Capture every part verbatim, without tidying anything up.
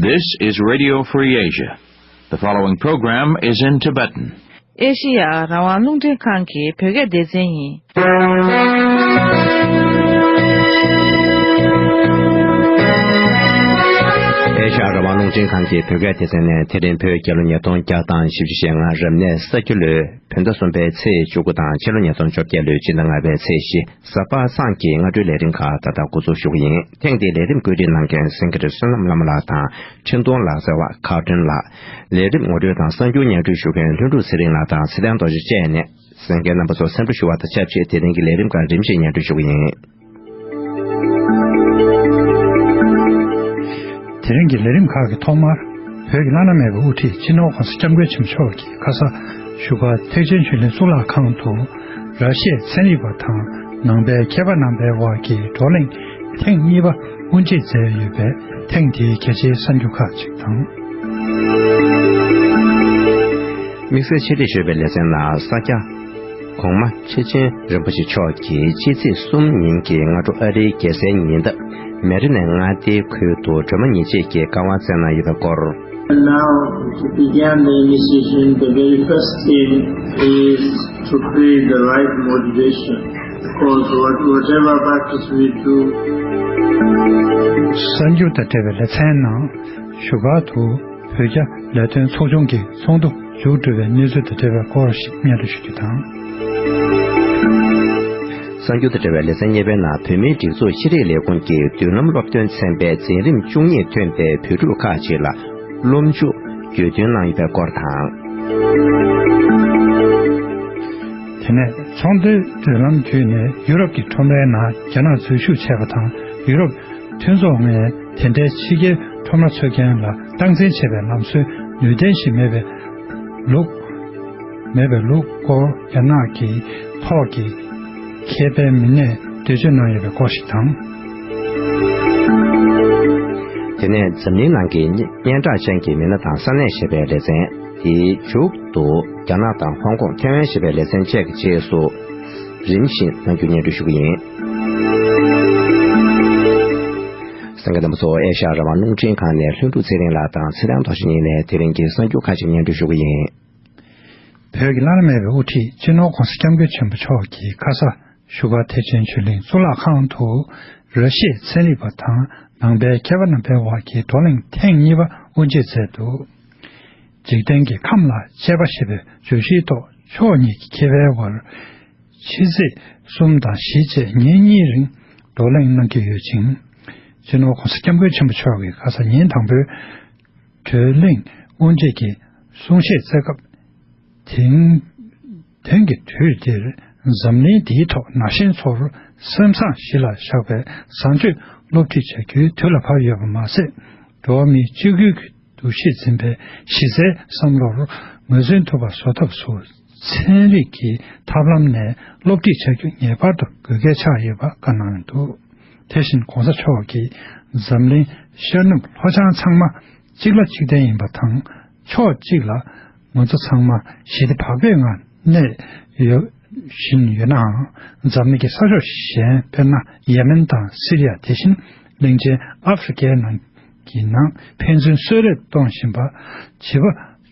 This is Radio Free Asia. The following program is in Tibetan. ཨེ་ཤི་ཡ་རང་དབང་རླུང་འཕྲིན་ཁང་གི་བོད་སྐད་སྡེ་ཚན་ཡིན། ཨེ་ཤ་ཡ་རང་དབང་རླུང་འཕྲིན་ཁང་གི་བོད་སྐད་སྡེ་ཚན་ནས་དེ་རིང་བོད་རྒྱལ་ལོ་ཉིས་སྟོང་བརྒྱ་དང་བཞི་བཅུ་ཞེ་ལྔ་རབ་གནས་ས་ཁྱི་ལོའི་བོད་ཟླ་གསུམ་པའི་ཚེས་བཅུ་དགུ་དང་ཕྱི་ལོ་ཉིས་སྟོང་བཅོ་བརྒྱད་ལོའི་སྤྱི་ཟླ་ལྔ་པའི་ཚེས་བཞི། གཟའ་པ་སངས་ཀྱི་སྔ་དྲོའི་ལས་རིམ་ཁག་ད་ལྟ་འགོ་འཛུགས་ཞུ་གི་ཡིན། ཐེངས་འདིའི་ལས་རིམ་བཀོད་སྒྲིག་གནང་མཁན་སེང་གེ་བསོད་ནམས་ལྷ་མོ་ལགས་དང་། འཕྲིན་གཏོང་ལག་རྩལ་བ་ཁ་བསྐྲུན་ལགས། ལས་རིམ་ངོ་སྤྲོད་དང་གསར་འགྱུར་སྙན་སྒྲོན་ཞུ་མཁན་ལྷུན་གྲུབ་ཚེ་རིང་ལགས་དང་ཚེ་བརྟན་རྡོ་རྗེ་བཅས་ནས་གསན་མཁན་རྣམ་པ་ཚོར་སེམས་ཁྲལ་ཞུ་བ་དང་ཆབས་ཅིག་དེ་རིང་གི་ལས་རིམ་ཁག་རིམ་བཞིན་སྙན་སྒྲོན་ཞུ་གི་ཡིན། དེ་རིང་གི་ལས་རིམ་ཁག་གི་ཐོག་མར། བོད་ཀྱི་བླ་ན་མེད་པའི་དབུ་ཁྲིད་སྤྱི་ནོར་༸གོང་ས་༸སྐྱབས་མགོན་ཆེན་པོ་མཆོག་གིས་ཁ་ས་བཞུགས་སྒར་ཐེག་ཆེན་ཆོས་གླིང་གཙུག་ལག་ཁང་དུ། ར་ཤི་ཡའི་ཚན་རིག་པ་དང་ནང་པའི་མཁས་པ་རྣམ་པའི་དབར་གྱི་བགྲོ་གླེང་ཐེངས་གཉིས་པ་དབུ་འབྱེད་མཛད་ཡོད་པས། ཐེངས་འདིའི་གལ་ཆེའི་གསར་འགྱུར་ཁག་ཅིག་དང་། དམིགས་བསལ་ཆེད་སྒྲིག་ཞུས་པའི་ལེ་ཚན་ནང་ས་སྐྱ། གོང་མ་ཆེ་ཆེན་རིན་པོ་ཆེ་མཆོག་གིས་ཕྱི་ཚེས་གསུམ་ཉིན་གྱི་སྔ་དྲོ་ཨ་རིའི་རྒྱལ་སའི་ཉེ་འདབས་མེ་རི་ནན་མངའ་སྡེའི་ཁུལ་དུ་སྒྲོལ་མ་ཉིན་བྱེད་ཀྱི་བཀའ་དབང་སྩལ་གནང་ཡོད་པའི་སྐོར། And now, to begin the initiation, the very first thing is to create the right motivation. Because what, whatever practice we do, གསར་འགྱུར་དང་འབྲེལ་བའི་ལེ་ཚན་ནང་བཞུགས་སྒར་དུ། བོད་རྒྱ་ལས་དོན་ཚོགས་ཆུང་གི་ཚོགས་འདུ་མཇུག་གྲུབ་པའི་གནས་ཚུལ་དང་འབྲེལ་བའི་སྐོར་ཞིག་སྙན་སྒྲོན་ཞུ་རྒྱུ་དང་། གསར་འགྱུར་དང་འབྲེལ་བའི་ལེ་ཚན་གཉིས་པའི་ནང་བོད་མིའི་སྒྲིག་འཛུགས་ཤེས་རིག་ལས་ཁུངས་ཀྱི་མདུན་ལམ་སློབ་སྟོན་ཚན་པའི་འཛིན་རིམ་བཅུ་གཉིས་ཐོན་པའི་བོད་ཕྲུག་ཁག་ཅིག་ལ་སློབ་འཇུག་རྒྱུན་འདོན་གནང་ཡོད་པའི་སྐོར་དང་། དེ་ནས་ཚོང་དོན་མདུན་ལམ་བརྒྱུད་ནས་ཡུ་རོབ་ཀྱི་ཁྲོམ་རའི་ནང་རྒྱ་ནག་འཛུལ་ཞུགས་བྱས་པ་དང་། ཡུ་རོབ་མཐུན་ཚོགས་ནས་དེ་འདྲའི་ཕྱི་རྒྱལ་ཁྲོམ་ར་འཚོལ་མཁན་ལ་སྟངས་འཛིན་བྱེད་པའི་ལམ་སྲོལ་ནུས་ལྡན་ཞིག་མེད་པའི་ལུགས། མེད་པའི་ལུགས་སྐོར་རྒྱ་ནག་གི་ཐོག་གི་མཁས་པའི་མི་སྣས་འགྲེལ་བརྗོད་གནང་ཡོད་པའི་སྐོར་ཞིག་དང་། དེ་ནས་འཛམ་གླིང་ནང་གི་སྙན་གྲགས་ཅན་གྱི་མི་སྣ་དང་ས་གནས་ཞེས་པའི་ལེ་ཚན། དེའི་མཇུག་ཏུ་རྒྱ་ནག་དང་ཧོང་ཀོང་། ཐེ་ཝན་ཞེས་པའི་ལེ་ཚན་བཅས་ཀྱི་རྗེས་སུ། རིམ་བཞིན་གསར་འགྱུར་སྙན་སྒྲོན་ཞུ་གི་ཡིན། གསན་མཁན་རྣམ་པ་ཚོ། ཨེ་ཤ་ཡ་རང་དབང་རླུང་འཕྲིན་ཁང་ནས་ལྷུན་གྲུབ་ཚེ་རིང་ལགས་དང་ཚེ་བརྟན་རྡོ་རྗེ་གཉིས་ནས་དེ་རིང་གི་གསར་འགྱུར་ཁག་ཅིག་སྙན་སྒྲོན་ཞུ་གི་ཡིན། བོད་ཀྱི་བླ་ན་མེད་པའི་དབུ་ཁྲིད་སྤྱི་ནོར་༸གོང་ས་༸སྐྱབས་མགོན་ཆེན་པོ་མཆོག་གིས་ཁ་ས་བཞུགས་སྒར་ཐེག་ཆེན་ཆོས་གླིང་གཙུག་ལག་ཁང་དུ། ར་ཤི་ཡའི་ཚན་རིག་པ་དང་ནང་པའི་མཁས་པ་རྣམ་པའི་དབར་གྱི་བགྲོ་གླེང་ཐེངས་གཉིས་པ་དབུ་འབྱེད་མཛད་འདུག། འཇིག་རྟེན་གྱི་ཁམས་ལ་དཔྱད་པ་ཞེས་པའི་བརྗོད་གཞིའི་ཐོག་ཕྱོགས་གཉིས་ཀྱི་མཁས་པའི་དབར། ཕྱི་ཚེས་གསུམ་དང་བཞི་བཅས་ཉིན་གཉིས་རིང་བགྲོ་གླེང་གནང་གི་ཡོད་ཅིང་། སྤྱི་ནོར་༸གོང་ས་༸སྐྱབས་མགོན་ཆེན་པོ་མཆོག་གིས་ཁ་ས་ཉིན་དང་པོའི་བགྲོ་གླེང་དབུ་འབྱེད་ཀྱི་གསུང་བཤད་སྩལ་སྐབས། དེང་དེང་གི་དུས་འདིར་འཛམ་གླིང་འདིའི་ཐོག་ན་གཞོན་ཚོར་སེམས་བཟང་གཞི་ལ་བཞག་པའི་བཟང་སྤྱོད་སློབ་ཁྲིད་བྱ་རྒྱུའི་དུས་ལ་བབ་ཡོད་པ་མ་ཟད། འགྲོ་བ་མིའི་གཅིག་གྱུར་གྱི་འདུ་ཤེས་འཛིན་པའི་གཞི་རྩའི་བསམ་བློར་ངོས་འཛིན་ཐུབ་པ་བཟོ་ཐབས་སུ། ཚན་རིག་གི་ཐབས་ལམ་ནས་སློབ་ཁྲིད་བྱ་རྒྱུ་ངེས་པར་དུ་དགོས་གལ་ཆགས་ཡོད་པ་བཀའ་གནང་འདུག། དེ་བཞིན་གོང་ས་མཆོག་གིས་འཛམ་གླིང་ཤར་ནུབ་ལྷོ་བྱང་ཚང་མ་གཅིག་ལ་གཅིག་བརྟེན་ཡིན་པ་དང་། ཕྱོགས་གཅིག་ལ་ང་ཚོ་ཚང་མ་ཞི་བདེ་བག་ཕེབས་ངང་གནས་ཡོད་བཞིན་ཡོད་ནའང་། འཛམ་གླིང་གི་ས་ཕྱོགས་གཞན། དཔེར་ན། ཡེ་མེན་དང་སི་རི་ཡ། དེ་བཞིན་གླིང་ཆེན་ཨ་ཧྥེ་རི་ཀའི་ནང་གི་ནང་ཕན་ཚུན་གསོད་རེས་གཏོང་བཞིན་པ། བྱིས་པ་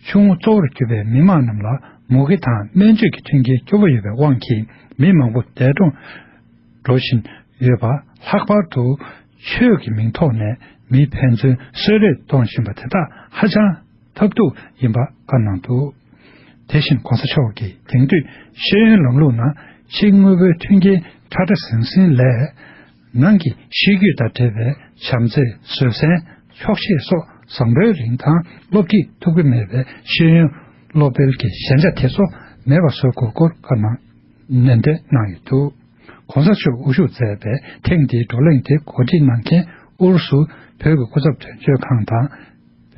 ཆུང་ངུ་གཙོ་བོར་གྱུར་པའི་མི་མང་རྣམས་ལ་མུ་གེ་དང་སྨན་བཅོས་ཀྱི་མཐུན་རྐྱེན་སྐྱོ་པོ་ཡོད་པའི་དབང་གིས་མི་མང་པོ་འདས་གྲོངས་འགྲོ་བཞིན་ཡོད་པ། ལྷག་པར་དུ་ཆོས་ཀྱི་མིང་ཐོག་ནས་མི་ཕན་ཚུན་གསོད་རེས་གཏོང་བཞིན་པ་དེ་དག་ཧ་ཅང་ཐབས་སྡུག་ཡིན་པ་བཀའ་གནང་འདུག། དེ་བཞིན་གོང་ས་མཆོག་གིས་དེང་དུས་ཤེས་ཡོན་ལམ་ལུགས་ནང་ཕྱི་དངོས་པོའི་མཐུན་རྐྱེན་ཁྲ་ཁྲ་ཟིང་ཟིང་ལས། ནང་གི་ཤེས་རྒྱུད་དང་འབྲེལ་བའི་བྱམས་བརྩེ། བཟོད་བསྲན། ཆོག་ཤེས་སོགས་བཟང་པོའི་རིན་ཐང་སློབ་ཁྲིད་ཐུབ་ཀྱི་མེད་པའི་ཤེས་ཡོན་སློབ་སྤེལ་གྱི་ཞན་ཆ་དེ་ཚོ་མེད་པ་བཟོ་དགོས་སྐོར་བཀའ་གནང་ནན་ཏན་གནང་ཡོད་འདུག། གོང་ས་མཆོག་དབུ་བཞུགས་མཛད་པའི་ཐེངས་འདིའི་བགྲོ་གླེང་དེ་གོ་སྒྲིག་གནང་མཁན་ཨུ་རུ་སུ་བོད་ཀྱི་སྐུ་ཚབ་དོན་གཅོད་ཁང་དང་།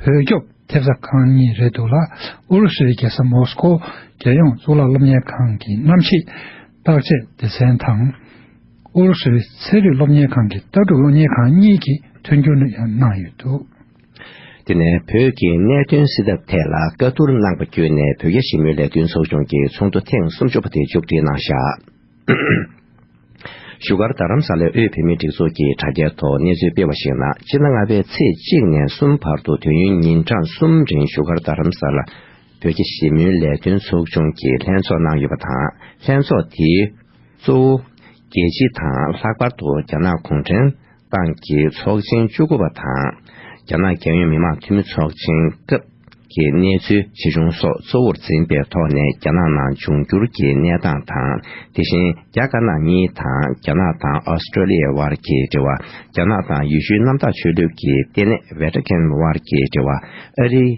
བོད་སྐྱོབ་ཐེབས་རྩ་ཁང་གཉིས་རེད་འདུག་ལ། ཨུ་རུ་སུའི་རྒྱལ་ས་མོ་སི་ཀོ་རྒྱལ་ཡོངས་གཙུག་ལག་སློབ་གཉེར་ཁང་གི་གནམ་གཤིས་བརྟག་དཔྱད་སྡེ་ཚན་དང་། ཨུ་རུ་སུའི་ཚན་རིག་སློབ་གཉེར་ཁང་གི་ལྟ་གྲུབ་སློབ་གཉེར་ཁང་གཉིས་ཀྱིས་མཐུན་འགྱུར་ཡང་གནང་ཡོད་འདུག། དེ་ནས་བོད་ཀྱི་གནད་དོན་སེལ་ཐབས་ཐད་ལ་བཀའ་བསྡུར་གནང་པ་བརྒྱུད་ནས་བོད་རྒྱ་ཞི་མོལ་ལས་དོན་ཚོགས་ཆུང་གི་ཚོགས་འདུ་ཐེངས་སུམ་ཅུ་པ་དེ་མཇུག་སྒྲིལ་གནང་བཞག། བཞུགས་སྒར་རྡ་རམ་ས་ལའི་དབུས་བོད་མིའི་སྒྲིག་འཛུགས་ཀྱི་དྲ་རྒྱའི་ཐོག་གནས་ཚུལ་སྤེལ་བ་ཞིག་ནང་། སྤྱི་ཟླ་ལྔ་པའི་ཚེས་གཅིག་ནས་གསུམ་བར་དུ་དུས་ཡུན་ཉིན་གྲངས་གསུམ་རིང་བཞུགས་སྒར་རྡ་རམ་ས་ལ་བོད་ཀྱི་ཞི་མོལ་ལས་དོན་ཚོགས་ཆུང་གིས་ལྷན་ཚོགས་གནང་ཡོད་པ་དང་། ལྷན་ཚོགས་དེའི་གཙོ་བོ་རྒྱལ་སྤྱི་དང་། ལྷག་པར་དུ་རྒྱ་ནག་གུང་ཁྲན་ཏང་གི་ཚོགས་ཆེན་བཅུ་དགུ་པ་དང་། རྒྱ་ནག་རྒྱལ་ཡོངས་མི་དམངས་འཐུས་མི་ཚོགས་ཆེན་སྐབས་ཀྱི་གནས་ཚུལ་ཇི་བྱུང་སོགས་གཙོ་བོར་འཛིན་པའི་ཐོག་ནས། རྒྱ་ནག་ནང་འབྱུང་འགྱུར་གྱི་གནས་སྟངས་དང་། དེ་བཞིན་རྒྱ་དཀར་ནག་གཉིས་དང་། རྒྱ་ནག་དང་ཨོ་སི་ཀྲོ་ལི་ཡའི་དབར་གྱི་འབྲེལ་བ། རྒྱ་ནག་དང་ཡེ་ཤུའི་གནམ་བདག་ཆོས་ལུགས་ཀྱི་ལྟེ་གནས་ཝེ་ཏི་ཀན་དབར་གྱི་འབྲེལ་བ། ཨ་རིའི་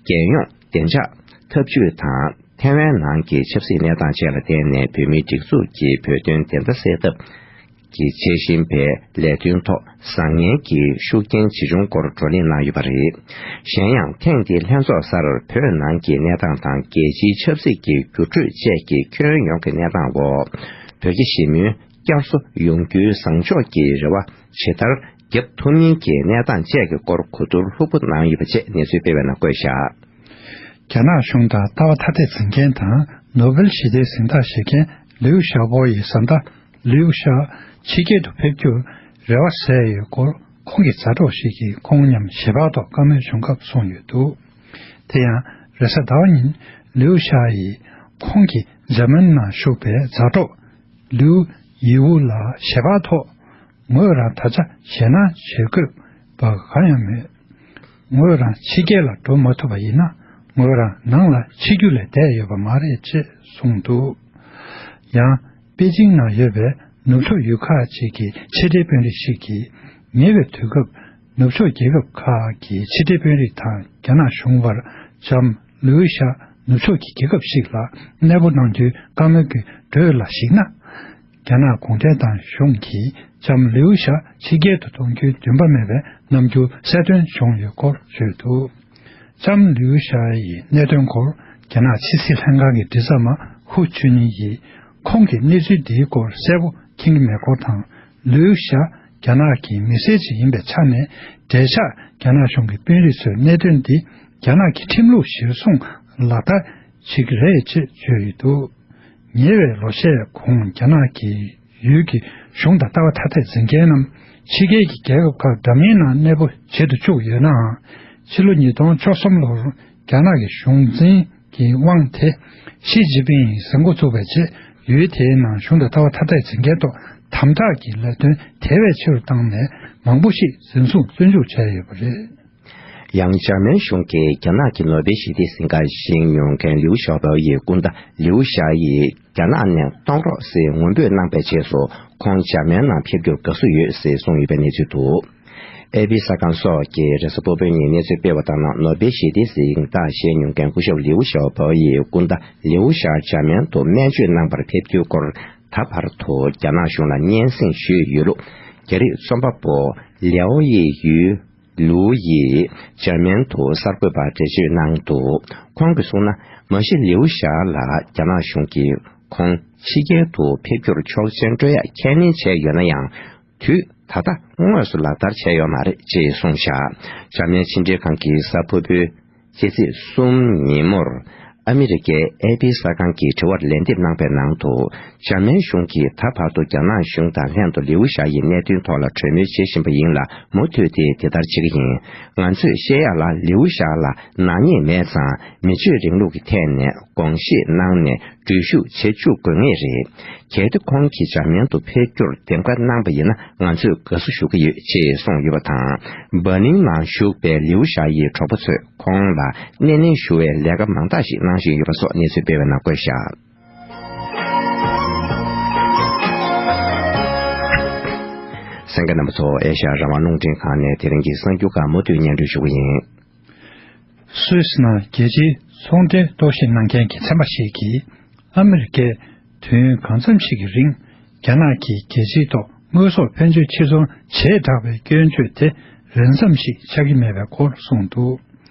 རྒྱལ་ཡོངས་བདེ་འཇགས་འཐབ་ཇུས་དང་། ཐའེ་ཝན་ནང་གི་ཆབ་སྲིད་གནས་སྟངས་བཅས་ལ་བརྟེན་ནས། བོད་མིའི་སྒྲིག་འཛུགས་ཀྱི་བོད་དོན་བདེན་མཐའ་གསལ་ཐབས་ཀྱི་བྱེད་བཞིན་པའི་ལས་དོན་ཐོག་བཟང་ངན་གྱི་ཤུགས་རྐྱེན་ཇི་བྱུང་སྐོར་བགྲོ་གླེང་གནང་ཡོད་པ་རེད། གཞན་ཡང་། ཐེངས་འདིའི་ལྷན་ཚོགས་སར་བོད་ནང་གི་གནས་སྟངས་དང་། རྒྱལ་སྤྱིའི་ཆབ་སྲིད་ཀྱི་འགྱུར་འགྲོས་བཅས་ཀྱི་ཁྱོན་ཡོངས་ཀྱི་གནས་སྟངས་འོག་བོད་ཀྱི་ཞི་མོལ་བསྐྱར་གསོ་ཡོང་རྒྱུའི་བཟང་ཕྱོགས་ཀྱི་རེ་བ་ཇི་ལྟར་བརྒྱབ་ཐུབ་མིན་གྱི་གནས་སྟངས་བཅས་ཀྱི་སྐོར་གོ་བསྡུར་ལྷུག་པོ་གནང་ཡོད་པ་བཅས་གནས་ཚུལ་སྤེལ་བའི་ནང་བཀོད་བཞག་རྒྱ་ནག་གཞུང་དང་ལྟ་བ་ཐ་དད་འཛིན་མཁན་དང་། ནོ་བེལ་ཞི་བདེའི་གཟེངས་རྟགས་བཞེས་མཁན་ལིའུ་ཞའོ་པོ་ཡི་བཟའ་ཟླ་ལིའུ་ཞའོ་ཕྱི་རྒྱལ་དུ་ཕེབས་རྒྱུར་རེ་བ་ཟད་ཡོད་སྐོར། ཁོང་གི་མཛའ་གྲོགས་ཤིག་གིས་ཁོང་མཉམ་ཞལ་པར་ཐོག་བཀའ་མོལ་བྱུང་སྐབས་གསུངས་ཡོད་འདུག་དེ་ཡང་། རེས་གཟའ་ཟླ་བ་ཉིན་ལིའུ་ཞའོ་ཡིས་ཁོང་གི་འཇར་མན་ནང་བཞུགས་པའི་མཛའ་གྲོགས་ལིའུ་ཡི་ཝུ་ལ་ཞལ་པར་ཐོག་ངོས་རང་ད་ཆ་ཞེད་སྣང་བྱེད་དགོས་པ་གང་ཡང་མེད། ངོས་རང་ཕྱི་རྒྱལ་ལ་འགྲོ་མ་ཐུབ་པ་ཡིན་ན། ངོས་རང་ནང་ལ་འཆི་རྒྱུ་ལས་བསྡད་ཡོད་པ་མ་རེད་ཅེས་གསུངས་འདུག་ཡང་། པེ་ཅིང་ནང་ཡོད་པའི་ནུབ་ཕྱོགས་ཡུལ་ཁག་ཅིག་གི་ཕྱི་འབྲེལ་དཔོན་རིགས་ཤིག་གིས། ཉེ་བའི་དུས་སྐབས་ནུབ་ཕྱོགས་རྒྱལ་ཁབ་ཁག་གི་ཕྱི་འབྲེལ་དཔོན་རིགས་དང་རྒྱ་ནག་གཞུང་བར་ལྕམ་ལུའུ་ཞའོ་ནུབ་ཕྱོགས་ཀྱི་རྒྱལ་ཁབ་ཞིག་ལ་གནས་སྤོ་གནང་རྒྱུའི་བཀའ་མོལ་གྱི་འགྲོས་ལ་གཞིགས་ན། རྒྱ་ནག་གུང་ཁྲན་ཏང་གཞུང་གིས་ལྕམ་ལིའུ་ཞའོ་ཕྱི་རྒྱལ་དུ་གཏོང་རྒྱུའི་འདུན་པ་མེད་པའི་རྣམ་འགྱུར་གསལ་སྟོན་བྱུང་ཡོད་སྐོར་བརྗོད་འདུག་ལྕམ་ལིའུ་ཞའོ་ཡི་གནད་དོན་སྐོར་རྒྱ་ནག་ཕྱི་སྲིད་ལྷན་ཁང་གི་མགྲིན་ཚབ་མ་ཧུ་ཆུ་ནི་ཡིས། ཁོང་གིས་གནས་ཚུལ་འདིའི་སྐོར་གསལ་པོ་མཁྱེན་གྱི་མེད་སྐོར་དང་། ལིའུ་ཞའོ་རྒྱ་ནག་གི་མི་སེར་ཅིག་ཡིན་པའི་ཆ་ནས། འབྲེལ་ཆགས་རྒྱ་ནག་གཞུང་གི་དཔོན་རིགས་ཚོས་གནད་དོན་འདི་རྒྱ་ནག་གི་ཁྲིམས་ལུགས་གཞིར་བཟུང་ལག་བསྟར་བྱེད་ཀྱི་རེད་ཅེས་བརྗོད་ཡོད་འདུག་ཉེ་བའི་ལོ་ཤས་གོང་རྒྱ་ནག་གི་ཡུལ་གྱི་གཞུང་དང་ལྟ་བ་ཐ་དད་འཛིན་མཁན་རྣམས་ཕྱི་རྒྱལ་གྱི་རྒྱལ་ཁབ་ཁག་འདྲ་མིན་ནང་གནས་སྤོ་བྱེད་དུ་བཅུག་ཡོད་ནའང་། ཕྱི་ལོ་ཉིས་སྟོང་བཅུ་གསུམ་ལོར་རྒྱ་ནག་གི་གཞུང་འཛིན་གྱི་དབང་དེ་ཞི་ཅིན་ཕིང་ཡིས་ཟིན་འགོ་བཙུགས་པའི་རྗེས། ཡུལ་དེའི་ནང་གཞུང་དང་ལྟ་བ་ཐ་དད་འཛིན་མཁན་ཐོག་དམ་དྲག་གི་ལས་དོན་དེ་བས་ཆེ་རུ་བཏང་ནས། མང་པོ་ཞིག་འཛིན་བཟུང་བཙོན་འཇུག་བྱས་ཡོད་པ་རེད། ཡང་། འཇར་མན་གཞུང་གིས་རྒྱ་ནག་གི་ནོ་བེལ་ཞི་བདེའི་གཟེངས་རྟགས་བཞེས་མྱོང་མཁན་ལིའུ་ཞའོ་པོ་ཡི་སྐུ་ཟླ་ལིའུ་ཞའོ་ཡིས་རྒྱ་ནག་ནས་གཏོང་རོགས་ཟེར་ངུ་འབོད་གནང་པའི་རྗེས་སུ། ཁོང་འཇར་མན་ནང་ཕེབས་རྒྱུར་དགའ་བསུ་ཡོད་ཟེར་གསུངས་ཡོད་པའི་གནས་ཚུལ་འདུག་ཨེ་པི་གསར་ཁང་སོགས་ཀྱིས་རེས་གཟའ་ཕུར་བུའི་ཉིན་གནས་ཚུལ་སྤེལ་བ་ལྟར་ན། ནོ་བེལ་ཞི་བདེའི་གཟེངས་རྟགས་བཞེས་མྱོང་མཁན་སྐུ་ཞབས་ལིའུ་ཞའོ་པོ་ཡི་སྐུ་ཟླ་ལིའུ་ཞའོ་འཇར་མན་དུ་སྨན་བཅོས་གནང་པར་ཕེབས་རྒྱུའི་སྐོར། ད་བར་དུ་རྒྱ་ནག་གཞུང་ལ་སྙན་སེང་ཞུས་ཡོད་ལུགས། རྒྱ་རིགས་རྩོམ་པ་པོ་ལེའོ་ཡི་ཡུས། ལུའུ་ཡིས་འཇར་མན་དུ་གསར་འགོད་པར་འགྲེལ་བརྗོད་གནང་འདུག་ཁོང་གིས་གསུངས་ན། མ་གཞི་ལིའུ་ཞའོ་ལ་རྒྱ་ནག་གཞུང་གིས་ཁོང་ཕྱི་རྒྱལ་དུ་ཕེབས་རྒྱུར་ཆོག་མཆན་སྤྲོད་ཡག་ཁས་ལེན་བྱས་ཡོད་ན་ཡང་། དུས་ད་ལྟ་དངོས་སུ་ལག་བསྟར་བྱས་ཡོད་མ་རེད་ཅེས་གསུངས་བཞག་འཇར་མན་ཕྱི་འབྲེལ་ཁང་གིས་གཟའ་ཕུར་བུའི་སྤྱི་ཚེས་གསུམ་ཉིན་མོར། ཨ་མི་རི་ཀའི་ཨེ་པི་གསར་ཁང་གི་དྲི་བར་ལན་འདེབས་གནང་པའི་ནང་དུ། འཇར་མན་གཞུང་གིས་ད་བར་དུ་རྒྱ་ནག་གཞུང་དང་ལྷན་དུ་ལིའུ་ཞའོ་ཡི་གནད་དོན་ཐོག་ལ་གྲོས་མོལ་བྱེད་བཞིན་པ་ཡིན་ལ། མུ་མཐུད་དེ་དེ་ལྟར་བྱེད་ཀྱི་ཡིན། ང་ཚོས་བཤད་ཡག་ལ། ལིའུ་ཞའོ་ལ་ནག་ཉེས་མེད་ཙང་། མི་ཆོས་རིང་ལུགས་ཀྱི་ཐད་ནས་དགོངས་བཞེས་གནང་ནས་འགྲུལ་བཞུད་བྱེད་བཅུག་དགོས་ངེས་རེད། གལ་ཏེ་ཁོང་གིས་འཇར་མན་དུ་ཕེབས་རྒྱུར་འདེམས་ཀ་གནང་པ་ཡིན་ན། ང་ཚོས་དགའ་བསུ་ཞུ་གི་ཡོད་ཅེས་གསུངས་ཡོད་པ་དང་། འབར་ལིན་ནང་བཞུགས་པའི་ལིའུ་ཞའོ་ཡི་གྲོགས་པོ་ཚོས་ཁོང་ལ་སྣེ་ལེན་ཞུ་བའི་ལས་ཀ་མང་དག་ཞིག་གནང་བཞིན་ཡོད་པ་སོགས་གནས་ཚུལ་སྤེལ་བའི་ནང་བཀོད་བཞག་གསན་མཁན་རྣམ་པ་ཚོ། ཨེ་ཤ་ཡ་རང་དབང་རླུང་འཕྲིན་ཁང་ནས་དེ་རིང་གི་གསར་འགྱུར་ཁག་མུ་མཐུད་སྙན་སྒྲོན་ཞུ་གི་ཡིན། སུད་སི་ནང་རྒྱལ་སྤྱིའི་ཚོང་དོན་རྟོག་ཞིབ་གནང་མཁན་གྱི་ཚན་པ་ཞིག་གིས། ཨ་མི་རི་ཀས་དུས་ཡུན་གང་འཚམ་ཞིག་གི་རིང་རྒྱ་ནག་གིས་རྒྱལ་སྤྱིའི་ཐོག་དངོས་ཟོག་ཕོན་ཆུ་ཕྱིར་ཚོང་བྱས་དྲགས་པའི་སྐྱོན་བརྗོད་དེ་རན་ཙམ་ཞིག་ཆགས་ཀྱི་མེད་པའི་སྐོར་གསུངས་འདུག་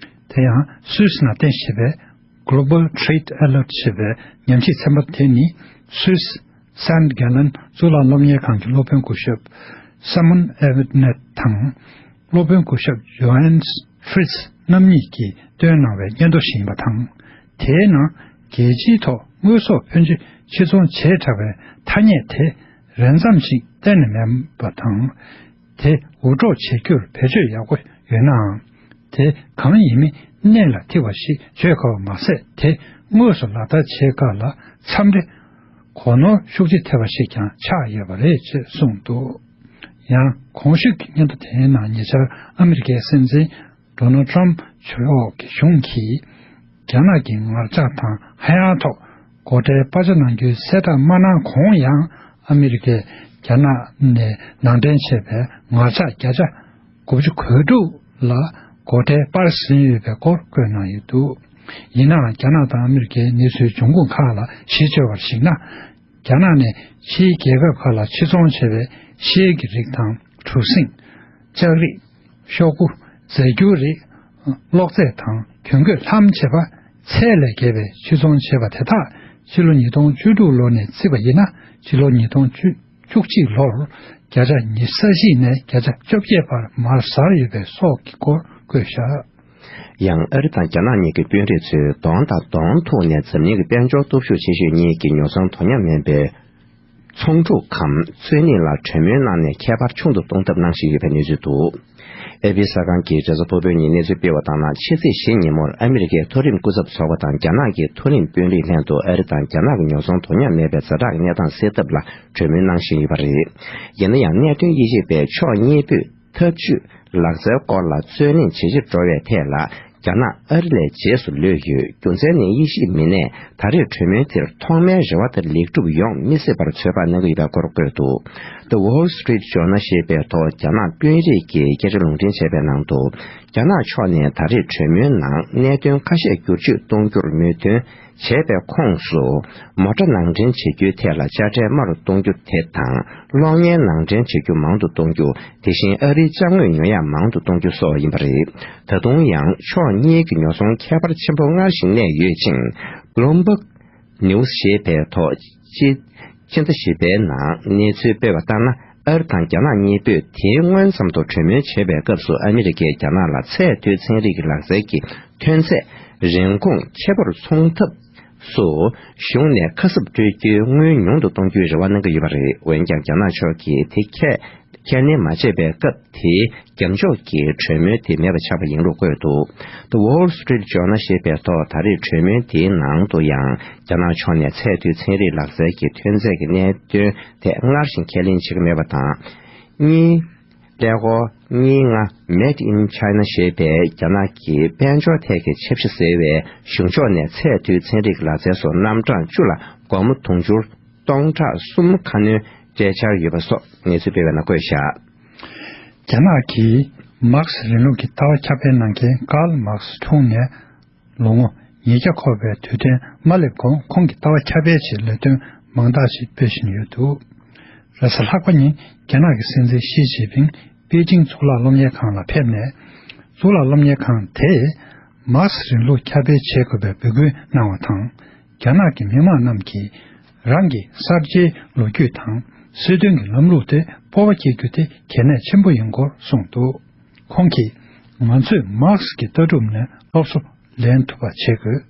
དེ་ཡང་སུད་སི་ནང་རྟེན་གཞི་བྱས་པའི་Global Trade Alert ཞེས་པའི་ཉམས་ཞིབ་ཚན་པ་དེ་ནི། སུད་སི་སན་གྷ་ལན་གཙུག་ལག་སློབ་གཉེར་ཁང་གི་སློབ་དཔོན་སྐུ་ཞབས་Simon Evans དང་། སློབ་དཔོན་སྐུ་ཞབས་Johannes Fritz རྣམ་གཉིས་ཀྱིས་བཏོན་གནང་བའི་སྙན་ཐོ་ཞིག་ཡིན་པ་དང་། དེའི་ནང་རྒྱལ་སྤྱིའི་ཐོག་དངོས་ཟོག་ཕོན་ཆུ་ཕྱིར་ཚོང་བྱས་དྲགས་པའི་ཐ་སྙད་དེ། རན་ཙམ་ཞིག་གཏན་ནས་མེད་པ་དང་། དེ་འུར་སྒྲོག་བྱེད་རྒྱུར་བེད་སྤྱོད་ཡག་པོ་ཡོད་ནའང་། དེ་གང་ཡིན་མིན་གནད་ལ་ཐིག་པ་ཞིག་བརྗོད་དཀའ་བ་མ་ཟད། དེ་དངོས་སུ་ལག་བསྟར་བྱེད་སྐབས་ལ་འཚམས་འདྲི་གོ་ནོར་ཤུགས་ཆེ་ཐེབས་པ་ཞིག་ཀྱང་ཆགས་ཡོད་པ་རེད་ཅེས་གསུངས་འདུག། ཡང་གོང་ཞུས་ཀྱི་སྙན་ཐོ་དེའི་ནང་ཉེ་ཆར་ཨ་མི་རི་ཀའི་སྲིད་འཛིན་ཌོ་ནལ་ཊམ་མཆོག་གི་གཞུང་གིས་རྒྱ་ནག་གི་ངར་ལྕགས་དང་ཧ་ཡང་ཐོག་སྒོ་ཁྲལ་སྤར་ཆ་གནང་རྒྱུའི་གསལ་བསྒྲགས་མ་གནང་གོང་ཡང་ཨ་མི་རི་ཀས་རྒྱ་ནག་ནས་ནང་འདྲེན་བྱས་པའི་ངར་ལྕགས་བརྒྱ་ཆ་དགུ་བཅུ་གོ་དྲུག་ལ་སྒོ་ཁྲལ་སྤར་ཟིན་ཡོད་པའི་སྐོར་བཀོད་གནང་ཡོད་འདུག། ཡིན་ནའང་རྒྱ་ནག་དང་ཨ་མི་རི་ཀའི་གནས་ཚུལ་འབྱུང་ཁུངས་ཁག་ལ་གཞི་བཅོལ་བར་གཞིགས་ན། རྒྱ་ནག་ནས་ཕྱིའི་རྒྱལ་ཁབ་ཁག་ལ་ཕྱིར་ཚོང་བྱས་པའི་ཤེལ་གྱི་རིགས་དང་གྲུ་གཟིངས། ལྕགས་རིགས། ཤོག་གུ། རྫས་འགྱུར་རིགས། གློག་རྫས་དང་གྱོན་གོས་ལྷམ་བཅས་པ་ཚད་ལས་བརྒལ་བའི་ཕྱིར་ཚོང་བྱས་པ་དེ་དག་ཕྱི་ལོ་ཉིས་སྟོང་བཅུ་དྲུག་ལོ་ནས་བརྩིས་པ་ཡིན་ན། ཕྱི་ལོ་ཉིས་སྟོང་བཅུ་གཅིག་ལོར་བརྒྱ་ཆ་ཉི་ཤུ་རྩ་བཞི་ནས་བརྒྱ་ཆ་བཅོ་བརྒྱད་བར་མར་གཟར་ཡོད་པའི་སོགས་ཀྱི་སྐོར་བཀོད་བཞག། ཡང་ཨ་རི་དང་རྒྱ་ནག་གཉིས་ཀྱི་དཔོན་རིགས་ཚོས་གདོང་དང་གདོང་ཐུག་ནས་འཛམ་གླིང་གི་དཔལ་འབྱོར་སྟོབས་ཤུགས་ཆེ་ཤོས་གཉིས་ཀྱི་ཉོ་ཚོང་དོ་མཉམ་མིན་པའི་ཚོང་འབྲུ་གམ་རྩོད་གླེང་ལ་གྲོས་མོལ་གནང་ནས་ཁྱད་པར་ཆུང་དུ་གཏོང་ཐབས་གནང་བཞིན་ཡོད་པའི་གནས་ཚུལ་འདུག། ཨེ་པི་གསར་ཁང་གིས་རེས་གཟའ་ཕུར་བུའི་ཉིན་གནས་ཚུལ་སྤེལ་བ་ལྟར་ན། ཕྱི་ཚེས་བཞི་ཉིན་མོར་ཨ་མི་རི་ཀའི་མཐོ་རིམ་སྐུ་ཚབ་ཚོགས་པ་དང་རྒྱ་ནག་གི་མཐོ་རིམ་དཔོན་རིགས་ལྷན་དུ་ཨ་རི་དང་རྒྱ་ནག་གི་ཉོ་ཚོང་དོ་མཉམ་མེད་པའི་ཛ་དྲག་གི་གནས་སྟངས་སེལ་ཐབས་ལ་གྲོས་མོལ་གནང་བཞིན་ཡོད་པ་རེད། ཡིན་ན་ཡང་གནད་དོན་དབྱེ་ཞིབ་པས་ཕྱོགས་གཉིས་པོས་འཐབ་ཇུས་ལག་རྩལ་སྐོར་ལ་རྩོད་གླེང་ཇེ་ཆེར་འགྲོ་བའི་ཐད་ལ། རྒྱ་ནག་ཨ་རི་ལས་རྗེས་སུ་ལུས་ཡོད། རྒྱུ་མཚན་ནི་དབྱེ་ཞིབ་མི་སྣས་ད་རེས་གྲོས་མོལ་དེར་ཐོག་མའི་རེ་བ་ལྟར་ལེགས་གྲུབ་ཡོང་མི་སྲིད་པར་ཚོད་དཔག་གནང་གི་ཡོད་པའི་སྐོར་བཀོད་འདུག། The Wall Street Journal ཞེས་པའི་ཐོག་རྒྱ་ནག་དཔོན་རིགས་ཀྱི་སྐད་ཆ་ལུང་འདྲེན་བྱས་པའི་ནང་དུ། རྒྱ་ནག་ཕྱོགས་ནས་ད་རེས་གྲོས་མོལ་ནང་གནད་དོན་ཁ་ཤས་བསྒྱུར་བཅོས་གཏོང་རྒྱུར་མོས་མཐུན། བྱས་པའི་ཁོངས་སུ། མོ་ཊ་ནང་འདྲེན་བྱེད་རྒྱུའི་ཐད་ལ་དཔྱ་ཁྲལ་དམའ་རུ་གཏོང་རྒྱུ་དེ་དང་། གློག་བརྙན་ནང་འདྲེན་བྱེད་རྒྱུ་མང་དུ་གཏོང་རྒྱུ། དེ་བཞིན་ཨ་རིའི་ཅ་དངོས་ཉོ་ཡག་མང་དུ་གཏོང་རྒྱུ་སོགས་ཡིན་པ་རེད། ད་དུང་ཡང་ཕྱོགས་གཉིས་ཀྱི་ཉོ་ཚོང་ཁྱད་པར་ཆེན་པོ་སྔར་བཞིན་གནས་ཡོད་ཅིང་། Bloomberg News ཞེས་པའི་ཐོག་སྤྱི་ཕྱི་ཟླ་བཞི་པའི་ནང་གནས་ཚུལ་སྤེལ་བ་ལྟར་ན། ཨ་རི་དང་རྒྱ་ནག་གཉིས་པོས་དེའི་སྔོན་ཙམ་དུ་གྲོས་མོལ་བྱེད་པའི་སྐབས་སུ་ཨ་མི་རི་ཀས་རྒྱ་ནག་ལ་ཚད་མཐོའི་ཚན་རིག་གི་ལག་རྩལ་གྱི་ཐོན་རྫས་རིན་གོང་ཆེ་བོར་འཚོང་ཐབས་སུ་གཞུང་ནས་ཁ་གསབ་སྤྲོད་རྒྱུའི་དངུལ་ཉུང་དུ་གཏོང་རྒྱུའི་རེ་བ་གནང་གི་ཡོད་པ་རེད། འོན་ཀྱང་རྒྱ་ནག་ཕྱོགས་ཀྱིས་དེ་ཁས་ཁས་ལེན་མ་བྱས་པའི་སྐབས་དེའི་རྒྱབ་ཕྱོགས་ཀྱི་གྲོས་མོལ་དེ་མེད་པ་ཆགས་པ་ཡིན་ལུགས་བཀོད་འདུག། The Wall Street Journal ཞེས་པའི་ཐོག་ད་རེས་གྲོས་མོལ་དེའི་ནང་དུ་ཡང་རྒྱ་ནག་ཕྱོགས་ནས་ཚད་མཐོའི་ཚན་རིག་ལག་རྩལ་གྱི་ཐོན་རྫས་ཀྱི་གནད་དོན་དེ་སྔར་བཞིན་ཁས་ལེན་བྱེད་ཀྱི་མེད་པ་དང་། གཉིས། ཀླད་ཀོར་གཉིས་ལྔ། Made in China ཞེས་པའི་རྒྱ་ནག་གི་དཔལ་འབྱོར་ཐད་ཀྱི་ཆབ་གཞི་ཟེར་བའི་གཞུང་ཕྱོགས་ནས་ཚད་མཐོའི་ཚན་རིག་ལག་རྩལ་སོགས་རྣམ་གྲངས་བཅུ་ལ་སྒོར་མོ་དུང་ཕྱུར་སྟོང་ཕྲག་གསུམ་ཁ་སྣོན་སྤྲད་འཆར་ཡོད་པ་སོགས་གནས་ཚུལ་སྤེལ་བའི་ནང་བཀོད་བཞག། རྒྱ་ནག་གིས་མཱར་ཁེ་སི་རིང་ལུགས་ཀྱི་ལྟ་བ་ཁྱབ་སྤེལ་གནང་མཁན་ཀཱརལ་མཱར་ཁེ་སི་འཁྲུངས་ནས་ལོ་ངོ་ཉིས་བརྒྱ་འཁོར་བའི་དུས་དྲན་མ་སླེབས་གོང་ཁོང་གི་ལྟ་བ་ཁྱབ་སྤེལ་ཆེད་ལས་དོན་མང་དག་ཞིག་སྤེལ་བཞིན་ཡོད་འདུག། རེས་གཟའ་ལྷག་པ་ཉིན་རྒྱ་ནག་གི་སྲིད་འཛིན་ཞི་ཅིན་ཕིང་པེ་ཅིང་གཙུག་ལག་སློབ་གཉེར་ཁང་ལ་ཕེབས་ནས། གཙུག་ལག་སློབ་གཉེར་ཁང་དེས་མཱར་ཁེ་སི་རིང་ལུགས་ཁྱབ་སྤེལ་བྱེད་དགོས་པའི་འབོད་སྐུལ་གནང་བ་དང་། རྒྱ་ནག་གི་མི་མང་རྣམས་ཀྱིས་རང་གི་གསར་བརྗེའི་ལོ་རྒྱུས་དང་སྲིད་དོན་གྱི་ལམ་ལུགས་དེ་སྤོབས་པ་སྐྱེ་རྒྱུ་དེ་གལ་གནད་ཆེན་པོ་ཡིན་སྐོར་གསུངས་འདུག། ཁོང་གིས། ང་ཚོས་མཱར་ཁེ་སི་གི་ལྟ་གྲུབ་ནས་སློབ་གསོ་ལེན་ཐུབ་པ་བྱེད་དགོས།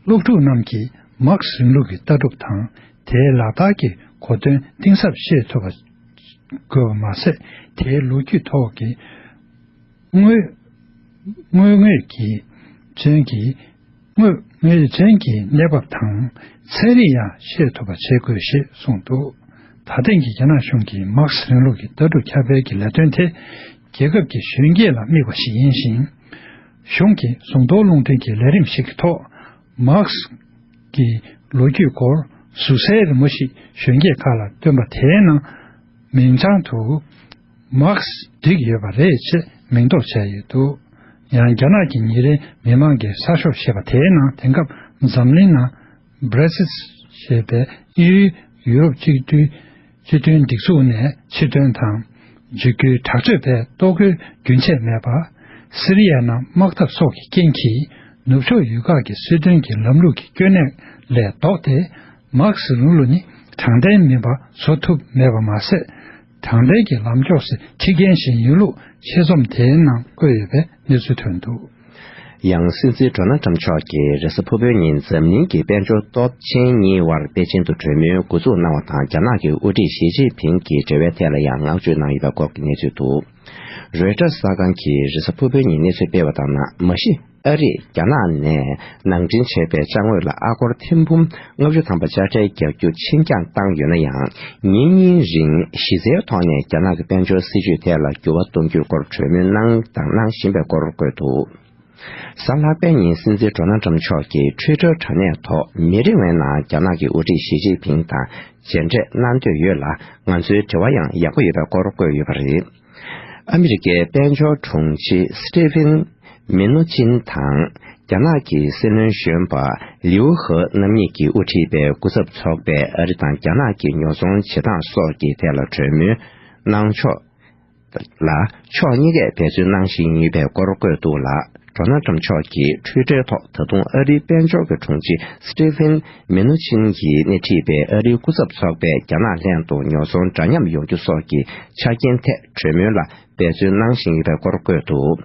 སློབ་ཕྲུག་རྣམས་ཀྱིས་མཱར་ཁེ་སི་རིང་ལུགས་ཀྱི་ལྟ་གྲུབ་དང་། དེའི་ལག་བསྟར་གྱི་གོ་དོན་གཏིང་ཟབ་ཤེས་ཐུབ་པ་དགོས་པ་མ་ཟད། དེའི་ལོ་རྒྱུས་ཐོག་གི་དངོས་དངོས་དངོས་ཀྱི་ཅན་གྱི་དངོས་དངོས་ཅན་གྱི་གནས་བབ་དང་ཚན་རིག་ཡང་ཤེས་ཐུབ་པ་བྱེད་དགོས་ཞེས་གསུངས་འདུག། ད་ཐེངས་ཀྱི་རྒྱ་ནག་གཞུང་གིས་མཱར་ཁེ་སི་རིང་ལུགས་ཀྱི་ལྟ་གྲུབ་ཁྱབ་སྤེལ་གྱི་ལས་དོན་དེ་རྒྱལ་ཁབ་ཀྱི་གཞོན་སྐྱེས་ལ་དམིགས་པ་ཞིག་ཡིན་ཞིང་། གཞུང་གི་ཟུང་དོར་རླུང་འཕྲིན་གྱི་ལས་རིམ་ཞིག་གི་ཐོག་མཱར་ཁེ་སི་གི་ལོ་རྒྱུས་སྐོར་ཟུར་གསལ་རི་མོ་ཞིག་གཞོན་སྐྱེས་ཁག་ལ་བཏོན་པ་དེའི་ནང་མིང་བྱང་དུ་མཱར་ཁེ་སི་བསྒྲིགས་ཡོད་པ་རེད་ཅེས་མིང་འདོགས་བྱས་ཡོད་འདུག། ཡང་རྒྱ་ནག་གི་ཉིན་རེའི་མི་མང་གི་གསར་ཤོག་ཞེས་པ་དེའི་ནང་དེང་སྐབས་འཛམ་གླིང་ནང་Brexit ཞེས་པའི་དབྱིན་ཡུལ་ཡུ་རོབ་གཅིག་སྡུད་སྤྱི་མཐུན་སྒྲིག་འཛུགས་ནས་ཕྱིར་ཐོན་དང་། འཇིགས་སྐུལ་དྲག་སྤྱོད་པས་གཏོར་རྒོལ་རྒྱུན་ཆད་མེད་པ། སི་རི་ཡ་ནང་དམག་འཐབ་སོགས་ཀྱི་རྐྱེན་གྱིས་ནུབ་ཕྱོགས་ཡུལ་ཁག་གི་སྲིད་དོན་གྱི་ལམ་ལུགས་ཀྱི་སྐྱོན་གནད་ལས་ལྡོག་སྟེ། མཱར་ཁེ་སི་རིང་ལུགས་ནི་དྲང་བདེན་མིན་པ་བཟོ་ཐུབ་མེད་པ་མ་ཟད། དྲང་བདེན་གྱི་ལམ་ཕྱོགས་སུ་ཁྲིད་མཁན་ཞིག་ཡིན་ལུགས་ཆེད་རྩོམ་དེའི་ནང་བཀོད་ཡོད་པའི་གནས་ཚུལ་ཐོན་འདུག། ཡང་སྲིད་འཛིན་ཌོ་ནལ་ཊམ་མཆོག་གིས་རེས་གཟའ་ཕུར་བུའི་ཉིན་འཛམ་གླིང་གི་དཔལ་འབྱོར་སྟོབས་ཆེན་གཉིས་དབར་པེ་ཅིན་དུ་གྲོས་མོལ་འགོ་འཛུགས་གནང་བ་དང་། རྒྱ་ནག་གི་དབུ་ཁྲིད་ཞི་ཅིན་ཕིང་གི་འབྲེལ་བའི་ཐད་ལ་ཡང་བསྔགས་བརྗོད་གནང་ཡོད་པའི་སྐོར་གྱི་གནས་ཚུལ་འདུག་རོའི་ཊར་གསར་ཁང་གིས་རེས་གཟའ་ཕུར་བུའི་ཉིན་གནས་ཚུལ་སྤེལ་བ་ལྟར་ན། མ་གཞི་ཨ་རིས་རྒྱ་ནག་ནས་ནང་འདྲེན་བྱས་པའི་ཅ་དངོས་ལ་ཨ་སྒོར་ཐེར་འབུམ་ལྔ་བཅུ་ཐམ་པ་དཔྱ་ཁྲལ་རྒྱག་རྒྱུ་ཕྱིར་འགྱངས་བཏང་ཡོད་ན་ཡང་། ཉིན་གཉིས་རིང་གཞི་རྩའི་ཐོག་ནས་རྒྱ་ནག་གི་དཔལ་འབྱོར་སྲིད་ཇུས་ཐད་ལ་འགྱུར་བ་གཏོང་རྒྱུའི་སྐོར་གྲོས་མོལ་གནང་དང་གནང་བཞིན་པའི་སྐོར་བཀོད་འདུག་གཟའ་ལྷག་པའི་ཉིན་སྲིད་འཛིན་ཌོ་ནལ་ཊམ་མཆོག་གིས་ཊུའི་ཊར་དྲ་གནས་ཐོག་མི་རིང་བའི་ནང་རྒྱ་ནག་གི་དབུ་ཁྲིད་ཞི་ཅིན་ཕིང་དང་མཇལ་འཕྲད་གནང་འདོད་ཡོད་ལ། ང་ཚོའི་འབྲེལ་བ་ཡང་ཡག་པོ་ཡོད་པའི་སྐོར་བཀོད་ཡོད་པ་རེད། ཨ་མི་རི་ཀའི་དཔལ་འབྱོར་དྲུང་ཆེ་སི་ཏི་ཕིན་མི་ནུ་ཆིན་དང་རྒྱ་ནག་གི་སྲིད་བློན་གཞོན་པ་ལིའུ་ཧེ་རྣམ་གཉིས་ཀྱིས་དབུ་ཁྲིད་པའི་སྐུ་ཚབ་ཚོགས་པས་ཨ་རི་དང་རྒྱ་ནག་གི་ཉོ་ཚོང་བྱེད་སྟངས་སོགས་ཀྱི་ཐད་ལ་གྲོས་མོལ་གནང་ཕྱོགས། ལ་ཕྱོགས་གཉིས་ཀས་འབད་བརྩོན་གནང་བཞིན་ཡོད་པའི་སྐོར་བཀོད་འདུག་ལ། ཌོ་ནལ་ཊམ་མཆོག་གིས་ཊུའི་ཊར་ཐོག་ད་དུང་ཨ་རིའི་དཔལ་འབྱོར་གྱི་དྲུང་ཆེ་སི་ཏི་ཕིན་མི་ནུ་ཆིན་གྱིས་སྣེ་ཁྲིད་པའི་ཨ་རིའི་སྐུ་ཚབ་ཚོགས་པས་རྒྱ་ནག་ལྷན་དུ་ཉོ་ཚོང་འདྲ་མཉམ་ཡོང་རྒྱུ་སོགས་ཀྱི་ཆ་རྐྱེན་ཐད་གྲོས་མོལ་ལ་འབད་བརྩོན་གནང་བཞིན་ཡོད་པའི་སྐོར་བཀོད་འདུག་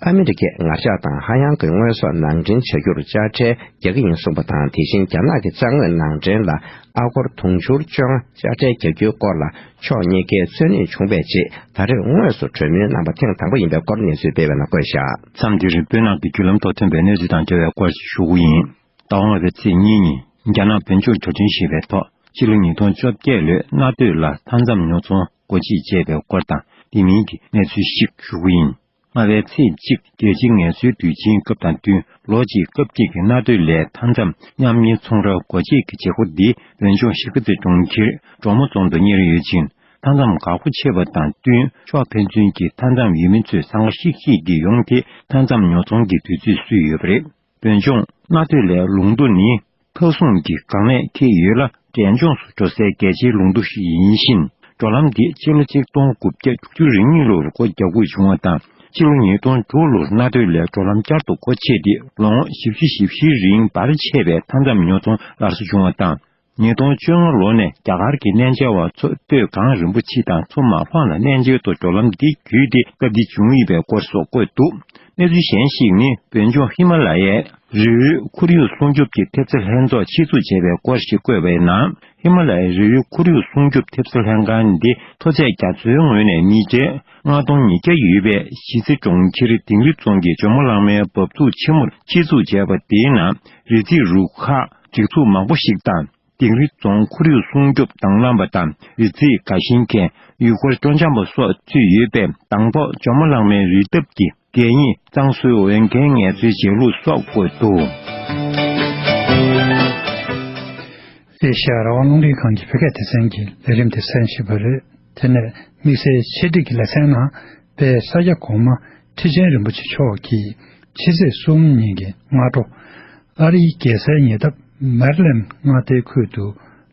ཨ་མི་རི་ཀས་ངར་ལྕགས་དང་ཧ་ཡང་གི་དངོས་ཟོག་ནང་འདྲེན་བྱ་རྒྱུར་དཔྱ་ཁྲལ་རྒྱག་གི་ཡིན་གསུངས་པ་དང་། དེ་བཞིན་རྒྱ་ནག་གི་ཅ་དངོས་ནང་འདྲེན་ལ་ཨ་སྒོར་དུང་ཕྱུར་བཅོ་ལྔ་དཔྱ་ཁྲལ་རྒྱག་རྒྱུའི་སྐོར་ལ། ཕྱོགས་གཉིས་ཀས་རྩོད་གླེང་བྱུང་བའི་རྗེས། ད་རེས་དངོས་སུ་གྲོས་མོལ་གནང་པ་ཐེངས་དང་པོ་ཡིན་པའི་སྐོར་གནས་ཚུལ་སྤེལ་བའི་ནང་བཀོད་བཞག་མཚམས་འདིར་སྤོས་ནག་གི་བརྒྱུད་ལམ་ཐོག་ཐོན་པའི་གནས་ཚུལ་དང་འབྲེལ་བའི་སྐོར་ཞིག་ཞུ་གི་ཡིན། ཟླ་བ་ལྔ་པའི་ཚེས་གཉིས་ཉིན། རྒྱ་ནག་བོད་ལྗོངས་འབྱོར་འབྲིང་ཞེས་པའི་ཐོག་ཕྱི་ལོ་ཉིས་སྟོང་བཅོ་བརྒྱད་ལོའི་གནའ་སྟོད་ལ་མཐའ་མཚམས་ཉོ་ཚོང་སྒོ་འབྱེད་བྱས་པའི་སྐོར་དང་། དེ་མིན་གྱི་གནས་ཚུལ་ཞིག་ཞུ་གི་ཡིན། ལྔ་པའི་ཚེས་གཅིག་རྒྱལ་སྤྱིའི་ངལ་གསོའི་དུས་ཆེན་སྐབས་དང་བསྟུན། ལོ་གཅིག་སྐབས་གཅིག་གི་གནའ་སྟོད་ལའི་མཐའ་མཚམས་མཉམ་ཉེའི་ཚོང་ར་སྒོ་འབྱེད་ཀྱི་བྱེད་སྒོ་འདི་བོད་ལྗོངས་གཞིས་ཀ་རྩེ་གྲོང་ཁྱེར་གྲོ་མོ་རྫོང་དུ་གཉེར་ཡོད་ཅིང་། མཐའ་མཚམས་འགག་སྒོ་ཆེ་བ་དང་བསྟུན། ཕྱོགས་ཕན་ཚུན་གྱི་མཐའ་མཚམས་ཡུལ་མི་ཚོས་འཚང་ཁ་ཤིག་ཤིག་གིས་ཡོང་སྟེ། མཐའ་མཚམས་ཉོ་ཚོང་གི་དུས་ཚོད་བསུས་ཡོད་པ་རེད། བོད་ལྗོངས་གནའ་སྟོད་ལའི་ལུང་མདོ་ནི་མཐའ་སྲུང་གི་འགག་གནད་འཁེལ་ཡོད་ལ། འབྲས་ལྗོངས་སུ་འགྲོ་སའི་གལ་ཆེའི་ལུང་མདོ་ཞིག་ཡིན་ཞིང་། འགྲོ་ལམ་འདི་ཕྱི་ལོ་ཆིག་སྟོང་དགུ་བརྒྱ་དྲུག་ཅུ་རེ་གཉིས་ལོར་སྒོ་རྒྱག་དགོས་བྱུང་བ་དང་། ཕྱི་ལོ་ཉིས་སྟོང་དྲུག་ལོར་གནའ་སྟོད་ལའི་འགྲོ་ལམ་བསྐྱར་དུ་སྒོ་ཕྱེས་ཏེ། ལོ་ངོ་བཞི་བཅུ་ཞེ་བཞིའི་རིང་བར་ཆད་པའི་མཐའ་མཚམས་ཉོ་ཚོང་སླར་གསོ་བྱུང་བ་དང་། ཉིས་སྟོང་བཅོ་ལྔ་ལོ་ནས་རྒྱ་གར་གྱི་གནས་མཇལ་བ་ཚོ་སྟོད་གངས་རིན་པོ་ཆེ་དང་མཚོ་མ་ལྷོང་ལ་གནས་མཇལ་དུ་འགྲོ་ལམ་འདི་བརྒྱུད་དེ་སྐབས་འདི་བྱུང་ཡོད་པའི་སྐོར་སོགས་བཀོད་འདུག་གནས་ཚུལ་གཞན་ཞིག་ནི། བོད་ལྗོངས་ཧི་མ་ལ་ཡའི་རི་བོའི་ཁོར་ཡུག་སྲུང་སྐྱོབ་ཀྱི་ཐེབས་རྩ་ལྷན་ཚོགས་ཆེད་འཛུགས་བྱས་པའི་སྐོར་ཞིག་བཀོད་པའི་ནང་། ཧི་མ་ལ་ཡའི་རི་བོའི་ཁོར་ཡུག་སྲུང་སྐྱོབ་ཐེབས་རྩ་ལྷན་ཁང་འདི་མཐོ་ཚད་རྒྱ་མཚོའི་ངོས་ནས་མི་ཊར་ལྔ་སྟོང་ཉིས་བརྒྱ་ཡོད་པའི་གཞིས་རྩེ་གྲོང་ཁྱེར་དིང་རི་རྫོང་གི་ཇོ་མོ་གླང་མའི་འབབ་ཚུགས་ཆེན་མོར་ཆེད་འཛུགས་བྱས་པ། དེའི་ནང་རི་རྩེའི་རུ་ཁག་སྒྲིག་འཛུགས་མང་པོ་ཞིག་དང་། དིང་རི་རྫོང་ཁོར་ཡུག་སྲུང་སྐྱོབ་དང་བླངས་པ་དང་། རི་རྩེའི་དགའ་ཞེན་མཁན། ཡུལ་སྐོར་སྤྲོ་འཆམ་པ་སོགས་ཚུད་ཡོད་པས། མདང་ཐོག་ཇོ་མོ་གླང་མའི་རི་འདབས་ཀྱི་གད་སྙིགས་གཙང་བཟོའི་འོས་འགན་ངལ་རྩོལ་བྱེད་ལུགས་སོགས་བཀོད་འདུག་ཨེ་ཤ་ཡ་རང་དབང་རླུང་འཕྲིན་ཁང་གི་བོད་སྐད་སྡེ་ཚན་གྱི་ལས་རིམ་དེ་གསན་བཞིན་པ་རེད། དེ་ནས་དམིགས་བསལ་ཆེད་སྒྲིག་གི་ལེ་ཚན་ནང་། དཔལ་ས་སྐྱ་གོང་མ་ཁྲི་ཆེན་རིན་པོ་ཆེ་མཆོག་གིས་ཕྱི་ཚེས་གསུམ་ཉིན་གྱི་སྔ་དྲོ། ཨ་རིའི་རྒྱལ་སའི་ཉེ་འདབས་མེ་རི་ལེན་མངའ་སྡེའི་ཁུལ་དུ་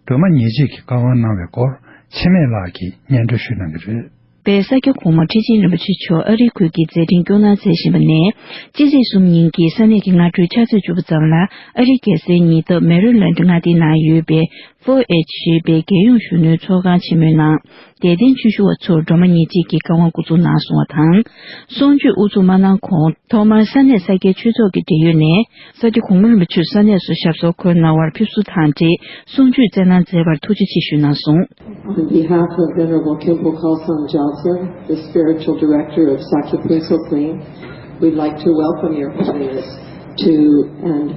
སྒྲོལ་མ་ཉེར་གཅིག་གི་བཀའ་དབང་གནང་བའི་སྐོར་འཆི་མེད་ལགས་ཀྱིས་སྙན་སྒྲོན་ཞུ་གནང་གི་རེད། དཔལ་ས་སྐྱ་གོང་མ་ཁྲི་ཆེན་རིན་པོ་ཆེ་མཆོག་ཨ་རིའི་ཁུལ་གྱི་མཛད་འཕྲིན་སྐྱོང་གནང་མཛད་བཞིན་པ་ནས། སྤྱི་ཚེས་གསུམ་ཉིན་གྱི་ས་གནས་ཀྱི་སྔ་དྲོའི་ཕྱག་ཚོད་བཅུ་པ་ཙམ་ལ། ཨ་རིའི་རྒྱལ་སའི་ཉེ་འདབས་མེ་རི་ལེན་ཌི་མངའ་སྡེའི་ནང་ཡོད་པའི་ཕོར་ཨེཆ་ཞེས་པའི་རྒྱལ་ཡོངས་གཞོན་ནུའི་ཚོགས་ཁང་ཆེན་མོའི་ནང་། དད་ལྡན་ཆོས་ཞུ་བ་ཚོར་སྒྲོལ་མ་ཉེར་གཅིག་གི་བཀའ་དབང་འགོ་འཛུགས་གནང་སོང་བ་དང་། གསུང་ཆོས་དབུ་འཛུགས་མ་གནང་གོང་། ཐོག་མར་ས་གནས་ས་སྐྱའི་ཆོས་ཚོགས་ཀྱི་འབྲེལ་ཡོད་ནས། ས་སྐྱ་གོང་མ་རིན་པོ་ཆེ་ས་གནས་སུ་ཞབས་སོར་འཁོད་གནང་བར་ཕེབས་བསུ་དང་འབྲེལ། གསུང་ཆོས་སྩལ་གནང་མཛད་པར་ཐུགས་རྗེ་ཆེ་ཞུས་གནང་སོང་། On behalf of Venerable Khenpo Khalsang Gyaltsab, the spiritual director of Sakya Phuntsog Ling, we'd like to welcome Your Holiness to, and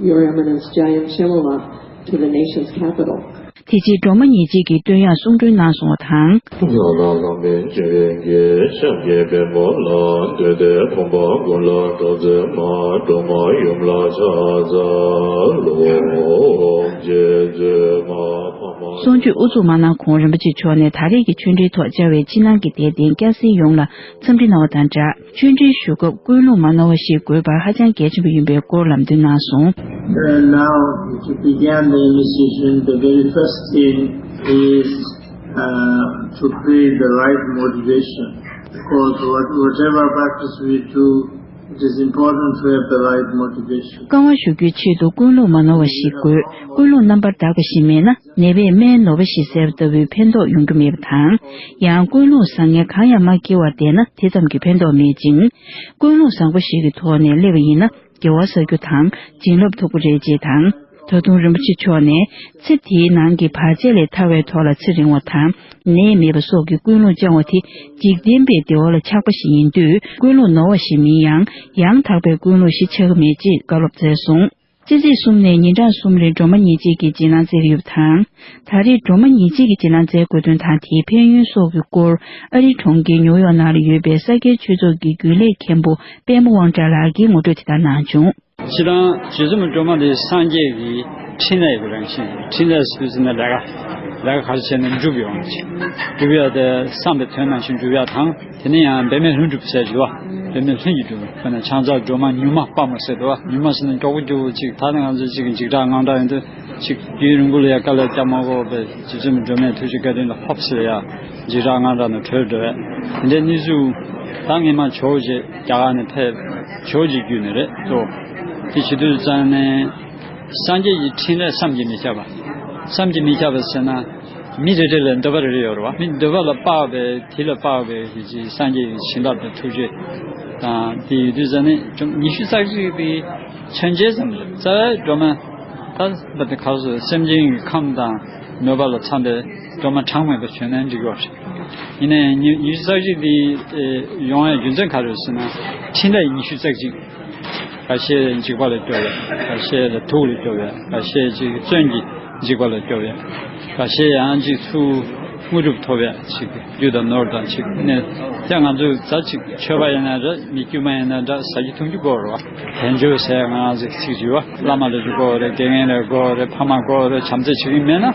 Your Eminence Jayam Shyamala to the nation's capital. དེ་རྗེས་སྒྲོལ་མ་ཉེར་གཅིག་གིས་བསྟོད་དབྱངས་གསུང་གྲོལ་གནང་སོང་བ་དང་། ཡང་ན་བླ་མེད་འཇིགས་མེད་ཀྱི་ཤཱཀྱའི་བེམ་པོ་ལ་འདུས་ཏེ་ཕོངས་པ་ཀུན་ལ་སྒྲོལ་མཛད་མ། སྒྲོལ་མ་ཡུམ་ལ་ཕྱག་འཚལ་ལོ། རྗེ་བཙུན་མ་འཕགས་མ། གསུང་ཆོས་དབུ་འཛུགས་མ་གནང་གོང་རིན་པོ་ཆེ་མཆོག་ནས་ད་རེས་ཀྱི་ཆོས་འབྲེལ་ཐོག་བཅར་བའི་ཕྱི་ནང་གི་དད་ལྡན་སྐྱ་སེར་ཡོངས་ལ་འཚམས་འདྲི་གནང་བ་དང་སྦྲགས། ཆོས་འབྲེལ་ཞུ་སྐབས་ཀུན་སློང་མ་ནོར་བ་ཞིག་དགོས་པ་ཧ་ཅང་གལ་ཆེན་པོ་ཡིན་པའི་སྐོར་ལམ་སྟོན་གནང་སོང་། Uh, now, to begin the initiation, the very first thing is, uh, to create the right motivation. Because what, whatever practice we do, It is important to have the right motivation. རྐང་པ་གཞུ་རྒྱུའི་ཆེད་དུ་ཀུན་སློང་མ་ནོར་བ་ཞིག་དགོས། ཀུན་སློང་རྣམ་པར་དག་པ་ཞིག་མེད་ན། ནད་པས་སྨན་ནོར་བ་ཞིག་ཟས་པ་ལྟ་བུའི་ཕན་ཐོགས་ཡོང་རྒྱུ་མེད་པ་དང་། ཡང་ཀུན་སློང་བཟང་ངན་གང་ཡང་མ་སྐྱེ་བར་བསྡད་ན་དེ་ཙམ་གྱིས་ཕན་ཐོགས་མེད་ཅིང་། ཀུན་སློང་བཟང་པོ་ཞིག་གི་ཐོག་ནས་སླེབས་པ་ཡིན་ན། དགེ་བ་བསགས་རྒྱུ་དང་བྱིན་རླབས་ཐོབ་ཀྱི་རེད་ཅེས་དང་། ད་དུང་རིན་པོ་ཆེ་མཆོག་ནས། ཚེ་འདིའི་ནང་གི་བར་ཆད་ལས་ཐར་བའི་ཐོག་ལ་ཚེ་རིང་བ་དང་། ནད་མེད་པ་སོགས་ཀྱི་ཀུན་སློང་བཅངས་པ་དེ་འཇིག་རྟེན་པའི་བདེ་བ་ལ་ཆགས་པ་ཞིག་ཡིན་དུས། ཀུན་སློང་ནོར་བ་ཞིག་མིན་ཡང་། ཡང་དག་པའི་ཀུན་སློང་ཞིག་ཆགས་ཀྱི་མེད་ཅེས་བཀའ་སློབ་སྩལ་སོང་། སྤྱི་ཚེས་གསུམ་ནས་ཉིན་གྲངས་གསུམ་རིང་སྒྲོལ་མ་ཉེར་གཅིག་གི་བྱིན་རླབས་སྩལ་གྱི་ཡོད་པ་དང་། ད་རེས་སྒྲོལ་མ་ཉེར་གཅིག་གི་བྱིན་རླབས་སྩལ་དགོས་དོན་དང་། དེའི་ཕན་ཡོན་སོགས་ཀྱི་སྐོར། ཨ་རིའི་གྲོང་ཁྱེར་ཉིའུ་ཡོག་ནང་ལ་ཡོད་པའི་ས་སྐྱའི་ཆོས་ཚོགས་ཀྱི་རྒྱུན་ལས་མཁན་པོ་པད་མ་དབང་གྲགས་ལགས་ཀྱིས་ངོ་སྤྲོད་དེ་ལྟར་གནང་བྱུང་། སྤྱིར་བཏང་རྗེ་བཙུན་མ་སྒྲོལ་མ་དེ་སངས་རྒྱས་ཀྱི་ཕྲིན་ལས་ཀྱི་རང་བཞིན། ཕྲིན་ལས་སུ་ཟེར་ན་ལས་ཀ་ལས་ཀ་ག་རེ་བྱས་ན་འགྲུབ་ཡོང་ཅིག་འགྲུབ་ཡ་དེ་བསམ་པའི་དོན་ནང་བཞིན་འགྲུབ་ཡ་དང་། དེ་ནས་ཡང་འབད་མེད་ལྷུན་གྲུབ་ཟེར་གྱི་འདུག་བ། འབད་མེད་ལྷུན་གྱིས་འགྲུབ། དཔེར་ན་ཕྱག་འཚལ་སྒྲོལ་མ་མྱུར་མ་དཔའ་མོ་ཟེར་འདུག་བ། མྱུར་མ་ཟེར་ན་མགྱོགས་པོ་མགྱོགས་པོ་ཅིག་ད་ནི་ང་ཚོ་ཅིག་འཇིགས་སྐྲག་དངངས་སྐྲག་ཡོང་དུས་ཅིག་རྒྱུན་རིང་པོ་ལ་ཡ་དཀའ་ལས་རྒྱག་མ་དགོས་པའི་རྗེ་བཙུན་མ་སྒྲོལ་མའི་ཐུགས་རྗེ་བཀའ་དྲིན་ལ་ཧོབ་ཟེར་ཡ། འཇིགས་སྐྲག་དངངས་སྐྲག་ནས་གྲོལ་འགྲོ་བས། དེ་འདྲའི་གནས་ཚུལ་ད་སྔས་མ་ཇོ་བོ་རྗེ་རྒྱ་གར་ནས་ཕེབས། ཇོ་བོ་རྗེ་བརྒྱུད་ནས་རེད་གཙོ་བོ། དེ་བྱེད་དུས་ཙང་ནས་སངས་རྒྱས་ཀྱི་ཕྲིན་ལས་བསམ་གྱིས་མི་ཁྱབ་པ། བསམ་གྱིས་མི་ཁྱབ་པ་ཟེར་ན། མི་རེ་རེ་ལ་འདོད་པ་རེ་རེ་ཡོད་རེད་བ། མི་འདོད་པ་ལ་དཔག་པའི་དེ་ལ་དཔག་པའི་གི་ཅིག་སངས་རྒྱས་ཀྱི་བྱིན་རླབས་དང་ཐུགས་རྗེ་དང་དེ་ཡོད་དུས་ཙང་ནས་ཉི་ཤུ་རྩ་གཅིག་དེ་མཚོན་བྱེད་ཙམ་རེད། རྩ་བའི་སྒྲོལ་མ་ད་ད་དེ་ག་སོ་སེམས་ཅན་གྱི་ཁམས་དང་མོས་པ་ལ་འཚམ་པའི་སྒྲོལ་མ་གྲངས་མེད་པ་བྱོན་ན་འགྲིག་ཡོད་རེད། ཡིན་ནའི་ཉི་ཉི་ཤུ་རྩ་གཅིག་དེ་ཡོང་བའི་རྒྱུ་མཚན་ག་རེ་རེད་ཟེར་ན། ཕྲིན་ལས་ཉི་ཤུ་རྩ་གཅིག་ཁ་ཤས་འཇིགས་པ་ལ་སྐྱོབ་པ། ཁ་ཤས་ལ་དུག་ལ་སྐྱོབ་པ། ཁ་ཤས་ཅིག་བཙོན་གྱི་འཇིགས་པ་ལ་སྐྱོབ་པ། ཁ་ཤས་ཡང་ཅིག་ཚུར་དངོས་གྲུབ་ཐོབ་པ་ཅིག་རྒྱུ་དང་ནོར་དང་ཅིག་ནས་ཀྱང་ང་ཚོ་ད་ཅིག་ཆོས་པ་ཡིན་ན་འདྲ། མི་དཀྱུས་མ་ཡིན་ན་འདྲ། ཟ་རྒྱུ་འཐུང་རྒྱུ་དགོས་རེད་བ། དལ་འབྱོར་ཟེར་ང་རང་ཚོ་ཚིག་བརྗོད་བ། བླ་མ་ལ་རྒྱུ་དགོས་རེད། དགེ་རྒན་ལ་དགོས་རེད། ཕ་མ་དགོས་རེད། བྱམས་བརྩེ་བྱེད་ཀྱི་མེད་ན་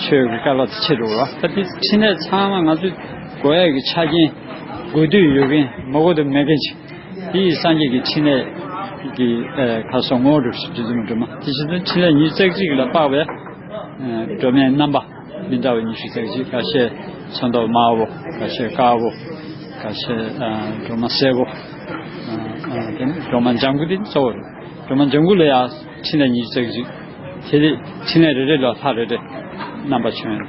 ཆོས་ཀྱི་དཀའ་སླ་དེ་ཆེ་འགྲོ་བ། ད་དེ་ཕྲིན་ལས་ཚང་མ་ང་ཚོ་དགོས་ཡ་གི་ཆ་རྐྱེན་དགོས་དུས་ཡོད་མཁན། མ་དགོས་དུས་མེད་མཁན་ཅིག་དེ་ཡི་སངས་རྒྱས་ཀྱི་ཕྲིན་ལས་ཀྱི་ཨ་ཁ་སོ་ངོ་སྒྲུབ་ཞིག་རྗེ་བཙུན་མ་སྒྲོལ་མ། དེ་བཞིན་དུ་ཕྲིན་ལས་ཉི་ཤུ་རྩ་གཅིག་ལ་དཔག་པའི་ཨ་སྒྲོལ་མའི་རྣམ་པ་མི་འདྲ་བ་ཉི་ཤུ་རྩ་གཅིག་ཁ་ཤས་ཚོན་མདོག་དམར་པོ། ཁ་ཤས་དཀར་པོ། ཁ་ཤས་ཨ་སྒྲོལ་མ་སེར་པོ། ཨ་ཨ་དེ་ནས་སྒྲོལ་མ་ལྗང་གུ་དེ་གཙོ་བོ་རེད། སྒྲོལ་མ་ལྗང་གུ་ལ་ཡང་ཕྲིན་ལས་ཉི་ཤུ་རྩ་གཅིག་དེ་ལས་ཕྲིན་ལས་རེ་རེ་ལ་ལྷ་རེ་རེ་རྣམ་པ་བྱོན།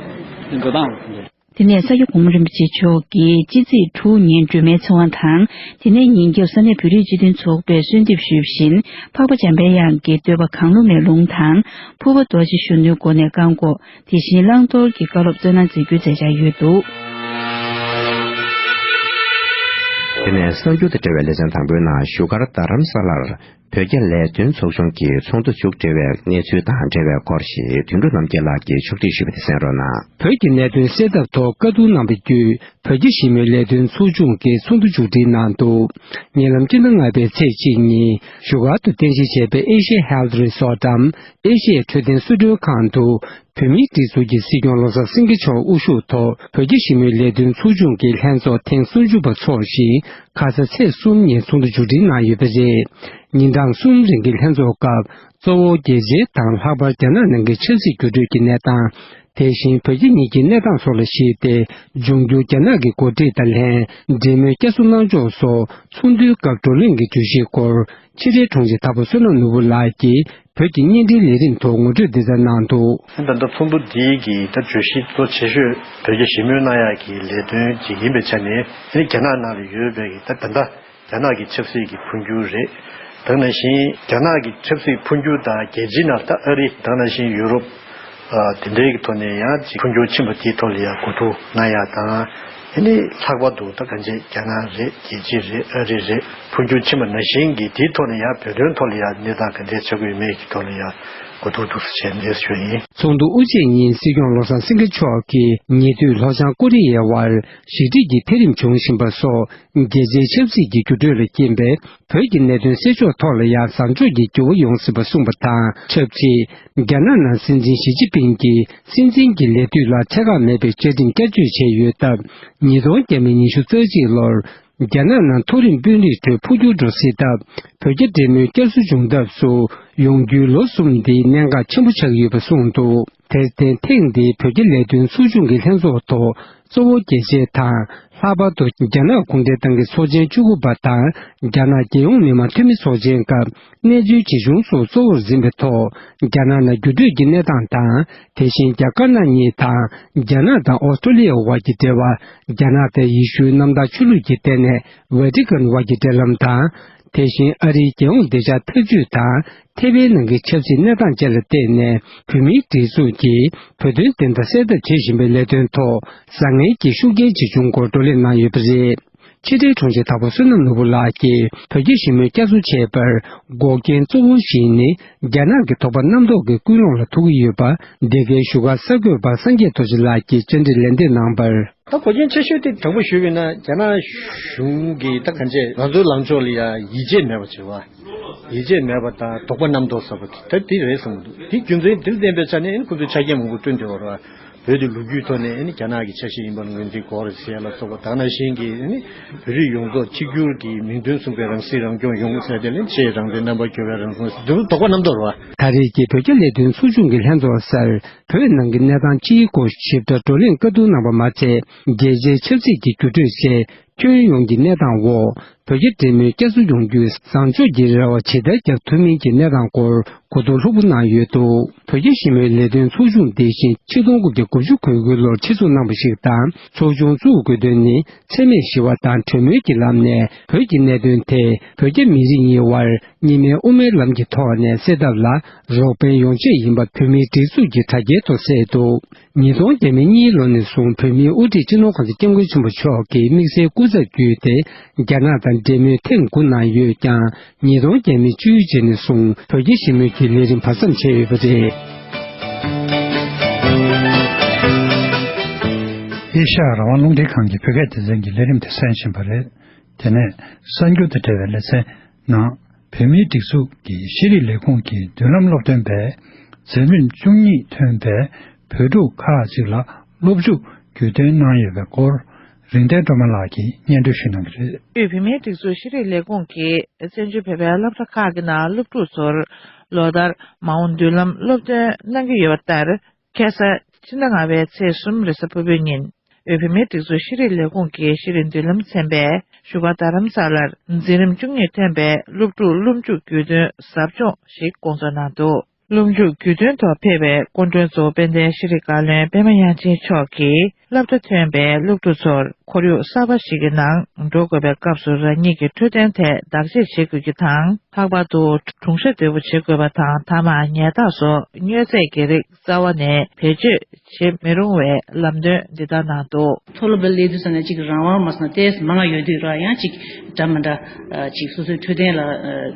དེ་འགྲོ་སྟངས་རེད། དེ་ནས་ས་སྐྱ་གོང་མ་རིན་པོ་ཆེ་མཆོག་གིས་སྤྱི་ཚེས་དྲུག་ཉིན་སྒྲོལ་མའི་ཚེ་དབང་དང་། དེ་ནས་ཉིན་རྒྱབ་ས་གནས་བོད་རིགས་སྤྱི་མཐུན་ཚོགས་པས་གསོལ་འདེབས་ཞུས་པ་བཞིན། འཕགས་པ་འཇམ་དཔལ་དབྱངས་ཀྱི་བསྟོད་པ་གང་བླུགས་མེད་ལུང་དང་། ཕུར་པ་རྡོ་རྗེ་གཞོན་ནུའི་སྒོ་ནས་བསྐང་བསྐོར། དེ་བཞིན་བླང་དོར་གྱི་བཀའ་སློབ་སྩལ་གནང་མཛད་རྒྱུའི་མཛད་འཆར་ཡོད་འདུག་དེ་ནས་གསར་འགྱུར་དང་འབྲེལ་བའི་ལེ་ཚན་དང་པོའི་ནང་བཞུགས་སྒར་རྡ་རམ་ས་ལར། བོད་རྒྱ་ལས་དོན་ཚོགས་ཆུང་གི་ཚོགས་འདུ་མཇུག་སྒྲིལ་བའི་གནས་ཚུལ་དང་འབྲེལ་བའི་སྐོར་ཞིག་དོན་གྲུབ་རྣམ་རྒྱལ་ལགས་ཀྱིས་ཕྱོགས་སྒྲིག་ཞུས་པ་དེ་གསན་རོགས་གནང་། བོད་ཀྱི་གནད་དོན་སེལ་ཐབས་ཐོག་བཀའ་བསྡུར་གནང་བ་བརྒྱུད། བོད་རྒྱ་ཞི་མོལ་ལས་དོན་ཚོགས་ཆུང་གིས་ཚོགས་འདུ་མཇུག་སྒྲིལ་གནང་འདུག་ཉེ་ལམ་སྤྱི་ཟླ་ལྔ་པའི་ཚེས་གཅིག་ཉིན་བཞུགས་སྒར་དུ་རྟེན་གཞི་བྱས་པའི་ཨེ་ཤེ་ཧེལ་ཐི་རི་སོར་ཊམ། ཨེ་ཤེ་ཡའི་འཕྲོད་བསྟེན་གསོལ་མགྲོན་ཁང་དུ། བོད་མིའི་སྒྲིག་འཛུགས་ཀྱི་སྲིད་སྐྱོང་བློ་བཟང་སེང་གེ་མཆོག་དབུ་བཞུགས་ཐོག་བོད་རྒྱ་ཞི་མོལ་ལས་དོན་ཚོགས་ཆུང་གི་ལྷན་ཚོགས་ཐེངས་སུམ་ཅུ་པ་འཚོགས་ཤིང་། ཁ་ས་ཚེས་གསུམ་ཉིན་ཚོགས་འདུ་མཇུག་སྒྲིལ་གནང་ཡོད་པ་རེད། ཉིན་གྲངས་གསུམ་རིང་གི་ལྷན་ཚོགས་སྐབས། གཙོ་བོ་རྒྱལ་སྤྱིའི་དང་ལྷག་པར་རྒྱ་ནག་ནང་གི་ཆབ་སྲིད་འགྱུར་འགྲོས་ཀྱི་གནས་སྟངས། དེ་བཞིན་བོད་རྒྱ་གཉིས་ཀྱི་གནས་སྟངས་སོགས་ལ་གཞིགས་ཏེ། འབྱུང་འགྱུར་རྒྱ་ནག་གི་འགོ་ཁྲིད་དང་ལྷན་འབྲེལ་མོལ་བསྐྱར་གསོ་གནང་ཕྱོགས་སོགས་ཚོགས་འདུའི་སྐབས་བགྲོ་གླེང་གི་བརྗོད་གཞིའི་སྐོར། ཕྱི་དྲིལ་དྲུང་ཆེ་དྭགས་པོ་བསོད་ནམས་ནོར་བུ་ལགས་ཀྱིས་བོད་ཀྱི་བརྙན་འཕྲིན་ལས་རིམ་ཐོག་ངོ་སྤྲོད་འདི་ལྟར་གནང་འདུག་ད་ལྟ་ཚོགས་འདུ་འདིའི་གི་ད་བརྗོད་གཞི་གཙོ་ཆེ་ཤོས་བོད་རྒྱ་ཞི་མོལ་གནང་ཡག་གི་ལས་དོན་ཅིག་ཡིན་པའི་ཆ་ནས། ཨ་ནི་རྒྱ་ནག་ནང་ལ་ཡོད་པའི་གི་ད་ད་ལྟ་རྒྱ་ནག་གི་ཆབ་སྲིད་ཀྱི་འཕོ་འགྱུར་རེད། ད་ག་ནང་བཞིན་རྒྱ་ནག་གི་ཆབ་སྲིད་འཕོ་འགྱུར་དང་རྒྱལ་སྤྱིའི་ནང་ད་ཨ་རི། ད་ག་ནང་བཞིན་ཡུ་རོབ། ཨ་དེ་འདྲའི་གི་ཐོག་ནས་ཡང་ཅིག་འཕོ་འགྱུར་ཕྱིན་པ་དེའི་ཐོག་ལ་ཡང་གོ་བསྡུར་གནང་ཡག་དང་། ཨ་ནི་ལྷག་པར་དུ་ད་གང་ཅི་རྒྱ་ནག་རེད། རྒྱལ་སྤྱི་རེད། ཨ་རི་རེད། འཕོ་འགྱུར་ཕྱིན་པ་ནང་བཞིན་གྱི་དེའི་ཐོག་ནས་ཡང་བོད་དོན་ཐོག་ལ་ཡང་གནས་སྟངས་ག་འདྲས་ཆགས་ཀྱི་ཡོད་མེད་ཀྱི་ཐོག་ལ་ཡང་གོ་བསྡུར་འདུག་སེ་བྱས་ནས་ཞུ་ཡིན། ཚོགས་འདུ་དབུ་འབྱེད་ཉིན་སྲིད་སྐྱོང་བློ་བཟང་སེང་གེ་མཆོག་གིས་ཉེ་དུས་ལྷོ་བྱང་ཀོ་རི་ཡའི་དབར་ཞི་འགྲིག་གི་འཕེལ་རིམ་བྱུང་བཞིན་པ་སོགས། རྒྱལ་སྤྱིའི་ཆབ་སྲིད་ཀྱི་འགྱུར་འགྲོས་ལ་རྐྱེན་པས། བོད་ཀྱི་གནད་དོན་སེལ་ཕྱོགས་ཐོག་ལ་ཡང་བཟང་ཕྱོགས་ཀྱི་འགྱུར་བ་ཡོང་སྲིད་པ་གསུངས་པ་དང་། ཆབས་ཅིག་རྒྱ་ནག་ནང་སྲིད་འཛིན་ཞི་ཅིན་ཕིང་གིས་སྲིད་འཛིན་གྱི་ལས་དུས་ལ་ཐད་ཀར་མེད་པའི་བཅའ་ཁྲིམས་བསྐྱར་བཅོས་བྱས་ཡོད་སྟབས། ཉིས་སྟོང་ཉི་ཤུ་རྩ་གཅིག་ལོར་རྒྱ་ནག་ནང་མཐོ་རིམ་དཔོན་རིགས་ཁྲོད་འཕོ་འགྱུར་འགྲོ་སྲིད་སྟབས། བོད་རྒྱ་འབྲེལ་མོལ་བསྐྱར་གསོ་བྱུང་ཐབས་སུ་ཡོང་རྒྱུའི་ལོ་གསུམ་འདི་གནད་འགག་ཆེན་པོ་ཆགས་ཡོད་པ་གསུངས་འདུག་དེར་བརྟེན། ཐེངས་འདིའི་བོད་རྒྱ་ལས་དོན་ཚོགས་ཆུང་གི་ལྷན་ཚོགས་ཐོག་གཙོ་བོ་རྒྱལ་སྤྱི་དང་། ལྷག་པར་དུ་རྒྱ་ནག་གུང་ཁྲན་ཏང་གི་ཚོགས་ཆེན་བཅུ་དགུ་པ་དང་། རྒྱ་ནག་རྒྱལ་ཡོངས་མི་དམངས་འཐུས་མི་ཚོགས་ཆེན་སྐབས་གནས་ཚུལ་ཇི་བྱུང་སོགས་གཙོ་བོར་འཛིན་པའི་ཐོག་རྒྱ་ནག་ནང་འགྱུར་འགྲོས་ཀྱི་གནས་སྟངས་དང་། དེ་བཞིན་རྒྱ་དཀར་ནག་གཉིས་དང་། རྒྱ་ནག་དང་ཨོ་སི་ཀྲོ་ལི་ཡའི་དབར་གྱི་འབྲེལ་བ། རྒྱ་ནག་དང་ཡེ་ཤུའི་གནམ་བདག་ཆོས་ལུགས་ཀྱི་ལྟེ་གནས་ཝེ་ཏི་ཀན་དབར་གྱི་འབྲེལ་ལམ་དང་། དེ་བཞིན་ཨ་རིའི་རྒྱལ་ཡོངས་བདེ་འཇགས་ཐབས་ཇུས་དང་། ཐེ་ཝན་ནང་གི་ཆབ་སྲིད་གནས་སྟངས་བཅས་ལ་བལྟས་ནས། བོད་མིའི་སྒྲིག་འཛུགས་ཀྱིས་བོད་དོན་བདེན་མཐའ་གསལ་ཐབས་བྱེད་བཞིན་པའི་ལས་དོན་ཐོག་བཟང་ངན་གྱི་ཤུགས་རྐྱེན་ཇི་བྱུང་སྐོར་བགྲོ་གླེང་གནང་ཡོད་པ་རེད། ཕྱི་དྲིལ་དྲུང་ཆེ་དྭགས་པོ་བསོད་ནམས་ནོར་བུ་ལགས་ཀྱིས་བོད་རྒྱ་ཞི་མོལ་བསྐྱར་གསོ་བྱས་པར་འགོག་རྐྱེན་གཙོ་བོ་ཞིག་ནི། རྒྱ་ནག་གི་དོགས་པ་རྣམ་རྟོག་གི་ཀུན་སློང་ལ་ཐུག་གི་ཡོད་པ། འདི་གའི་བཞུགས་སྒར་གསར་འགོད་པ་སངས་རྒྱས་རྡོ་རྗེ་ལགས་ཀྱིས་བཅར་འདྲི་ལན་འདེབས་གནང་བར། ད་གོ་རྐྱེན་ཆེ་ཤོས་དེ་དྲང་པོ་ཞུས་པ་ཡིན་ན། རྒྱ་ནག་གཞུང་གིས་ད་གང་བྱས་ང་ཚོའི་ལངས་ཕྱོགས་ལ་ཡ་ཡིད་ཆེས་མེད་པ་བྱེད་པ། ཡིད་ཆེས་མེད་པ་དང་དོགས་པ་རྣམ་རྟོག་ཟ་བ་དེ་ད་དེ་རེད་བསམ་གྱི་འདུག་དེ་རྒྱུ་མཚན་དེ་ལ་བརྟེན་པའི་ཆ་ནས་ཨ་ནི་ཁོ་ཚོས་ཆ་རྐྱེན་མང་པོ་བསྐྲུན་བསྡད་པ་རེད་བ། བོད་དེ་ལོ་རྒྱུས་ཐོག་ནས་ཨ་ནི་རྒྱ་ནག་གི་ཆ་ཤས་ཡིན་པ་ལ་ངོས་འཛིན་དགོས་རེད་ཟེར་ཡ་ལ་སོགས་པ། དེ་ནང་བཞིན་གྱི་ཨ་ནི་བོད་རིགས་ཡོངས་རྫོགས་གཅིག་གྱུར་གྱི་མིང་དོན་མཚུངས་པའི་རང་སྲིད་རང་སྐྱོང་ཡོང་དགོས་ཟེར་དེ་ལ་ཆེས་རང་བཙན་རྣམ་པར་གྱུར་པའི་རང་དབང་ཟེར་དེ་ཚོ་དོགས་པ་རྣམ་རྟོག་རེད་བ། ད་རེས་ཀྱི་བོད་རྒྱ་ལས་དོན་ཚོགས་ཆུང་གི་ལྷན་ཚོགས་སར་བོད་ནང་གི་གནས་སྟངས་སྤྱིའི་སྐོར་ཞིབ་ཕྲ་བགྲོ་གླེང་བཀའ་བསྡུར་གནང་བ་མ་ཚད། རྒྱལ་སྤྱིའི་ཆབ་སྲིད་ཀྱི་འགྱུར་འགྲོས་བཅས་ཁྱོན་ཡོངས་ཀྱི་གནས་སྟངས་འོག་བོད་རྒྱ་འབྲེལ་མོལ་བསྐྱར་གསོ་ཡོང་རྒྱུའི་བཟང་ཕྱོགས་ཀྱི་རེ་བ་ཇི་ལྟར་བརྒྱབ་ཐུབ་མིན་གྱི་གནས་སྟངས་སྐོར་གོ་བསྡུར་ལྷུག་པོ་གནང་ཡོད་འདུག་བོད་རྒྱ་ཞི་མོལ་ལས་དོན་ཚོགས་ཆུང་འདི་བཞིན་ཆིག་སྟོང་དགུ་བརྒྱ་དགུ་བཅུ་གོ་དགུའི་ལོར་ཆེད་འཛུགས་གནང་བ་ཞིག་དང་། ཚོགས་ཆུང་བཙུགས་དགོས་དོན་ནི། འཚེ་མེད་ཞི་བ་དང་གྲོས་མོལ་གྱི་ལམ་ནས་བོད་ཀྱི་གནད་དོན་དེ་བོད་རྒྱ་མི་རིགས་གཉིས་དབར་གཉིས་སྨན་དབུ་མའི་ལམ་གྱི་ཐོག་ནས་སེལ་ཐབས་ལ་རོགས་ཕན་ཡོང་ཆེད་ཡིན་པ་བོད་མིའི་སྒྲིག་འཛུགས་ཀྱི་དྲ་རྒྱའི་ཐོག་གསལ་འདུག་ཉིས་སྟོང་ཉེར་གཉིས་ལོ་ནས་བཟུང་བོད་མིའི་དབུ་ཁྲིད་སྤྱི་ནོར་༸གོང་ས་༸སྐྱབས་མགོན་ཆེན་པོ་མཆོག་གིས་དམིགས་བསལ་སྐུ་ཚབ་བརྒྱུད་དེ་རྒྱ་ནག་དང་འབྲེལ་མོལ་ཐེངས་དགུ་གནང་ཡོད་ཀྱང་། ཉིས་སྟོང་ཉེར་བཅུའི་རྗེས་ནས་བཟུང་བོད་རྒྱ་ཞི་མོལ་གྱི་ལས་རིམ་བར་མཚམས་ཆད་ཡོད་པ་རེད། ཨེ་ཤ་ཡ་རང་དབང་རླུང་འཕྲིན་ཁང་གི་བོད་སྐད་སྡེ་ཚན་གྱི་ལས་རིམ་དེ་གསན་བཞིན་པ་རེད། དེ་ནས་གསར་འགྱུར་དང་འབྲེལ་བའི་ལེ་ཚན་ནང་། བོད་མིའི་སྒྲིག་འཛུགས་ཀྱི་ཤེས་རིག་ལས་ཁུངས་ཀྱི་མདུན་ལམ་སློབ་སྟོན་པས་འཛིན་རིམ་བཅུ་གཉིས་ཐོན་པའི་བོད་ཕྲུག་ཁག་ཅིག་ལ་སློབ་འཇུག་བརྒྱུད་སྟོན་གནང་ཡོད་པའི་སྐོར། རིག་ལྡན་སྒྲོལ་མ་ལགས་ཀྱིས་སྙན་སྒྲོན་ཞུ་གནང་གི་རེད། དབུས་བོད་མིའི་སྒྲིག་འཛུགས་ཤེས་རིག་ལས་ཁུངས་ཀྱིས་བཙན་བྱོལ་བོད་པའི་སློབ་གྲྭ་ཁག་གི་ནང་སློབ་ཕྲུག་ཚོར་ལོ་ལྟར་མ་འོངས་མདུན་ལམ་སློབ་སྟོན་གནང་གི་ཡོད་པ་ལྟར། ཁ་སང་ཕྱི་ཟླ་ལྔ་པའི་ཚེས་གསུམ་རེས་གཟའ་ཕུར་བུའི་ཉིན། དབུས་བོད་མིའི་སྒྲིག་འཛུགས་ཤེས་རིག་ལས་ཁུངས་ཀྱི་ཤེས་རིག་མདུན་ལམ་ཚན་པས་བཞུགས་སྒར་རྡ་རམ་ས་ལར་འཛིན་རིམ་བཅུ་གཉིས་ཐོན་པའི་སློབ་ཕྲུག་སློབ་འཇུག་བརྒྱུད་སྟོན་ཟབ་སྦྱོང་ཞིག་སྐོང་ཚོགས་གནང་འདུག་སློབ་འཇུག་བརྒྱུད་སྟོན་ཐོག་ཕེབས་པའི་སྐུ་མགྲོན་གཙོ་བོ་དཔལ་ལྡན་ཤེས་རིག་བཀའ་བློན་པད་མ་དབྱངས་ཅན་མཆོག་གིས་སློབ་གྲྭ་ཐོན་པའི་སློབ་ཕྲུག་ཚོར་ཁོར་ཡུག་གསར་པ་ཞིག་གི་ནང་འགྲོ་དགོས་པའི་སྐབས་སུ་རང་ཉིད་ཀྱི་འཕྲོད་བསྟེན་ཐད་བདག་གཅེས་བྱེད་དགོས་རྒྱུ་དང་། ལྷག་པར་དུ་གྲུང་ཤ་དོད་པོ་བྱེད་དགོས་པ་དང་། ཐ་མག་ཉལ་ཐག་སོགས་མྱོས་རྫས་ཀྱི་རིགས་རྩ་བ་ནས་བེད་སྤྱོད་བྱེད་མི་རུང་བའི་ལམ་སྟོན་འདི་ལྟར་གནང་འདུག་མཐོ་སློབ་ལ་སླེབས་དུས་ཙམ་ནས་ཅིག་རང་དབང་མ་སོང་ན་ཏོག་ཙམ་མང་ང་ཡོད་དུས་ར། ཡང་ཅིག་འདྲ་མི་འདྲ་ཅིག་སོ་སོའི་འཕྲོད་བསྟེན་ལ་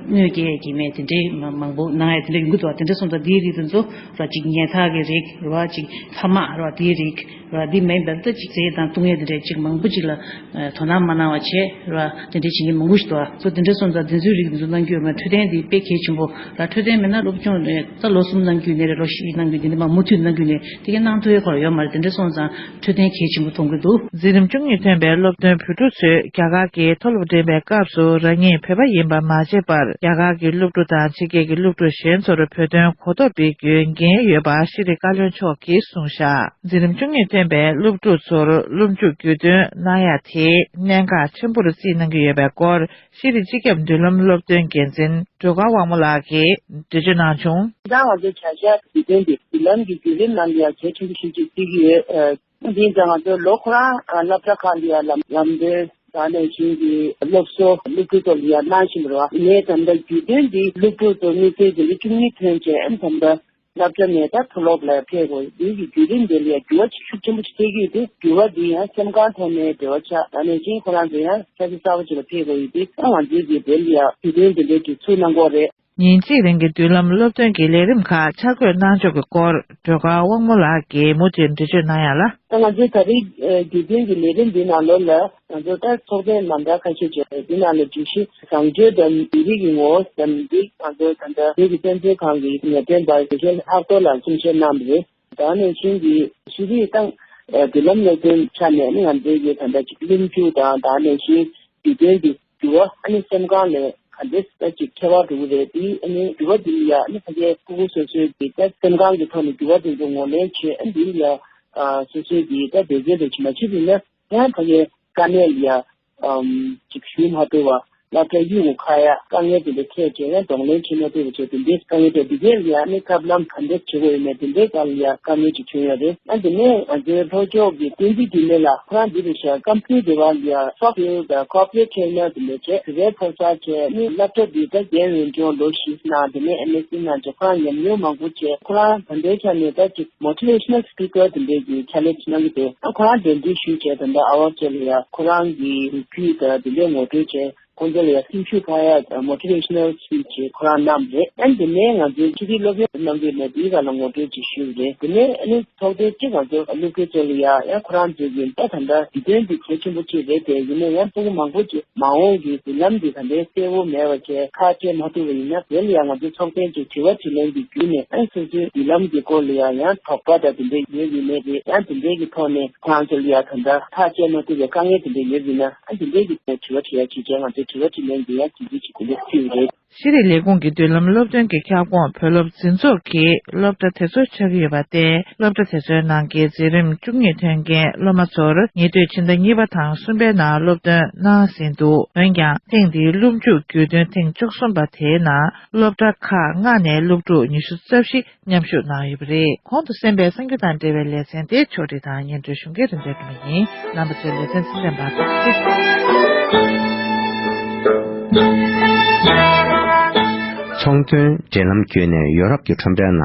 གནོད་སྐྱེལ་གྱི་མེད་དེ་འདྲའི་མང་པོ་གནང་ཡ་དེ་འདྲ་ཡོང་གི་འདུག་དེ་འདྲ་སོང་ཙང་དེའི་རིགས་དེ་ཚོ་ར། ཅིག་ཉལ་ཐག་གི་རིགས་ར། ཅིག་ཐ་མག་ར། དེའི་རིགས་ར། དེ་མིན་པ་ད་ཅིག་རྫས་དང་བཏུང་ཡ་དེ་འདྲ་ཅིག་མང་པོ་ཅིག་ལ་དོ་སྣང་མ་གནང་བ་བྱས་ར། དེ་འདྲ་བྱེད་མཁན་མང་པོ་ཞིག་འདུག་སོ་དེ་འདྲ་སོང་ཙང་དེ་ཚོའི་རིགས་དེ་ཚོ་གནང་རྒྱུ་ཡོད་མ་རེད། འཕྲོད་བསྟེན་དེ་དཔེ་གལ་ཆེན་པོ་ར། འཕྲོད་བསྟེན་མེད་ན་སློབ་སྦྱོང་ལས་ད་ལོ་གསུམ་གནང་རྒྱུ་ནས་རེད། ལོ་བཞི་གནང་རྒྱུ་དེ་འདྲ་མ་མུ་མཐུད་གནང་རྒྱུ་ནས་དེ་གའི་གནང་ཐུབ་ཡ་ཁོ་ར་ཡོད་མ་རེད། དེ་འདྲ་སོང་ཙང་འཕྲོད་བསྟེན་གལ་ཆེན་པོ་མཐོང་གི་འདུག་འཛིན་རིམ་བཅུ་གཉིས་ཐོན་པའི་སློབ་ཐོན་བོད་ཕྲུག་ཚོས་རྒྱ་གར་གྱི་མཐོ་སློབ་འགྲིམ་པའི་སྐབས་སུ་རང་ཉིད་བོད་པ་ཡིན་པ་མ་བརྗེད་པར། རྒྱ་གར་གྱི་སློབ་ཕྲུག་དང་ཕྱི་རྒྱལ་གྱི་སློབ་ཕྲུག་གཞན་ཚོར་བོད་དོན་གོ་རྟོགས་སྤེལ་རྒྱུའི་འགན་ཡོད་པ་ཤེས་རིག་བཀའ་བློན་མཆོག་གིས་གསུངས་བཞག་འཛིན་རིམ་བཅུ་གཉིས་ཐོན་པའི་སློབ་ཕྲུག་ཚོར་སློབ་འཇུག་བརྒྱུད་སྟོན་གནང་ཡ་དེ་གནད་འགག་ཆེན་པོར་བརྩིས་གནང་གི་ཡོད་པའི་སྐོར། ཤེས་རིག་སྤྱི་ཁྱབ་མདུན་ལམ་སློབ་སྟོན་འགན་འཛིན་སྒྲོལ་དཀར་དབང་མོ་ལགས་ཀྱིས་འགྲེལ་བརྗོད་གནང་བྱུང་། ད་ང་ཚོའི་བྱ་གཞག་དུས་སྟོན་དེ་མདུན་ལམ་གྱི་བརྒྱུད་རིམ་ནང་ལ་ཡང་གལ་ཆེན་པོ་ཞིག་ཅིག་བརྩི་གི་ཡོད། ཨ། དེ་ཡིན་ཙང་ང་ཚོ་ལོ་ཁོ་རང་སློབ་གྲྭ་ཁག་ལ་ཡང་ལམ་ལམ་སྟོན། ད་ནང་བཞིན་གྱི་སློབ་གསོ་སློབ་ཕྲུག་ཚོ་ལ་ཡང་གནང་བཞིན་པ་རེད་བ། ངས་ད་ལྟ་བརྒྱུད་སྟོན་འདི་སློབ་ཕྲུག་ཚོ་དམིགས་བསལ་གྱི་ལོ་བཅུ་གཉིས་ཐོན་རྗེས་ཨ་ནི་ད་ལྟ་སློབ་གྲྭ་ནས་ད་མཐོ་སློབ་ལ་ཕེབས་དགོས། འདི་གི་བརྒྱུད་རིམ་འདི་ལ་ཡང་འགྱུར་བ་ཤུགས་ཆེན་པོ་ཞིག་ཐེབས་ཀྱི་ཡོད་དེ། འགྱུར་བ་འདི་ཡང་སེམས་ཁམས་ཐོག་ནས་འབྲེལ་བ་ཆགས། ད་ནང་བཞིན་ཁོ་རང་ཚོ་ཡང་ས་ཆ་གསར་པ་ཞིག་ལ་ཕེབས་དགོས་ཡོད་དེ། ད་ང་ཚོའི་གི་དེ་ལ་ཡང་བརྒྱུད་སྟོན་འདི་འདྲའི་གི་ཚུགས་གནང་གི་ཡོད་རེད། ཉིན་གཅིག་རིང་གི་མདུན་ལམ་སློབ་སྟོན་གྱི་ལས་རིམ་ཁག་འཆར་འགོད་གནང་ཕྱོགས་ཀྱི་སྐོར་སྒྲོལ་དཀར་དབང་མོ་ལགས་ཀྱིས་མུ་མཐུད་འགྲེལ་བརྗོད་གནང་ཡ་ལ། ད་ང་ཚོའི་ད་རེས་ཨ་དུས་སྟོན་གྱི་ལས་རིམ་འདིའི་ནང་ལོགས་ལ་ང་ཚོ་ད་ཚོགས་ཐེངས་མ་འདྲ་ཁ་ཤས་བྱས། འདི་ནང་ལ་བརྗོད་གཞི་བཟང་སྤྱོད་དང་མི་རིགས་ཀྱི་ངོ་བོ་ཟེར་ནས་འདི་ང་ཚོ་ད་ལྟ་བོད་ཀྱི་དཔེ་མཛོད་ཁང་གི་ངེས་སྟོན་པ་དགེ་བཤེས་ལྷག་རྡོར་ལགས་གསུང་བཤད་གནང་བ་རེད། ད་ནང་བཞིན་གྱི་ཤེས་རིག་དང་ཨ་མདུན་ལམ་སློབ་སྟོན་ཆ་ནས་ནི་ང་ཚོའི་གི་ད་ལྟ་སློབ་འཇུག་དང་། ད་ནང་བཞིན་དུས་སྟོན་གྱི་འགྱུར་བ། ཨ་ནི་སེམས་ཁམས་ལ་ག་འདྲས་ཅིག་ཁྱད་པར་འགྲོ་གི་རེད། དེ་ཨ་ནི་འགྱུར་བ་འདི་ལ་ཡ་ཨ་ནི་ཕ་གིའི་ཕྲུ་གུ་སོ་སོའི་གི་ད་སེམས་ཁམས་ཀྱི་ཐོག་ནས་འགྱུར་བ་འདི་ཚོ་ངོས་ལེན་བྱས། ཨ་ནི་འདི་ལ་ཡ་ ཨ་སོ་སོའི་གི་ད་སྡེ་ཚན་དུ་ཕྱིན་པ་ཕྱིན་པ་ཡིན་ན་ཡང་ཕ་གིའི་དཀའ་གནད་ལ་ཡ་ཨམ་ཅིག་ཞུ་མ་ཐུབ་པ། སློབ་གྲྭ་གཡུག་གུ་ཁ་ཡ་དཀའ་ངལ་དེ་འདྲ་འཕྲད་བྱས་ཡང་གདོང་ལེན་བྱེད་མ་ཐུབ་པ་བྱས་དེ་འདྲའི་དཀའ་ངལ་འཕྲད། དེ་གའི་ལ་ཡ་ནི་ཐབས་ལམ་ག་འདྲ་བྱེད་དགོས་ཡོད་མེད་དེ་འདྲའི་སྐོར་ལ་ཡ་དཀའ་ངལ་ཅིག་བྱུང་ཡོད་རེད། ཨ་དེ་ནས་ང་ཚོའི་ལྷོ་ཕྱོགས་ཀྱི་བསྟན་འཛིན་འདི་ལས་ལ་ཁོ་རང་འདི་རེད་ཤག་ཀམ་ཕུའུ་ཊར་དེ་བ་ལ་ཡ་སོཕ་ཝེར་དང་ཀོར་པོ་རེ་ཊི་ཊི་རེ་ནར་དེ་འདྲ་བྱས། དེ་གའི་ཕོ་གསར་བྱས་ནི་སློབ་གྲྭ་འདི་ད་རྒན་ཡོད་ཀྱང་ལོ་བཞི་ཙམ་ནང་དེ་ནས་ཨེམ་ཨེས་སི་གནང་བྱས། ཁོ་རང་ཉམས་མྱོང་མང་པོ་བྱས། ཁོ་རང་ད་ལྟའི་ཆ་ནས་ད་ཅིག་མོ་ཊི་ཝེ་ཤ་ནལ་སི་པི་ཀར་དེ་འདྲའི་གི་ཕྱག་ལས་གནང་གི་འདུག་ཨ་ཁོ་རང་གདན་འདྲེན་ཞུས་བྱས་ད་ལྟ་ཨ་ཝར་ཅོ་ལ་ཡ་ཁོ་རང་གི་རིགས་རྒྱུད་དང་དེ་འདྲའི་ངོ་སྤྲོད་བྱས། ཁོང་ཚོ་ལ་ཡ་སེམས་ཤུགས་འཕར་ཡ་མོ་ཊི་ཝེ་ཤ་ནལ་སི་པི་ཆི་ཁོ་རང་གནང་རེད། ཨ་དེ་ནས་ང་ཚོའི་ཕྱི་དྲིལ་སློབ་ཡོན་གནང་གི་མེད་དེའི་སྒང་ལ་ངོ་སྤྲོད་ཅིག་ཞུས་རེད། དེ་ནས་ཨ་ནི་ཚོགས་ཐེངས་གཅིག་ང་ཚོ་སློབ་ཕྲུག་ཚོ་ལ་ཡ་ཡང་ཁོ་རང་ཚོའི་གི་ད་ད་ལྟ་དུས་སྟོན་འདི་གལ་ཆེན་པོ་གཅིག་རེད་དེ། ཡིན་ན་ཡང་སྤུ་གུ་མང་པོ་ཅིག་མ་འོངས་ཀྱི་མདུན་ལམ་འདི་ད་ལྟའི་གསལ་བོ་མེད་པ་བྱས་ཁག་ཆེ་མ་ཐུབ་པ་ཡིན་ན། དེ་ལ་ཡང་ང་ཚོ་ཚོགས་ཐེངས་ཀྱི་དྲི་བ་དྲིས་ལན་གྱི་བརྒྱུད་ནས་ཨ་སོ་སོའི་མདུན་ལམ་གྱི་སྐོར་ལ་ཡང་ཡང་དོགས་པ་དང་དེ་འདྲ་ཡོད་ཡིན་ནའི་རེད། ཡང་དེ་འདྲའི་གི་ཐོག་ནས་ཁོ་རང་ཚོ་ལ་ཡང་ད་ལྟ་ཐག་བཅད་མ་ཐུབ་པའི་དཀའ་ངལ་དེ་འདྲ་ཡོད་ཡིན་ན་ཨ་དེ་འདྲའི་གི་ཐོག་དྲི་བ་དྲི་ཡ་བྱེད་ཀྱང་ང་ཚོའི་དྲི་བ་དྲིས་ལན་འདི་ཡང་དེ་འདྲ་ཞིག་གོ་སྐབས་བསྩལ་ཡོད་རེད། ཤེས་རིག་ལས་ཁུངས་ཀྱི་མདུན་ལམ་སློབ་སྟོན་གྱི་ཁྱབ་ཁོངས་བོད་སློབ་འཛིན་ཚོགས་ཀྱིས་སློབ་གྲྭ་དེ་ཚོར་ཆགས་ཀྱི་ཡོད་པ་སྟེ། སློབ་གྲྭ་དེ་ཚོའི་ནང་གི་འཛིན་རིམ་བཅུ་གཉིས་ཐོན་མཁན་སློབ་མ་ཚོར་ཉེ་དུས་ཕྱི་ཟླ་གཉིས་པ་དང་གསུམ་པའི་ནང་སློབ་སྟོན་གནང་ཟིན་འདུག་འོན་ཀྱང་ཐེངས་འདིའི་སློབ་མཇུག་དགུས་སྟོན་ཐེངས་བཅུ་གསུམ་པ་དེའི་ནང་སློབ་གྲྭ་ཁག་ལྔ་ནས་སློབ་ཕྲུག་ཉི་ཤུ་རྩ་བཞི་མཉམ་ཞུགས་གནང་ཡོད་པ་རེད། གོང་དུ་གསན་པའི་གསར་འགྱུར་དང་འབྲེལ་བའི་ལེ་ཚན་དེ་ཕྱོགས་སྒྲིག་དང་སྙན་སྒྲོན་ཞུ་མཁན་རིན་པོ་ཆོས་སྒྲོན་ཡིན། རྣམ་པ་ཚོས་ལེ་ཚན་གསན་པར་ཐུགས་རྗེ་ཆེ། ཚོང་དོན་འབྲེལ་ལམ་བརྒྱུད་ནས་ཡོ་རོབ་ཀྱི་ཁྲོམ་རའི་ནང་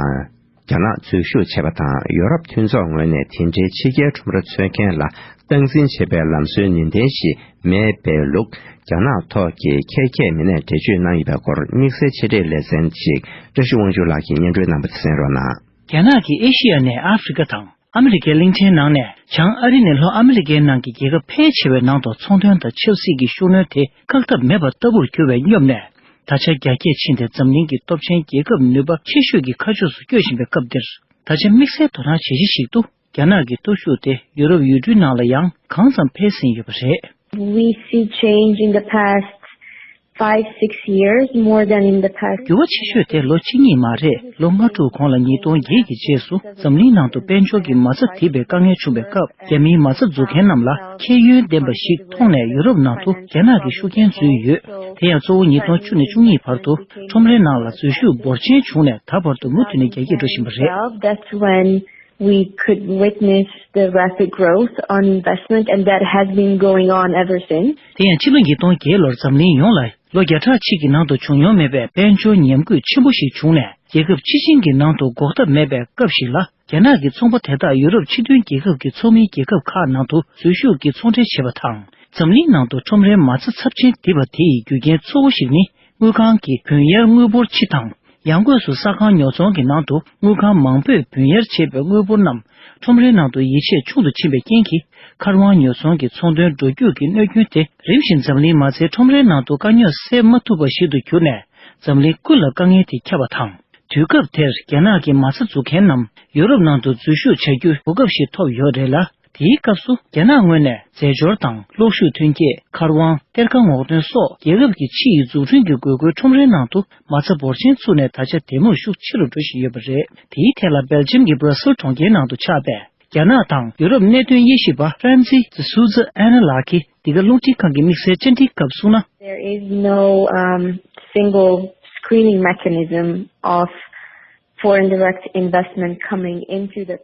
རྒྱ་ནག་འཛུལ་ཞུགས་བྱས་པ་དང་། ཡོ་རོབ་མཐུན་ཚོགས་ངོས་ནས་དེ་འབྲེལ་ཕྱི་རྒྱལ་ཁྲོམ་ར་འཚོལ་མཁན་ལ་སྟངས་འཛིན་བྱེད་པའི་ལམ་སྲོལ་ནུས་ལྡན་ཞིག་མེད་པའི་ལུགས། རྒྱ་ནག་ཐོག་གི་ཁྱད་ཁྱད་མི་སྣས་འགྲེལ་བརྗོད་གནང་ཡོད་པའི་སྐོར་དམིགས་བསལ་ཆེད་སྒྲིག་ལེ་ཚན་ཞིག་བཀྲ་ཤིས་དབང་ཕྱུག་ལགས་ཀྱིས་སྙན་སྒྲོན་གནང་བ་དེ་གསན་རོགས་གནང་། རྒྱ་ནག་གིས་ཨེ་ཤི་ཡ་ནས་ཨ་ཧྥེ་རི་ཀ་དང་ཨ་མི་རི་ཀའི་གླིང་ཕྲན་ནང་ནས་བྱང་ཨ་རི་ནས་ལྷོ་ཨ་མི་རི་ཀའི་ནང་གི་རྒྱལ་ཁབ་ཕལ་ཆེ་བའི་ནང་དུ་ཚོང་དོན་དང་ཆབ་སྲིད་ཀྱི་ཤུགས་སྣོན་དེ་བཀག་ཐབས་མེད་པ་ལྟ་བུར་གྱུར་བའི་སྙོབ་ནས། ད་ཆ་རྒྱ་སྐྱེད་ཕྱིན་ཏེ་འཛམ་གླིང་གི་སྟོབས་ཆེན་རྒྱལ་ཁབ་ནུས་པ་ཆེ་ཤོས་ཀྱི་ཁ་ཕྱོགས་སུ་བསྐྱོད་བཞིན་པའི་སྐབས་འདིར། ད་ཆ་དམིགས་བསལ་དོ་སྣང་བྱེད་གཞི་ཞིག་ཏུ་རྒྱ་ནག་གི་སྟོབས་ཤུགས་དེ་ཡུ་རོབ་ཡུལ་གྲུའི་ནང་ལ་ཡང་གང་ཙམ་འཕེལ་ཟིན་ཡོད་པ་རེད། We see change in the past five, six years more than in the past. འགྱུར་བ་ཆེ་ཤོས་དེ་ལོ་གཅིག་གཉིས་མ་རེད། ལོ་ལྔ་དྲུག་གོང་ལ་ཉིས་སྟོང་བརྒྱད་ཀྱི་རྗེས་སུ་འཛམ་གླིང་ནང་དུ་དཔལ་འབྱོར་གྱི་མ་རྩ་རྡིབ་པའི་དཀའ་ངལ་བྱུང་བའི་སྐབས། རྒྱ་མིའི་མ་རྩ་འཛུགས་མཁན་རྣམས་ལ་ཁྱད་ཡོན་ལྡན་པ་ཞིག་མཐོང་ནས་ཡུ་རོབ་ནང་དུ་རྒྱ་ནག་གི་ཤུགས་རྐྱེན་འཛུལ་ཡོད། དེ་ཡང་གཙོ་བོ་ཉིས་སྟོང་བཅུ་ནས་བཅུ་གཉིས་བར་དུ་ཁྲོམ་རའི་ནང་ལ་འཛུལ་ཞུགས་འབོར་ཆེན་བྱུང་ནས་ད་བར་དུ་མུ་མཐུད་ནས་རྒྱ་སྐྱེད་འགྲོ་བཞིན་པ་རེད། That's when we could witness the rapid growth on investment, and that has been going on ever since. དེ་ཡང་ཕྱི་ལོ་ཉིས་སྟོང་བརྒྱད་ལོར་འཛམ་གླིང་ཡོངས་ལ་ལོ་བརྒྱ་ཕྲག་གཅིག་གི་ནང་དུ་བྱུང་མྱོང་མེད་པའི་དཔལ་འབྱོར་ཉམས་རྒུད་ཆེན་པོ་ཞིག་བྱུང་ནས། རྒྱལ་ཁབ་སྤྱི་ཆིངས་ཀྱི་ནང་དུ་འགོག་ཐབས་མེད་པའི་སྐབས་ཤིག་ལ། རྒྱ་ནག་གི་ཚོང་པ་དེ་དག་ཡུ་རོབ་ཕྱི་དོན་རྒྱལ་ཁབ་ཀྱི་ཚོགས་མིའི་རྒྱལ་ཁབ་ཁག་ནང་དུ་འཛུལ་ཞུགས་ཀྱིས་ཚོང་འབྲེལ་བྱེད་པ་དང་། འཛམ་གླིང་ནང་དུ་ཁྲོམ་རའི་མ་རྩ་ཚབས་ཆེན་རྡིབ་པ་དེ་ཡི་རྒྱུ་རྐྱེན་གཙོ་བོ་ཞིག་ནི། དངུལ་ཁང་གི་བུན་གཡར་དངུལ་འབོར་སྤྱི་དང་། ཡང་སྒོས་སུ་ས་ཁང་ཉོ་ཚོང་གི་ནང་དུ་དངུལ་ཁང་མང་པོས་བུན་གཡར་བྱས་པའི་དངུལ་འབོར་རྣམས་ཁྲོམ་རའི་ནང་དུ་ཡིད་ཆེས་ཆུང་དུ་ཕྱིན་པའི་རྐྱེན་གྱིས། མཁར་དབང་ཉོ་ཚོང་གི་ཚོང་དོན་འགྲོ་རྒྱུག་གི་གནོད་སྐྱོན་དེ་རིམ་བཞིན་འཛམ་གླིང་མ་རྩའི་ཁྲོམ་རའི་ནང་དུ་དཀའ་རྙོག་སེལ་མ་ཐུབ་པ་ཞིག་ཏུ་གྱུར་ནས། འཛམ་གླིང་ཀུན་ལ་དཀའ་ངལ་དེ་ཁྱབ་པ་དང་། དུས་སྐབས་དེར་རྒྱ་ནག་གི་མ་རྩ་འཛུགས་མཁན་རྣམས་ཡུ་རོབ་ནང་དུ་འཛུལ་ཞུགས་བྱ་རྒྱུའི་གོ་སྐབས་ཤིག་ཐོབ་ཡོད་རེད་ལ། དེའི་སྐབས་སུ་རྒྱ་ནག་ངོས་ནས་རྫས་སྦྱོར་དང་གློག་ཤུགས་ཐོན་སྐྱེད། མཁར་དབང་། གཏེར་ཁ་སྔོག་འདོན་སོགས་རྒྱལ་ཁབ་ཀྱི་ཕྱི་ཡི་འཛུགས་སྐྲུན་གྱི་དགོས་མཁོའི་ཁྲོམ་རའི་ནང་དུ་མ་རྩ་འབོར་ཆེན་བཙུགས་ནས་ད་ཆ་དེ་མུར་ཤུགས་ཆེ་རུ་འགྲོ་བཞིན་ཡོད་པ་རེད། དེའི་ཐད་ལ་སྦེལ་ཇམ་གྱི་སྦྲ་སེལ་གྲོང་ཁྱེར་ནང་དུ་ཆགས་པའི་རྒྱ་ནག་དང་ཡུ་རོབ་གནད་དོན་དབྱེ་ཞིབ་པ་ཧྥ་རན་སི་ཛི་སུ་ཛི་ཨན་ན་ལགས་ཀྱིས་འདི་ག་རླུང་འཕྲིན་ཁང་གི་དམིགས་བསལ་བཅར་འདྲིའི་སྐབས་གསུངས་ན། There is no, um, single screening mechanism of foreign direct investment coming into the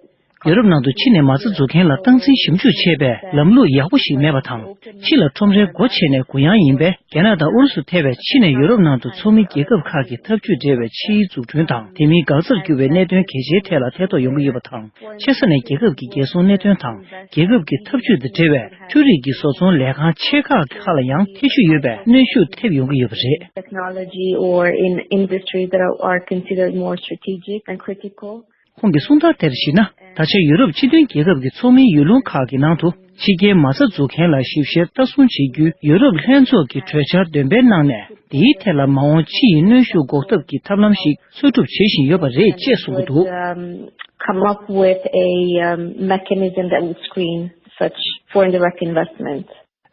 ཡུ་རོབ་ནང་དུ་ཕྱི་ནས་མ་རྩ་འཛུགས་མཁན་ལ་སྟངས་འཛིན་ཞིབ་འཇུག་བྱེད་པའི་ལམ་ལུགས་ཡག་པོ་ཞིག་མེད་པ་དང་། ཕྱི་ལ་ཁྲོམ་རའི་སྒོ་ཕྱེ་ནས་གུ་ཡངས་ཡིན་པས། རྒྱ་ནག་དང་ཨུ་རུ་སུ་ཐེ་བའི་ཕྱི་ནས་ཡུ་རོབ་ནང་དུ་ཚོགས་མི་རྒྱལ་ཁབ་ཁག་གི་འཐབ་ཇུས་འབྲེལ་བའི་ཕྱིའི་འཛུགས་སྐྲུན་དང་། དེ་མིན་འགག་རྩར་གྱུར་བའི་གནད་དོན་གལ་ཆེའི་ཐད་ལ་ཐེ་གཏོགས་ཡོང་གི་ཡོད་པ་དང་། ཆེ་ས་ནས་རྒྱལ་ཁབ་ཀྱི་རྒྱལ་སྲུང་གནད་དོན་དང་། རྒྱལ་ཁབ་ཀྱི་འཐབ་ཇུས་དང་འབྲེལ་བའི་འཕྲུལ་རིག་གི་བཟོ་ཚོང་ལས་ཁང་ཆེ་ཁག་གི་ཁག་ལ་ཡང་ཐེ་བྱུས་ཡོད་པའི་གནོན་ཤུགས་ཐེབས་ཡོང་གི་ཡོད་པ་རེད། Technology or in industries that are, are considered more strategic and critical. ཁོང་གི་གསུང་སྟངས་དེར་གཞིགས་ན། ད་ཆ་ཡུ་རོབ་སྤྱི་མཐུན་རྒྱལ་ཁབ་ཀྱི་ཚོགས་མིའི་ཡུལ་ལུང་ཁག་གི་ནང་དུ་ཕྱི་རྒྱལ་མ་རྩ་འཛུགས་མཁན་ལ་ཞིབ་བཤེར་ལྟ་སྲུང་བྱེད་རྒྱུའི་ཡུ་རོབ་ལྷན་ཚོགས་ཀྱི་གྲོས་འཆར་འདོན་སྤེལ་གནང་ནས། འདིའི་ཐད་ལ་མ་འོངས་ཕྱི་ཡི་གནོན་ཤུགས་འགོག་ཐབས་ཀྱི་ཐབས་ལམ་ཞིག་གསོ་སྒྲུབ་བྱེད་བཞིན་ཡོད་པ་རེད་ཅེས་གསུངས་ཀྱི་འདུག Um, come up with a, um, mechanism that would screen such foreign direct investment.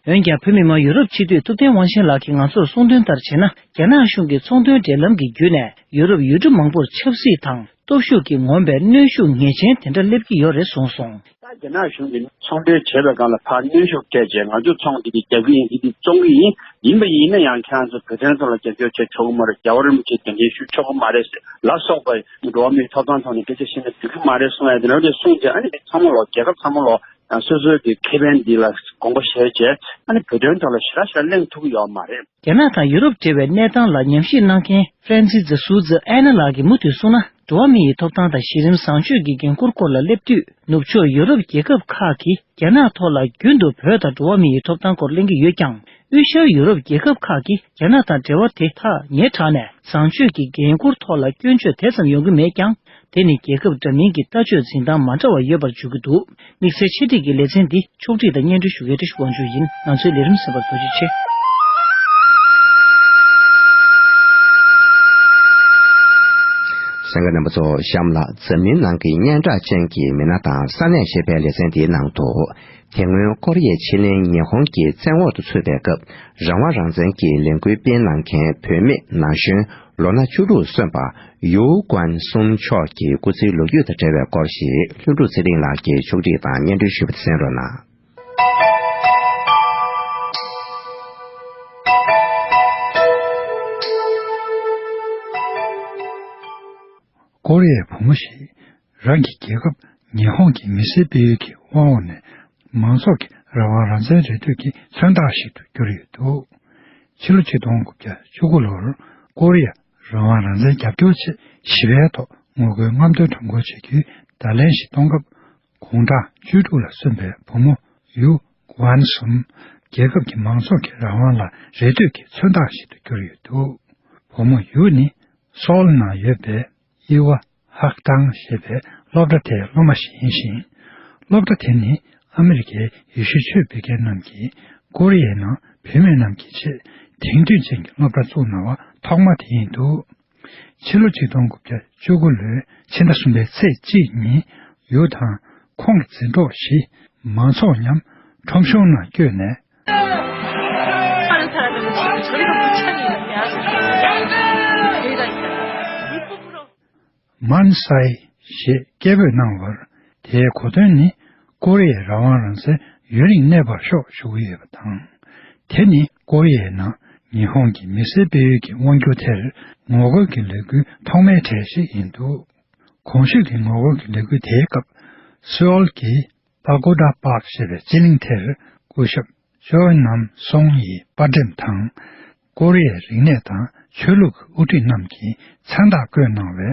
འོན་ཀྱང་བོད་མི་མང་ཡུ་རོབ་སྤྱི་འཐུས་ཐུབ་བསྟན་དབང་ཆེན་ལགས་ཀྱིས་ང་ཚོར་གསུངས་དོན་ལྟར་བྱས་ན། རྒྱ་ནག་གཞུང་གིས་ཚོང་དོན་འབྲེལ་ལམ་གྱི་བརྒྱུད་ནས་ཡུ་རོབ་ཡུལ་གྲུ་མང་པོར་ཆབ་སྲིད་དང་། སྟོབས་ཤུགས་ཀྱིས་ངོམ་པའི་གནོན་ཤུགས་ངེས་ཅན་དེ་འདྲ་སླེབས་ཀྱི་ཡོད་རེད་གསུངས་སོང་། ད་རྒྱ་ནག་གཞུང་གིས་ཚོང་འབྲེལ་བྱས་པའི་སྒང་ལ་ཕར་གནོན་ཤུགས་སྤྲད་བྱས་ང་ཚོས་ཚོང་འདི་གི་རྒྱག་གི་ཡིན། འདི་འདི་བཙོང་གི་ཡིན། ཡིན་པ་ཡིན་ན་ཡང་ཁྱེད་རང་ཚོ་བོད་དོན་ཐོག་ལ་རྒྱབ་སྐྱོར་བྱེད་ཆོག་གི་མ་རེད། རྒྱལ་བ་རིན་པོ་ཆེ་གདན་འདྲེན་ཞུ་ཆོག་གི་མ་རེད་ཟེར་ལ་སོགས་པ་འགྲོ་བ་མིའི་ཐོབ་ཐང་ཐོག་ནས་སྐད་ཆ་བཤད་ན་འགྲིག་གི་མ་རེད་གསུང་ཡ་དེ་འདྲ་དེ་གསུངས་བྱས། ཨ་ནི་དེ་ཚང་མ་ལོག་རྒྱལ་ཁབ་ཚང་མ་ལོག་ཡང་སོ་སོའི་གི་ཁེ་ཕན་འདི་ལ་དགོངས་པ་བཞེས་བྱས། ཨ་ནི་བོད་དོན་ཐོག་ལ་ཞེ་དྲག་ཞེ་དྲག་གླེང་ཐུབ་ཀྱི་ཡོད་མ་རེད། རྒྱ་ནག་དང་ཡུ་རོབ་འབྲེལ་བའི་གནས་སྟངས་ལ་ཉམས་ཞིབ་གནང་མཁན་ཧྥ་རན་སི་ཛི་སུའུ་ཛི་ཨན་ན་ལགས་ཀྱིས་མུ་མཐུད་གསུངས་ན། འགྲོ་བ་མི་ཡི་ཐོབ་ཐང་དང་གཞི་རིམ་བཟང་སྤྱོད་ཀྱི་འགན་འཁུར་སྐོར་ལ་སླེབས་དུས། ནུབ་ཕྱོགས་ཡུ་རོབ་རྒྱལ་ཁབ་ཁག་གིས་རྒྱ་ནག་ཐོག་ལ་རྒྱུན་དུ་བོད་དང་འགྲོ་བ་མི་ཡི་ཐོབ་ཐང་སྐོར་གླེང་གི་ཡོད་ཀྱང་། དབུས་ཤར་ཡུ་རོབ་རྒྱལ་ཁབ་ཁག་གིས་རྒྱ་ནག་དང་འབྲེལ་བ་དེ་ཐག་ཉེ་དྲགས་ནས། བཟང་སྤྱོད་ཀྱི་འགན་འཁུར་ཐོག་ལ་སྐྱོན་བརྗོད་དེ་ཙམ་ཡོང་གི་མེད་ཀྱང་། དེ་ནི་རྒྱལ་ཁབ་འདྲ་མིན་གྱི་ལྟ་སྤྱོད་འཛིན་སྟངས་མ་འདྲ་བ་ཡོད་པར་བརྗོད་ཀྱི་འདུག་དམིགས་བསལ་ཕྱི་དྲིལ་གྱི་ལེ་ཚན་འདི་ཕྱོགས་སྒྲིག་དང་སྙན་སྒྲོན་ཞུ་མཁན་བཀྲ་ཤིས་དབང་ཕྱུག་ཡིན། ང་ཚོའི་ལས་རིམ་གསན་པར་ཐུགས་རྗེ་ཆེ། གསན་མཁན་རྣམ་པ་ཚོ། གཤམ་ལ་འཛམ་གླིང་ནང་གི་སྙན་གྲགས་ཅན་གྱི་མི་སྣ་དང་ས་གནས་ཞེས་པའི་ལེ་ཚན་འདིའི་ནང་དུ། དེ་སྔོན་ཀོ་རི་ཡའི་ཕྱེད་གླིང་ཉི་ཧོང་གི་བཙན་འོག་ཏུ་ཚུད་པའི་སྐབས། རང་དབང་རང་བཙན་གྱི་ལས་འགུལ་སྤེལ་གནང་མཁན་བུད་མེད་ན་གཞོན་ལོ་ན་བཅུ་དྲུག་སོན་པ་ཡུའུ་ཀོན་སུན་མཆོག་གི་སྐུ་ཚེའི་ལོ་རྒྱུས་དང་འབྲེལ་བའི་སྐོར་ཞིག་ལྷུན་གྲུབ་ཚེ་རིང་ལགས་ཀྱིས་ཕྱོགས་སྒྲིག་དང་སྙན་སྒྲོན་ཞུས་པ་དེ་གསན་རོགས་གནང་། ཀོ་རི་ཡའི་བུ་མོ་ཞིག་རང་གི་རྒྱལ་ཁབ་ཉི་ཧོང་གི་མི་སེར་སྤེལ་ཡུལ་གྱི་དབང་འོག་ནས་མང་ཚོགས་ཀྱི་རང་དབང་རང་བཙན་རེ་ལྟོས་ཀྱི་མཚོན་རྟགས་ཤིག་ཏུ་གྱུར་ཡོད་འདུག་ཕྱི་ལོ་ཆིག་སྟོང་དགུ་བརྒྱ་བཅུ་དགུ་ལོར་ཀོ་རི་ཡ་རང་དབང་རང་བཙན་རྒྱབ་སྐྱོར་ཆེད་ཞི་བའི་ཐོག་ངོ་རྒོལ་རྔམ་སྟོན་ཁྲོམ་སྐོར་བྱེད་རྒྱུའི་བརྡ་ལན་ཞིག་གཏོང་སྐབས། དགུང་གྲངས་བཅུ་དྲུག་ལ་སོན་པའི་བུ་མོ་ཡུ་ཝན་སུམ་རྒྱལ་ཁབ་ཀྱི་མང་ཚོགས་ཀྱི་རང་དབང་ལ་རེ་ལྟོས་ཀྱི་མཚོན་རྟགས་ཤིག་ཏུ་གྱུར་ཡོད་འདུག་བུ་མོ་ཡུ་ནི་སོལ་ནང་ཡོད་པའི་ཨི་ཝ་ཧག་ཏང་ཞེས་པའི་སློབ་གྲྭ་དེའི་སློབ་མ་ཞིག་ཡིན་ཞིང་། སློབ་གྲྭ་དེ་ནི་ཨ་མི་རི་ཀའི་ཡེ་ཤུའི་ཆོས་སྤེལ་མཁན་རྣམས་ཀྱིས་ཀོ་རི་ཡའི་ནང་བུད་མེད་རྣམས་ཀྱི་ཆེད་དེང་དུས་ཅན་གྱི་སློབ་གྲྭ་བཙུགས་གནང་བ་ཐོག་མ་དེ་ཡིན་འདུག་ཕྱི་ལོ་ཆིག་སྟོང་དགུ་བརྒྱ་བཅུ་དགུ་ལོའི་ཕྱི་ཟླ་གསུམ་པའི་ཚེས་གཅིག་ཉིན་ཡུ་དང་ཁོང་གི་འཛིན་གྲོགས་བཞི་མང་ཚོགས་མཉམ་ཁྲོམ་གཞུང་ནང་བསྐྱོད་ནས། 다른 사람들은 지금 저희가 못 찾는 이유야. 저희가 མཱན་སའི་ཞེས་སྐད་འབོད་གནང་བར། དེའི་གོ་དོན་ནི་ཀོ་རི་ཡའི་རང་དབང་རང་བཙན་ཡུན་རིང་གནས་པར་ཤོག་ཞུ་གི་ཡོད་པ་དང་། དེ་ནི་ཀོ་རི་ཡའི་ནང་ཉི་ཧོང་གི་མི་སེར་སྤེལ་ཡུལ་གྱི་དབང་སྒྱུར་དེར་ངོ་རྒོལ་གྱི་ལས་འགུལ་ཐོག་མའི་གྲས་ཤིག་ཡིན་འདུག་གོང་ཞུས་ཀྱི་ངོ་རྒོལ་གྱི་ལས་འགུལ་དེའི་སྐབས། སེའོལ་གྱི་པ་གོ་ཌ་པཱག་ཞེས་པའི་སྤྱི་གླིང་དེར་སྐུ་ཞབས་ཅོའི་ནམ་སོང་ཡི་པར་འགྲེམས་དང་། ཀོ་རི་ཡའི་རིག་གནས་དང་ཆོས་ལུགས་ཀྱི་དབུ་ཁྲིད་རྣམས་ཀྱིས་མཚན་རྟགས་བཀོད་གནང་བའི་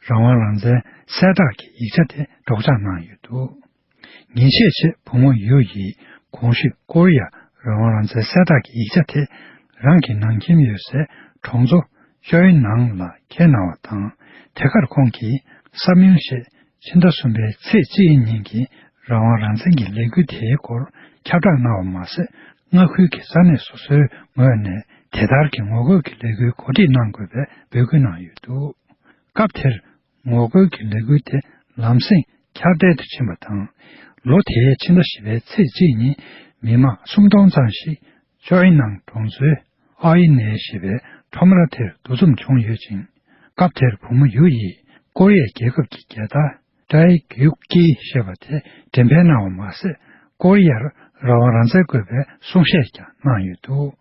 རང་དབང་རང་བཙན་གསལ་བསྒྲགས་ཀྱི་ཡིག་ཆ་དེ་སྒྲོག་སྦྱང་གནང་ཡོད་འདུག་ཉིན་ཤས་རྗེས་བུ་མོ་ཡུ་ཡིས་གོང་ཞུས་ཀོ་རི་ཡ་རང་དབང་རང་བཙན་གསལ་བསྒྲགས་ཀྱི་ཡིག་ཆ་དེ་རང་གི་ནང་ཁྱིམ་ཡོད་སའི་གྲོང་ཚོ་ཅོའི་ནང་ལ་འཁྱེར་གནང་བ་དང་། དེ་གར་ཁོང་གིས་བསམ་ཡུལ་ཞེས་ཕྱི་ཟླ་གསུམ་པའི་ཚེས་གཅིག་ཉིན་གྱི་རང་དབང་རང་བཙན་གྱི་ལས་འགུལ་དེའི་སྐོར་ཁྱབ་བསྒྲགས་གནང་བ་མ་ཟད། མངའ་ཁུལ་གྱི་ས་གནས་སོ་སོའི་ངོས་ནས་དེ་ལྟར་གྱི་ངོ་རྒོལ་གྱི་ལས་འགུལ་གོ་སྒྲིག་གནང་དགོས་པའི་འབོད་སྐུལ་གནང་ཡོད་འདུག་སྐབས་དེར། ངོ་རྒོལ་གྱི་ལས་འགུལ་དེ་ལམ་སེང་ཁྱབ་གདལ་དུ་ཕྱིན་པ་དང་། ལོ་དེའི་ཕྱི་ཟླ་བཞི་པའི་ཚེས་གཅིག་ཉིན་མི་མང་སུམ་སྟོང་ཙམ་ཞིག་ཅོའི་ནང་གྲོང་ཚོའི་ཨའི་ནེ་ཞེས་པའི་ཁྲོམ་ར་དེར་འདུ་འཛོམས་བྱུང་ཡོད་ཅིང་། སྐབས་དེར་བུ་མོ་ཡུ་ཡིས་ཀོ་རི་ཡའི་རྒྱལ་ཁབ་ཀྱི་རྒྱལ་དར་ཏའི་གུག་ཀི་ཞེས་པ་དེ་འགྲེམས་སྤེལ་གནང་བ་མ་ཟད། ཀོ་རི་ཡར་རང་དབང་རང་བཙན་དགོས་པའི་གསུང་བཤད་ཀྱང་གནང་ཡོད་འདུག་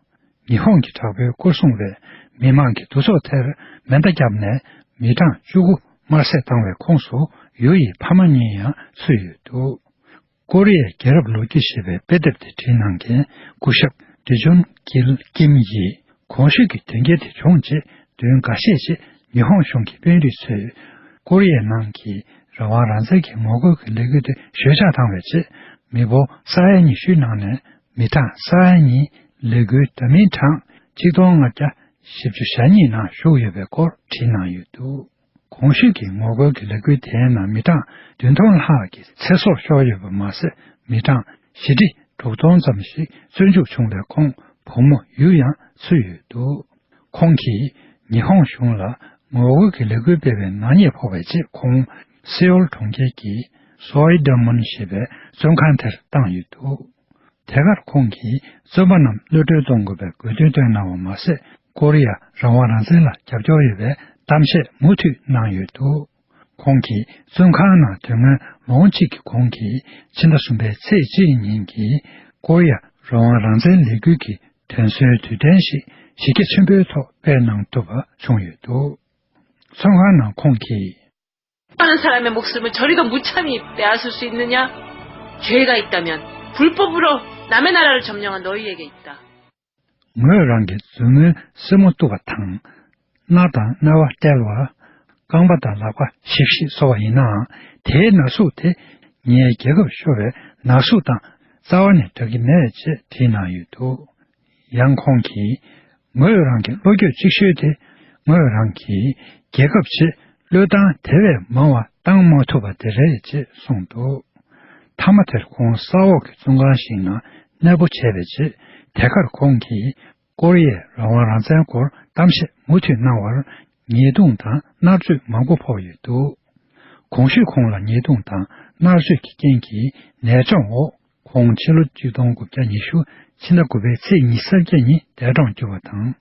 ཉི་ཧོང་གི་དྲག་པོའི་སྐོར་སྲུང་བས་མི་མང་གི་འདུ་ཚོགས་དེར་མེ་མདའ་བརྒྱབ་ནས་མི་གྲངས་བཅུ་དགུ་དམར་བསད་བཏང་བའི་ཁོངས་སུ་ཡུ་ཡི་ཕ་མ་གཉིས་ཡང་ཚུད་ཡོད་འདུག་ཀོ་རི་ཡའི་རྒྱལ་རབས་ལོ་རྒྱུས་ཞེས་པའི་དཔེ་དེབ་དེ་བྲིས་གནང་མཁན་སྐུ་ཞབས་ཌི་ཇུན་ཀིལ་ཀིམ་ཡིས་གོང་ཞུས་ཀྱི་དོན་རྐྱེན་དེ་བྱུང་རྗེས་བདུན་འགའ་ཤས་རྗེས་ཉི་ཧོང་གཞུང་གི་དཔོན་རིགས་ཚོས་ཀོ་རི་ཡའི་ནང་གི་རང་དབང་རང་བཙན་གྱི་ངོ་རྒོལ་གྱི་ལས་འགུལ་དེ་ཞོད་འཇགས་བཏང་བའི་རྗེས་མི་འབོར་ས་ཡ་ཉི་ཤུའི་ནང་ནས། མི་གྲངས་ས་ཡ་གཉིས་ལས་འགུལ་འདྲ་མིན་གྲངས་ཆིག་སྟོང་ལྔ་བརྒྱ་བཞི་བཅུ་ཞེ་གཉིས་ནང་ཞུགས་ཡོད་པའི་སྐོར་བྲིས་གནང་ཡོད་འདུག་གོང་ཞུས་ཀྱི་ངོ་རྒོལ་གྱི་ལས་འགུལ་དེའི་ནང་མི་གྲངས་བདུན་སྟོང་ལྷག་གི་ཚེ་སྲོག་ཤོར་ཡོད་པ་མ་ཟད། མི་གྲངས་བཞི་ཁྲི་དྲུག་སྟོང་ཙམ་ཞིག་བཙོན་འཇུག་བྱུང་བའི་ཁོངས་བུ་མོ་ཡུ་ཡང་ཚུད་ཡོད་འདུག་ཁོང་གིས་ཉི་ཧོང་གཞུང་ལ་ངོ་རྒོལ་གྱི་ལས་འགུལ་སྤེལ་བའི་ནག་ཉེས་ཕོག་པའི་རྗེས། ཁོང་སེའོལ་གྲོང་ཁྱེར་གྱི་སོའི་ཌ་མོན་ཞེས་པའི་བཙོན་ཁང་དེར་བཏང་ཡོད་འདུག་དེ་གར་ཁོང་གིས་བཙོན་པ་རྣམས་གློད་གྲོལ་གཏོང་དགོས་པའི་དགོས་འདུན་བཏོན་གནང་བ་མ་ཟད། ཀོ་རི་ཡ་རང་དབང་རང་བཙན་ལ་རྒྱབ་སྐྱོར་ཡོད་པའི་གཏམ་བཤད་མུ་མཐུད་གནང་ཡོད་འདུག་ཁོང་གིས་བཙོན་ཁང་ནང་དོན་ལྔ་ལོ་ངོ་གཅིག་གི་གོང་གི་ཕྱི་ཟླ་གསུམ་པའི་ཚེས་གཅིག་ཉིན་གྱི་ཀོ་རི་ཡ་རང་དབང་རང་བཙན་ལས་འགུལ་གྱི་དོན་གསོའི་དུས་དྲན་ཞིག་གཞི་རྒྱ་ཆེན་པོའི་ཐོག་སྤེལ་གནང་ཐུབ་པ་བྱུང་ཡོད་འདུག་བཙོན་ཁང་ནང་ཁོང་གིས། 하는 사람의 목숨을 저리가 무참히 빼앗을 수 있느냐? 죄가 있다면 불법으로 남의 나라를 점령한 너희에게 있다. ངོས་རང་གི་མཛུབ་མོའི་སེན་མོ་གཏུབ་པ་དང་། སྣ་དང་སྣ་བ་བཏལ་བ། རྐང་པ་དང་ལག་པ་ཞིབ་ཞིབ་གསོ་བ་ཡིན་ནའང་དེའི་ན་ཟུག་དེ་ངའི་རྒྱལ་ཁབ་ཤོར་བའི་ན་ཟུག་དང་རྩ་བ་ནས་འདྲ་གི་མེད་ཅེས་བྲིས་གནང་ཡོད་འདུག་ཡང་ཁོང་གིས་ངོས་རང་གི་བློ་འགྱོད་གཅིག་ཤོས་དེ་ངོས་རང་གིས་རྒྱལ་ཁབ་ཆེད་བློས་བཏང་དེ་བས་མང་བ་བཏང་མ་ཐུབ་པ་དེ་རེད་ཅེས་གསུངས་འདུག་མཐའ་མ་དེར་ཁོང་ས་འོག་གི་བཙོན་ཁང་ཞིག་ནང་གནས་སྤོ་བྱས་པའི་རྗེས་དེ་གར་ཁོང་གིས་ཀོ་རི་ཡའི་རང་དབང་རང་བཙན་སྐོར་གཏམ་བཤད་མུ་མཐུད་གནང་བར་ཉེས་རྡུང་དང་མནར་གཅོད་མང་པོ་ཕོག་ཡོད་འདུག་གོང་ཞུས་ཁོང་ལ་ཉེས་རྡུང་དང་མནར་གཅོད་ཀྱི་རྐྱེན་གྱིས་ནད་བཅོས་འོག་ཁོང་ཕྱི་ལོ་ཆིག་སྟོང་དགུ་བརྒྱ་ཉི་ཤུ་ཕྱི་ཟླ་དགུ་པའི་ཚེས་ཉི་ཤུ་རྩ་བརྒྱད་ཉིན་འདས་གྲོངས་གྱུར་བ་དང་།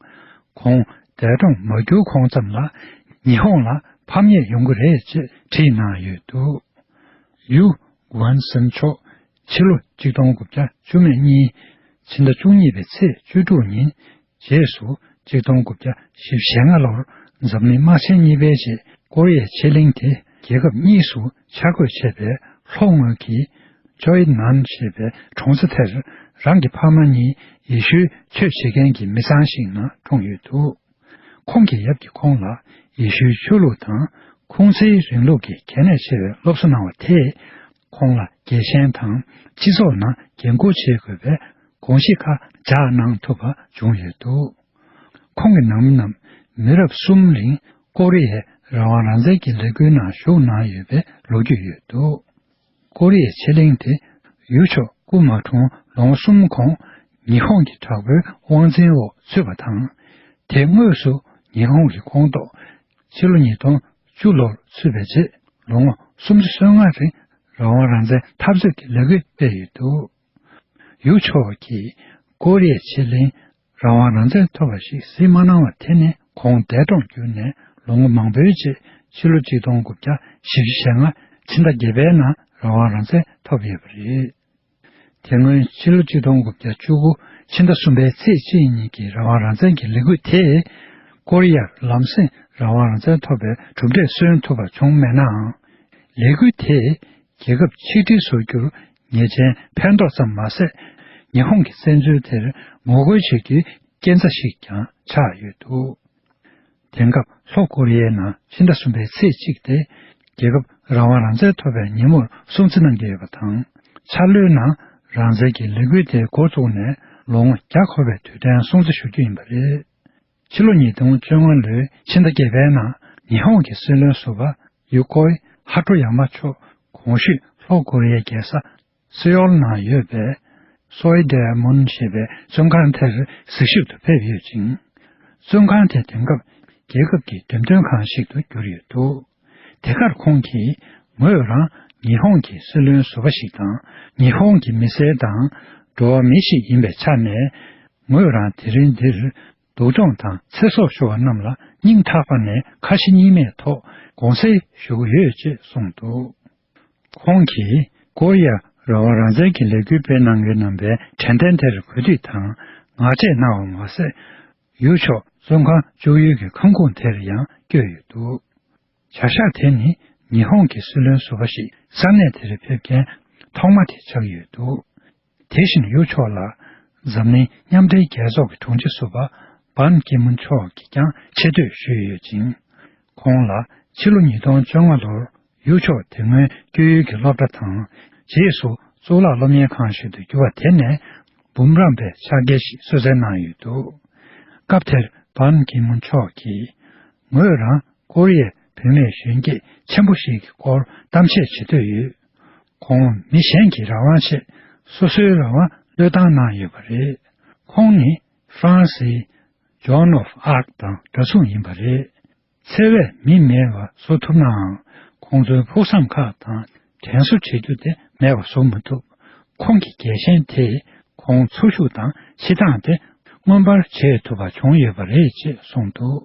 ཁོང་འདས་གྲོངས་མ་གྱུར་གོང་ཙམ་ལ་ཉི་ཧོང་ལ་ཕམ་ཉེས་ཡོང་གི་རེད་ཅེས་བྲིས་གནང་ཡོད་འདུག་ཡུ་གུའན་སན་མཆོག་ཕྱི་ལོ་ཆིག་སྟོང་དགུ་བརྒྱ་བཅུ་མེད་གཉིས་ཕྱི་ཟླ་བཅུ་གཉིས་པའི་ཚེས་བཅུ་དྲུག་ཉིན་རྗེས་སུ་ཆིག་སྟོང་དགུ་བརྒྱ་བཞི་བཅུ་ཞེ་ལྔ་ལོར་འཛམ་གླིང་དམག་ཆེན་གཉིས་པའི་རྗེས་ཀོ་རི་ཡའི་ཕྱེད་གླིང་དེ་རྒྱལ་ཁབ་གཉིས་སུ་ཆ་བགོས་བྱས་པའི་ལྷོ་ངོས་ཀྱི་ཅོའི་ནན་ཞེས་པའི་གྲོང་གསེབ་དེར་རང་གི་ཕ་མ་གཉིས་ཡེ་ཤུའི་ཆོས་བྱེད་མཁན་གྱི་མི་ཚང་ཞིག་ནང་འཁྲུངས་ཡོད་འདུག་ཁོང་གི་ཡབ་ཀྱིས་ཁོང་ལ་ཡེ་ཤུའི་ཆོས་ལུགས་དང་ཁུང་ཙིའི་རིང་ལུགས་ཀྱི་གལ་གནད་ཆེ་བའི་སློབ་གསོ་གནང་བ་དེས་ཁོང་ལ་རྒྱལ་ཞེན་དང་སྤྱི་ཚོགས་ནང་འགན་འཁུར་བྱེད་དགོས་པའི་དགོངས་གཞི་ཁག་འཇགས་གནང་ཐུབ་པ་བྱུང་ཡོད་འདུག་ཁོང་གི་ནང་མི་རྣམས་མི་རབས་གསུམ་རིང་ཀོ་རི་ཡའི་རང་དབང་རང་བཙན་གྱི་ལས་འགུལ་ནང་ཞུགས་གནང་ཡོད་པའི་ལོ་རྒྱུས་ཡོད་འདུག་ཀོ་རི་ཡའི་ཕྱེད་གླིང་དེ་ཡུ་མཆོག་སྐུ་མ་གྲོངས་ལོ་ངོ་གསུམ་གོང་ཉི་ཧོང་གི་དྲག་པོའི་དབང་འཛིན་འོག་ཚུད་པ་དང་། དེ་དངོས་སུ་ཉི་ཧོང་གི་ཁོངས་གཏོགས་ཕྱི་ལོ་ཉིས་སྟོང་བཅུ་ལོར་ཚུད་པའི་རྗེས་ལོ་ངོ་སུམ་ཅུ་སོ་ལྔ་རིང་རང་དབང་རང་བཙན་འཐབ་རྩོད་ཀྱི་ལས་འགུལ་སྤེལ་ཡོད་འདུག་ཡུ་མཆོག་གིས་ཀོ་རི་ཡའི་ཕྱེད་གླིང་རང་དབང་རང་བཙན་ཐོབ་པ་ཞིག་གཟིགས་མ་གནང་བ་དེ་ནི་ཁོང་འདས་གྲོངས་གྱུར་ནས་ལོ་ངོ་མང་པོའི་རྗེས་ཕྱི་ལོ་ཆིག་སྟོང་དགུ་བརྒྱ་བཞི་བཅུ་ཞེ་ལྔ་ཕྱི་ཟླ་བརྒྱད་པའི་ནང་རང་དབང་རང་བཙན་ཐོབ་ཡོད་པ་རེད། དེ་སྔོན་ཕྱི་ལོ་ཆིག་སྟོང་དགུ་བརྒྱ་བཅུ་དགུ་ཕྱི་ཟླ་གསུམ་པའི་ཚེས་གཅིག་ཉིན་གྱི་རང་དབང་རང་བཙན་གྱི་ལས་འགུལ་དེས་ཀོ་རི་ཡར་ལམ་སེང་རང་དབང་རང་བཙན་ཐོབ་པའི་གྲུབ་འབྲས་སོན་ཐུབ་པ་བྱུང་མེད་ནའང་། ལས་འགུལ་དེས་རྒྱལ་ཁབ་ཆིག་སྒྲིལ་བཟོ་རྒྱུར་ཉེས་ཅན་ཕན་ཐོགས་ཙམ་མ་ཟད། ཉི་ཧོང་གི་བཙན་འཛུལ་དེར་ངོ་རྒོལ་བྱེད་རྒྱུའི་སྐྱེ་འཚར་ཞིག་ཀྱང་ཆགས་ཡོད་འདུག་དེང་སྐབས་ལྷོ་ཀོ་རི་ཡའི་ནང་ཕྱི་ཟླ་གསུམ་པའི་ཚེས་གཅིག་སྟེ་རྒྱལ་ཁབ་རང་དབང་རང་བཙན་ཐོབ་པའི་ཉིན་མོར་སྲུང་བརྩི་གནང་གི་ཡོད་པ་དང་། འཆར་ལོའི་ནང་རང་བཙན་གྱི་ལས་འགུལ་དེ་འགོ་བཙུགས་ནས་ལོ་ངོ་བརྒྱ་འཁོར་བའི་དུས་དྲན་སྲུང་བརྩི་ཞུ་རྒྱུ་ཡིན་པ་རེད། ཕྱི་ལོ་ཉིས་སྟོང་བཅོ་ལྔ་ལོའི་ཕྱི་ཟླ་བརྒྱད་པའི་ནང་ཉི་ཧོང་གི་སྲིད་བློན་ཟུར་པ་ཡུ་ཀོའི་ཧ་ཀྲོ་ཡ་མ་མཆོག་གོང་ཞུས་ལྷོ་ཀོ་རི་ཡའི་རྒྱལ་ས་སེ་ཨོལ་ནང་ཡོད་པའི་སོའི་ཌའི་མོན་ཞེས་པའི་བཙོན་ཁང་དེར་གཟིགས་ཞིབ་ཏུ་ཕེབས་ཡོད་ཅིང་། བཙོན་ཁང་དེ་དེང་སྐབས་རྒྱལ་ཁབ་ཀྱི་འགྲེམས་སྟོན་ཁང་ཞིག་ཏུ་གྱུར་ཡོད་འདུག་དེ་གར་ཁོང་གིས་ངོས་རང་ཉི་ཧོང་གི་སྲིད་བློན་ཟུར་པ་ཞིག་དང་ཉི་ཧོང་གི་མི་སེར་དང་འགྲོ་བ་མི་ཞིག་ཡིན་པའི་ཆ་ནས། ངོས་རང་དེ་རིང་འདིར་སྡུག་སྦྱོང་དང་ཚེ་སྲོག་ཤོར་བ་རྣམས་ལ་སྙིང་ཐག་པ་ནས་ཁ་ཞེ་གཉིས་མེད་ཐོག་དགོངས་སེལ་ཞུ་གི་ཡོད་ཅེས་གསུངས་འདུག་ཁོང་གིས་ཀོ་རི་ཡ་རང་དབང་རང་བཙན་གྱི་ལས་འགུལ་སྤེལ་གནང་མཁན་རྣམ་པའི་དྲན་རྟེན་དེར་གུས་འདུད་དང་ངག་བཅད་གནང་བ་མ་ཟད། ཡུལ་ཕྱོགས་བཙོན་ཁང་བཅུག་ཡུལ་གྱི་ཁང་ཁུང་དེར་ཡང་བསྐྱོད་ཡོད་འདུག་བྱ་གཞག་དེ་ནི་ཉི་ཧོང་གི་སྲིད་བློན་ཟུར་པ་ཞིག་ས་གནས་དེར་ཕེབས་མཁན་ཐོག་མ་དེ་ཆགས་ཡོད་འདུག་དེ་བཞིན་ཡུལ་ཕྱོགས་ལ་འཛམ་གླིང་མཉམ་འབྲེལ་རྒྱལ་ཚོགས་ཀྱི་དྲུང་ཆེ་ཟུར་པ་བན་ཀི་མུན་མཆོག་གིས་ཀྱང་ཆེ་བསྟོད་ཞུས་ཡོད་ཅིང་། ཁོང་ལ་ཕྱི་ལོ་ཉིས་སྟོང་བཅོ་ལྔ་ལོར་ཡུལ་ཕྱོགས་དེ་སྔོན་བསྐྱོད་ཡུལ་གྱི་སློབ་གྲྭ་དང་རྗེས་སུ་གཙུག་ལག་སློབ་གཉེར་ཁང་ཞིག་ཏུ་གྱུར་བ་དེ་ནས་འབུམ་རམས་པའི་ཕྱག་འཁྱེར་ཞིག་གསོལ་སྩལ་གནང་ཡོད་འདུག་སྐབས་དེར་བན་ཀི་མུན་མཆོག་གིས་ངོས་རང་ཀོ་རི་ཡའི་བུད་མེད་གཞོན་སྐྱེས་ཆེན་པོ་ཞིག་གི་སྐོར་གཏམ་བཤད་བྱེད་འདོད་ཡོད། ཁོང་མི་གཞན་གྱི་རང་དབང་ཆེད་སོ་སོའི་རང་དབང་བློས་བཏང་གནང་ཡོད་པ་རེད། ཁོང་ནི་ཧྥ་རན་སིའི་Joan of Arc དང་འདྲ་མཚུངས་ཡིན་པ་རེད། འཚེ་བས་མི་མེད་པ་བཟོ་ཐུབ་ནའང་ཁོང་ཚོའི་ཕུགས་བསམ་ཁག་དང་དྲན་གསོ་བྱེད་རྒྱུ་དེ་མེད་པ་བཟོ་མི་ཐུབ། ཁོང་གི་རྒྱལ་ཞེན་དེས་ཁོང་འཚོ་བཞུགས་དང་ཕྱི་ཐང་དེ་མངོན་པར་བྱེད་ཐུབ་པ་བྱུང་ཡོད་པ་རེད་ཅེས་གསུངས་འདུག་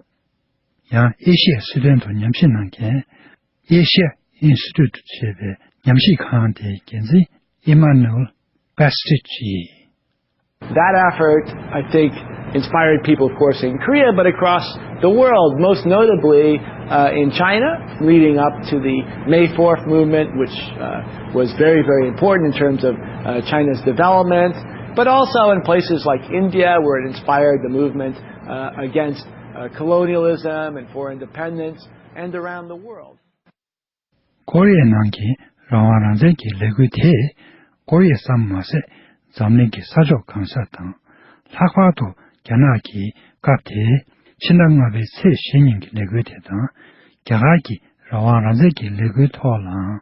ཡང་ཨེ་ཤི་ཡའི་སྲིད་དོན་ཐོག་ཉམས་ཞིབ་གནང་མཁན། ཨེ་ཤི་ཡ་ཨིན་སི་ཊི་ཊུཊ་ཞེས་པའི་ཉམས་ཞིབ་ཁང་དེའི་འགན་འཛིན་ཨི་མ་ནུ་ཨེལ་བེ་སི་ཊིཆ་ཡིས། That effort, I think, inspired people, of course, in Korea, but across the world, most notably uh, in China, leading up to the May fourth movement, which uh, was very, very important in terms of uh, China's development, but also in places like India, where it inspired the movement uh, against uh, colonialism and for independence, and around the world. ཀོ་རི་ཡའི་ནང་གི་རང་དབང་རང་བཙན་གྱི་ལས་འགུལ་དེས་ཀོ་རི་ཡ་ཙམ་མ་ཟད། འཛམ་གླིང་གི་ས་ཕྱོགས་གང་ས་དང་། ལྷག་པར་དུ་རྒྱ་ནག་གིས་སྐབས་དེའི་ཕྱི་ཟླ་ལྔ་པའི་ཚེས་བཞི་ཉིན་གྱི་ལས་འགུལ་དེ་དང་། རྒྱ་གར་གྱི་རང་དབང་རང་བཙན་གྱི་ལས་འགུལ་ཐོག་ལའང་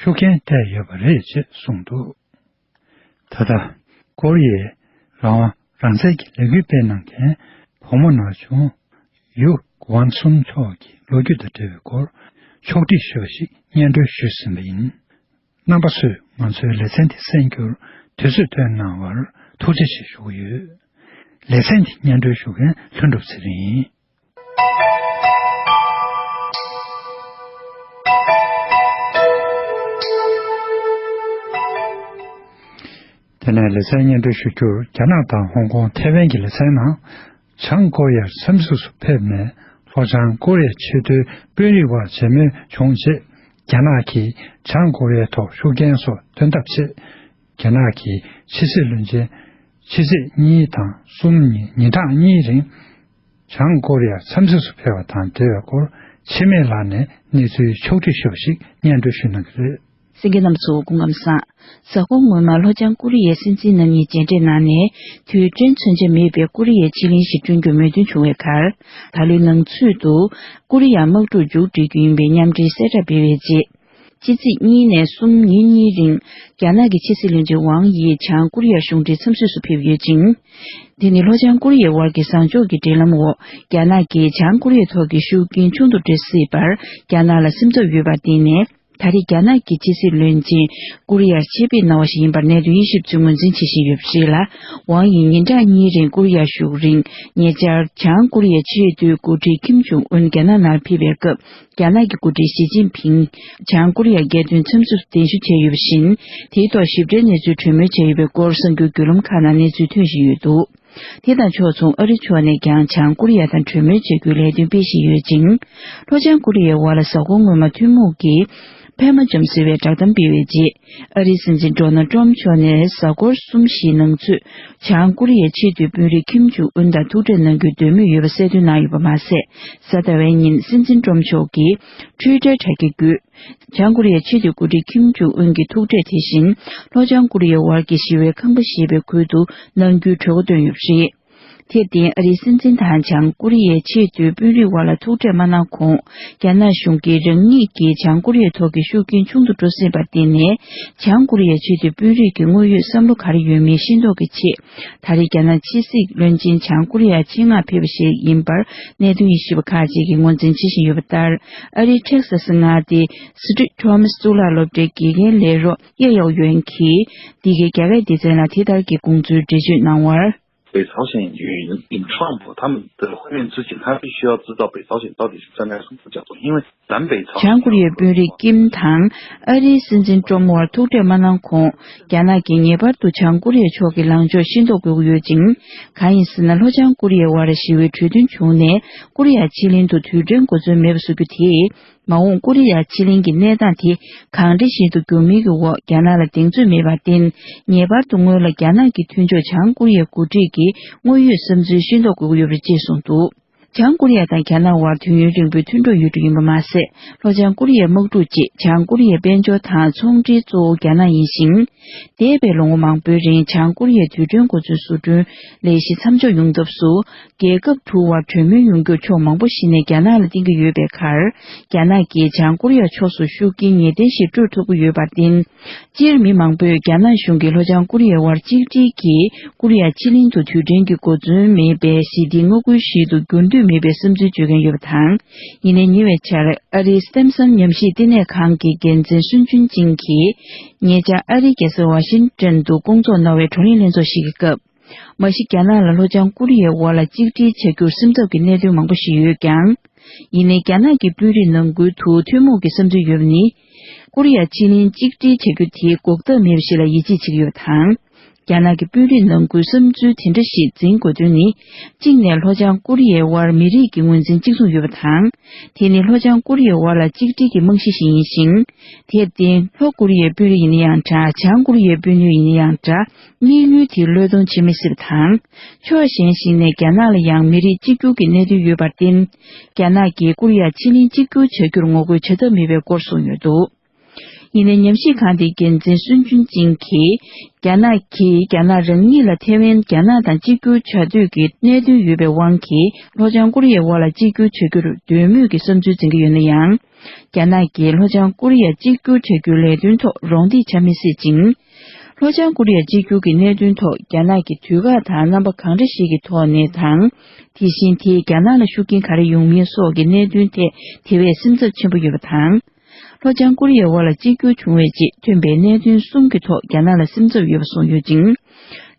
ཤུགས་རྐྱེན་ཐེབས་ཡོད་པ་རེད་ཅེས་གསུངས་འདུག། ད་ལྟ་ཀོ་རི་ཡའི་རང་དབང་རང་བཙན་གྱི་ལས་འགུལ་སྤེལ་གནང་མཁན་བུ་མོ་ན་ཆུང་ཡུ་ཝན་སུན་མཆོག་གི་ལོ་རྒྱུས་དང་འབྲེལ་བའི་སྐོར་ཕྱོགས་སྒྲིག་ཞུས་པ་ཞིག་སྙན་སྒྲོན་ཞུས་ཟིན་པ་ཡིན། རྣམ་པ་ཚོས་ང་ཚོའི་ལེ་ཚན་འདི་གསན་རྒྱུར་དུས་ཚོད་བཏོན་གནང་བར་ཐུགས་རྗེ་ཆེ་ཞུ་གི་ཡོད། ལེ་ཚན་འདི་སྙན་སྒྲོན་ཞུ་མཁན་ལྷུན་གྲུབ་ཚེ་རིང་ཡིན། དེ་ནས་ལེ་ཚན་སྙན་སྒྲོན་ཞུ་རྒྱུར། རྒྱ་ནག་དང་ཧོང་ཀོང་ཐེ་ཝན་གྱི་ལེ་ཚན་ནང་། བྱང་ཀོ་རི་ཡར་འཚམས་གཟིགས་སུ་ཕེབས་ནས་ལྷོ་བྱང་ཀོ་རི་ཡའི་ཆེས་མཐོའི་དཔོན་རིགས་བར་མཇལ་མོལ་བྱུང་རྗེས། རྒྱ་ནག་གིས་བྱང་ཀོ་རི་ཡའི་ཐོག་ཤུགས་རྐྱེན་སོགས་འདོན་ཐབས་ཆེད། རྒྱ་ནག་གི་ཕྱི་སྲིད་བློན་ཆེན་ཕྱི་ཚེས་གཉིས་དང་གསུམ་ཉིན་ཉིན་གྲངས་གཉིས་རིང་། བྱང་ཀོ་རི་ཡར་འཚམས་གཟིགས་སུ་ཕེབས་པ་དང་འབྲེལ་བའི་སྐོར། འཆི་མེད་ལགས་ནས་གནས་ཚུལ་ཕྱོགས་སྒྲིག་ཞུས་པ་ཞིག་སྙན་སྒྲོན་ཞུ་གནང་གི་རེད། གསན་མཁན་རྣམ་པ་ཚོ་སྐུ་ཁམས་བཟང་། གཟའ་འཁོར་སྔོན་མ་ལྷོ་བྱང་ཀོ་རི་ཡའི་སྲིད་འཛིན་རྣམ་གཉིས་མཇལ་འཕྲད་གནང་ནས། དུས་དྲན་མཚོན་ཆ་མེད་པའི་ཀོ་རི་ཡའི་ཕྱེད་གླིང་ཞིག་བསྐྲུན་རྒྱུར་མོས་མཐུན་བྱུང་བའི་ཁར། ད་ལོའི་ནང་ཚུད་དུ་ཀོ་རི་ཡར་དམག་འཁྲུག་མཇུག་སྒྲིལ་རྒྱུ་ཡིན་པའི་མཉམ་འབྲེལ་གསལ་བསྒྲགས་སྤེལ་བའི་རྗེས། ཕྱི་ཚེས་གཉིས་ནས་གསུམ་ཉིན་གཉིས་རིང་རྒྱ་ནག་གི་ཕྱི་སྲིད་བློན་ཆེན་ཝང་ཡི་བྱང་ཀོ་རི་ཡ་གཞུང་འབྲེལ་འཚམས་གཟིགས་སུ་ཕེབས་ཡོད་ཅིང་། དེ་ནི་ལྷོ་བྱང་ཀོ་རི་ཡའི་དབར་གྱི་བཟང་ཕྱོགས་ཀྱི་འབྲེལ་ལམ་འོག་རྒྱ་ནག་གིས་བྱང་ཀོ་རི་ཡའི་ཐོག་གི་ཤུགས་རྐྱེན་ཆུང་དུ་འགྲོ་སྲིད་པར་རྒྱ་ནག་ལ་སེམས་འཚབ་ཡོད་པར་བརྟེན་ནས། ད་རེས་རྒྱ་ནག་གི་ཕྱི་སྲིད་བློན་ཆེན་ཀོ་རི་ཡར་ཆེད་ཕེབས་གནང་བ་ཞིག་ཡིན་པར་གནད་དོན་དབྱེ་ཞིབ་ཚོས་ངོས་འཛིན་བྱེད་བཞིན་ཡོད་པ་རེད་ལ། ཝང་ཡིས་ཉིན་གྲངས་གཉིས་རིང་ཀོ་རི་ཡར་བཞུགས་རིང་། ཉེ་ཆར་བྱང་ཀོ་རི་ཡའི་ཆེས་མཐོའི་འགོ་ཁྲིད་ཁིམ་ཇུང་ཨུན་རྒྱ་ནག་ནང་ཕེབས་པའི་སྐབས། རྒྱ་ནག་གི་འགོ་ཁྲིད་ཞི་ཅིན་ཕིང་བྱང་ཀོ་རི་ཡར་རྒྱལ་དོན་འཚམས་གཟིགས་གདན་ཞུ་བྱས་ཡོད་པ་བཞིན། དེའི་ཐོག་ཞིབ་ཕྲའི་གནས་ཚུལ་གྲོས་མོལ་བྱས་ཡོད་པའི་སྐོར་གསར་འགྱུར་བརྒྱུད་ལམ་ཁག་ནང་གནས་ཚུལ་ཐོན་བཞིན་ཡོད་འདུག། དེ་དང་ཕྱོགས་མཚུངས་ཨ་རི་ཕྱོགས་ནས་ཀྱང་བྱང་ཀོ་རི་ཡ་དང་གྲོས་མོལ་བྱ་རྒྱུའི་ལས་དོན་སྤེལ་བཞིན་ཡོད་ཅིང་། ལྷོ་བྱང་ཀོ་རི་ཡའི་དབར་ལ་གཟའ་འཁོར་སྔོན་མ་ཐུན་མོང་གི་ཕེབས་མ་འཇམ་ཟེར་བའི་བསྒྲགས་གཏམ་སྤེལ་བའི་རྗེས། ཨ་རིའི་སྲིད་འཛིན་ཌོ་ནལ་ཏྲམ་མཆོག་ནས་གཟའ་འཁོར་གསུམ་བཞིའི་ནང་ཚུད། བྱང་ཀོ་རི་ཡའི་ཆེས་མཐོའི་དཔོན་རིགས་ཁིམ་ཇུང་ཨུན་དང་ཐུག་འཕྲད་གནང་རྒྱུའི་འདོད་མོས་ཡོད་པ་གསལ་སྟོན་གནང་ཡོད་པ་མ་ཟད། གཟའ་ཟླ་བའི་ཉིན་སྲིད་འཛིན་ཏྲམ་མཆོག་གིས་ཊུའི་ཊར་དྲ་རྒྱ་བརྒྱུད། བྱང་ཀོ་རི་ཡའི་ཆེས་མཐོའི་འགོ་ཁྲིད་ཁིམ་ཇུང་ཨུན་གྱི་ཐུག་འཕྲད་དེ་བཞིན། ལྷོ་བྱང་ཀོ་རི་ཡའི་དབར་གྱི་ཞི་བའི་ཁང་པ་ཞེས་པའི་ཁུལ་དུ་གནང་རྒྱུའི་གྲོས་འགོ་བཏོན་ཡོད་པ་རེད། དེར་བརྟེན། ཨ་རིའི་སྲིད་འཛིན་དང་བྱང་ཀོ་རི་ཡའི་ཆེས་མཐོའི་དཔོན་རིགས་དབར་ལ་ཐུག་འཕྲད་མ་གནང་གོང་། རྒྱ་ནག་གཞུང་གིས་རང་ཉིད་ཀྱིས་བྱང་ཀོ་རི་ཡའི་ཐོག་གི་ཤུགས་རྐྱེན་ཆུང་དུ་འགྲོ་སྲིད་པར་བརྟེན་ནས། བྱང་ཀོ་རི་ཡའི་ཆེས་མཐོའི་དཔོན་རིགས་ཀྱི་དངོས་ཡོད་བསམ་བློ་ག་རེ་ཡོད་མེད་ཤེས་རྟོགས་ཀྱི་ཆེད། ད་རེས་རྒྱ་ནག་ཕྱི་སྲིད་བློན་ཆེན་བྱང་ཀོ་རི་ཡར་ཆེད་མངགས་ཕེབས་པ་ཞིག་ཡིན་པར་གནད་དོན་དབྱེ་ཞིབ་པ་ཁག་ཅིག་གིས་ངོས་འཛིན་བྱེད་བཞིན་ཡོད་པ་ལྟར། ཨ་རིའི་ཊེག་ས་སི་མངའ་སྡེའི་སི་ཊིག་ཊོ་མཱ་སི་གཙུག་ལག་སློབ་གྲྭའི་དགེ་རྒན་ལས་རོགས་ཡེ་ཡའོ་ཡོན་གྱིས། འདི་གའི་རྒྱ་སྐད་སྡེ་ཚན་ལ་དེ་ལྟར་གྱི་དགོངས་ཚུལ་འགྲེལ་བརྗོད་གནང་བར། 北朝鲜与与川普他们的会面之前，他必须要知道北朝鲜到底是站在什么角度，因为南北朝 བྱང་ཀོ་རི་ཡའི་དཔོན་རིགས་ཀིམ་དང་ཨ་རིའི་སྲིད་འཛིན་ཏྲམ་དབར་ཐུག་འཕྲད་མ་གནང་གོང་། རྒྱ་ནག་གིས་ངེས་པར་དུ་བྱང་ཀོ་རི་ཡ་ཕྱོགས་ཀྱི་ལངས་ཕྱོགས་ཤེས་རྟོགས་དགོས་ཀྱི་ཡོད་ཅིང་། གང་ཡིན་ཟེར་ན། ལྷོ་བྱང་ཀོ་རི་ཡའི་དབར་ཞི་བའི་གྲོས་མཐུན་བྱུང་ནས། ཀོ་རི་ཡ་ཕྱེད་གླིང་དུ་དུས་དྲན་འགོ་འཛུགས་མེད་པ་བཟོ་རྒྱུ་དེས། མ་འོངས་ཀོ་རི་ཡ་ཕྱེད་གླིང་གི་གནས་སྟངས་དེ་གང་འདྲ་ཞིག་ཏུ་འགྱུར་མིན་གྱི་འོག་རྒྱ་ནག་ལ་གདེང་ཚོད་མེད་པར་བརྟེན། ངེས་པར་དུ་སྔོན་ལ་རྒྱ་ནག་གི་མཐུན་ཕྱོགས་བྱང་ཀོ་རི་ཡའི་འགོ་ཁྲིད་ཀྱིས་དངོས་ཡོད་བསམ་ཚུལ་ཤེས་རྟོགས་དགོས་ཀྱི་ཡོད་པ་རེད་ཅེས་གསུངས་འདུག། བྱང་ཀོ་རི་ཡ་དང་རྒྱ་ནག་དབར་དུས་ཡུན་རིང་པོའི་མཐུན་གྲོགས་ཡོད་འགྲོ་ཡིན་པ་མ་ཟད། ལྷོ་བྱང་ཀོ་རི་ཡའི་དམག་འཁྲུག་རྗེས་བྱང་ཀོ་རི་ཡའི་དཔལ་འབྱོར་དང་ཚོང་འབྲེལ་གཙོ་བོ་རྒྱ་ནག་ཡིན་ཞིང་། འདས་པའི་ལོ་ངོ་མང་པོའི་རིང་བྱང་ཀོ་རི་ཡའི་དུས་དྲན་གོ་མཚོན་བཟོ་སྐྲུན་ལས་གཞི་མཚམས་འཇོག་ཡོང་ཐབས་སུ། རྒྱལ་ཁབ་དྲུག་དབར་གྲོས་མོལ་ཡོང་རྒྱུར་ཕྱོགས་མང་པོ་ཞིག་ནས་རྒྱ་ནག་ལ་བརྟེན་གྱི་ཡོད་པའི་ཁར། རྒྱ་ནག་གིས་བྱང་ཀོ་རི་ཡ་ཕྱོགས་སུ་ཤུགས་རྐྱེན་ངེས་གཏན་ཞིག་སྤྲོད་ཐུབ་ཀྱི་ཡོད་པར་བརྟེན། སྤྱིར་མི་མང་པོས་རྒྱ་ནག་གཞུང་གིས་ལྷོ་བྱང་ཀོ་རི་ཡའི་དབར་གཅིག་སྒྲིལ་གྱིས་ཀོ་རི་ཡ་ཕྱེད་གླིང་དུ་དུས་དྲན་གྱི་གོ་མཚོན་མེད་པའི་ཞི་བདེའི་དངོས་སྐུལ་ཞིག་ཏུ་འགྱུར་འདོད་མེད་པའི་བསམ་ཚུལ་བརྗོད་མཁན་ཡོད་པ་དང་། ཡིན་ནའི་ཉེ་བའི་ཆར་ཨ་རིའི་སི་ཊེམ་སོན་ཉམས་ཞིབ་བསྟི་གནས་ཁང་གི་འགན་འཛིན་སུན་ཅུན་ཅིང་གིས། ཉེ་ཆར་ཨ་རིའི་རྒྱལ་ས་ཝ་ཤིང་ཊོན་དུ་སྐོང་ཚོགས་གནང་བའི་བགྲོ་གླེང་ལྷན་ཚོགས་ཤིག་གི་སྐབས། མ་གཞི་རྒྱ་ནག་ལ་ལྷོ་བྱང་ཀོ་རི་ཡའི་དབར་ལ་གཅིག་སྒྲིལ་བྱ་རྒྱུར་སེམས་འཚབ་ཀྱི་གནད་དོན་མང་པོ་ཞིག་ཡོད་ཀྱང་། ཡིན་ནའི་རྒྱ་ནག་གི་དཔོན་རིགས་ནང་ཁུལ་དུ་ཐུན་མོང་གི་བསམ་ཚུལ་ཡོད་པ་ནི། ཀོ་རི་ཡ་ཕྱེད་གླིང་གཅིག་སྒྲིལ་བྱ་རྒྱུ་དེ་འགོག་ཐབས་མེད་པ་ཞིག་ལ་ཡིད་ཆེས་བྱེད་ཀྱི་ཡོད་པ་དང་། རྒྱ་ནག་གི་དཔོན་རིགས་ནང་ཁུལ་བསམ་ཚུལ་དེ་འདྲ་ཞིག་འཛིན་དགོས་དོན་ནི། གཅིག་ནས་ལྷོ་བྱང་ཀོ་རི་ཡའི་དབར་མི་རིགས་ཀྱི་ངོས་འཛིན་གཅིག་མཚུངས་ཡོད་པ་དང་། དེ་ནི་ལྷོ་བྱང་ཀོ་རི་ཡའི་དབར་ལ་གཅིག་སྒྲིལ་གྱི་རྨང་གཞི་ཞིག་ཡིན་ཞིང་། དེར་བརྟེན་ལྷོ་ཀོ་རི་ཡའི་དཔོན་རིགས་ཡིན་ན་ཡང་འདྲ། བྱང་ཀོ་རི་ཡའི་དཔོན་རིགས་ཡིན་ན་ཡང་འདྲ། དམིགས་ཡུལ་དེ་བློས་གཏོང་བྱེད་མི་སྲིད་པ་དང་། ཕྱོགས་གཞན་ཞིག་ནས་རྒྱ་ནག་ལ་ཡང་མི་རིགས་གཅིག་གྱུར་གྱི་གནད་དོན་ཡོད་པར་བརྟེན། རྒྱ་ནག་གིས་ཀོ་རི་ཡ་ཕྱེད་གླིང་གཅིག་གྱུར་བྱ་རྒྱུར་ངོ་རྒོལ་བྱ་ཐབས་མེད་པའི་སྐོར་གསུངས་ཡོད་འདུག་ཡིན་ནའི་ཉམས་ཞིབ་ཁང་དེའི་འགན་འཛིན་སུན་ཅུན་ཅིང་གིས། རྒྱ་ནག་གིས་རྒྱ་ནག་རང་ཉིད་ལ་ཐེ་ཝན་རྒྱ་ནག་དང་གཅིག་གྱུར་བྱ་འདོད་ཀྱི་གནད་དོན་ཡོད་པའི་དབང་གིས་ལྷོ་བྱང་ཀོ་རི་ཡའི་དབར་ལ་གཅིག་གྱུར་བྱ་རྒྱུར་འདོད་མོས་ཀྱི་བསམ་ཚུལ་འཛིན་གྱི་ཡོད་ན་ཡང་། རྒྱ་ནག་གིས་ལྷོ་བྱང་ཀོ་རི་ཡ་གཅིག་གྱུར་བྱ་རྒྱུའི་ལས་དོན་ཐོག་རོགས་འདེགས་བྱ་མི་སྲིད་ཅིང་། ལྷོ་བྱང་ཀོ་རི་ཡ་གཅིག་གྱུར་གྱི་གནད་དོན་ཐོག་རྒྱ་ནག་གིས་དུས་བཀག་དང་རྣམ་པ་གང་འདྲ་ཞིག་གི་ཐོག་ནས་དང་། དེ་བཞིན་དེས་རྒྱ་ནག་ལ་ཤུགས་རྐྱེན་ག་རེ་ཡོང་མིན་སོགས་ཀྱི་གནད་དོན་ཐད་དེ་བས་སེམས་འཚབ་ཆེན་པོ་ཡོད་པ་དང་། ལྷོ་བྱང་ཀོ་རི་ཡའི་དབར་ལ་གཅིག་གྱུར་བྱུང་བའི་རྗེས་ཐོན་པའི་གནད་དོན་གསུམ་གྱི་ཐོག་རྒྱ་ནག་ལ་སེམས་འཚབ་ཡོད་པ་གསུངས་ཡོད་ཅིང་།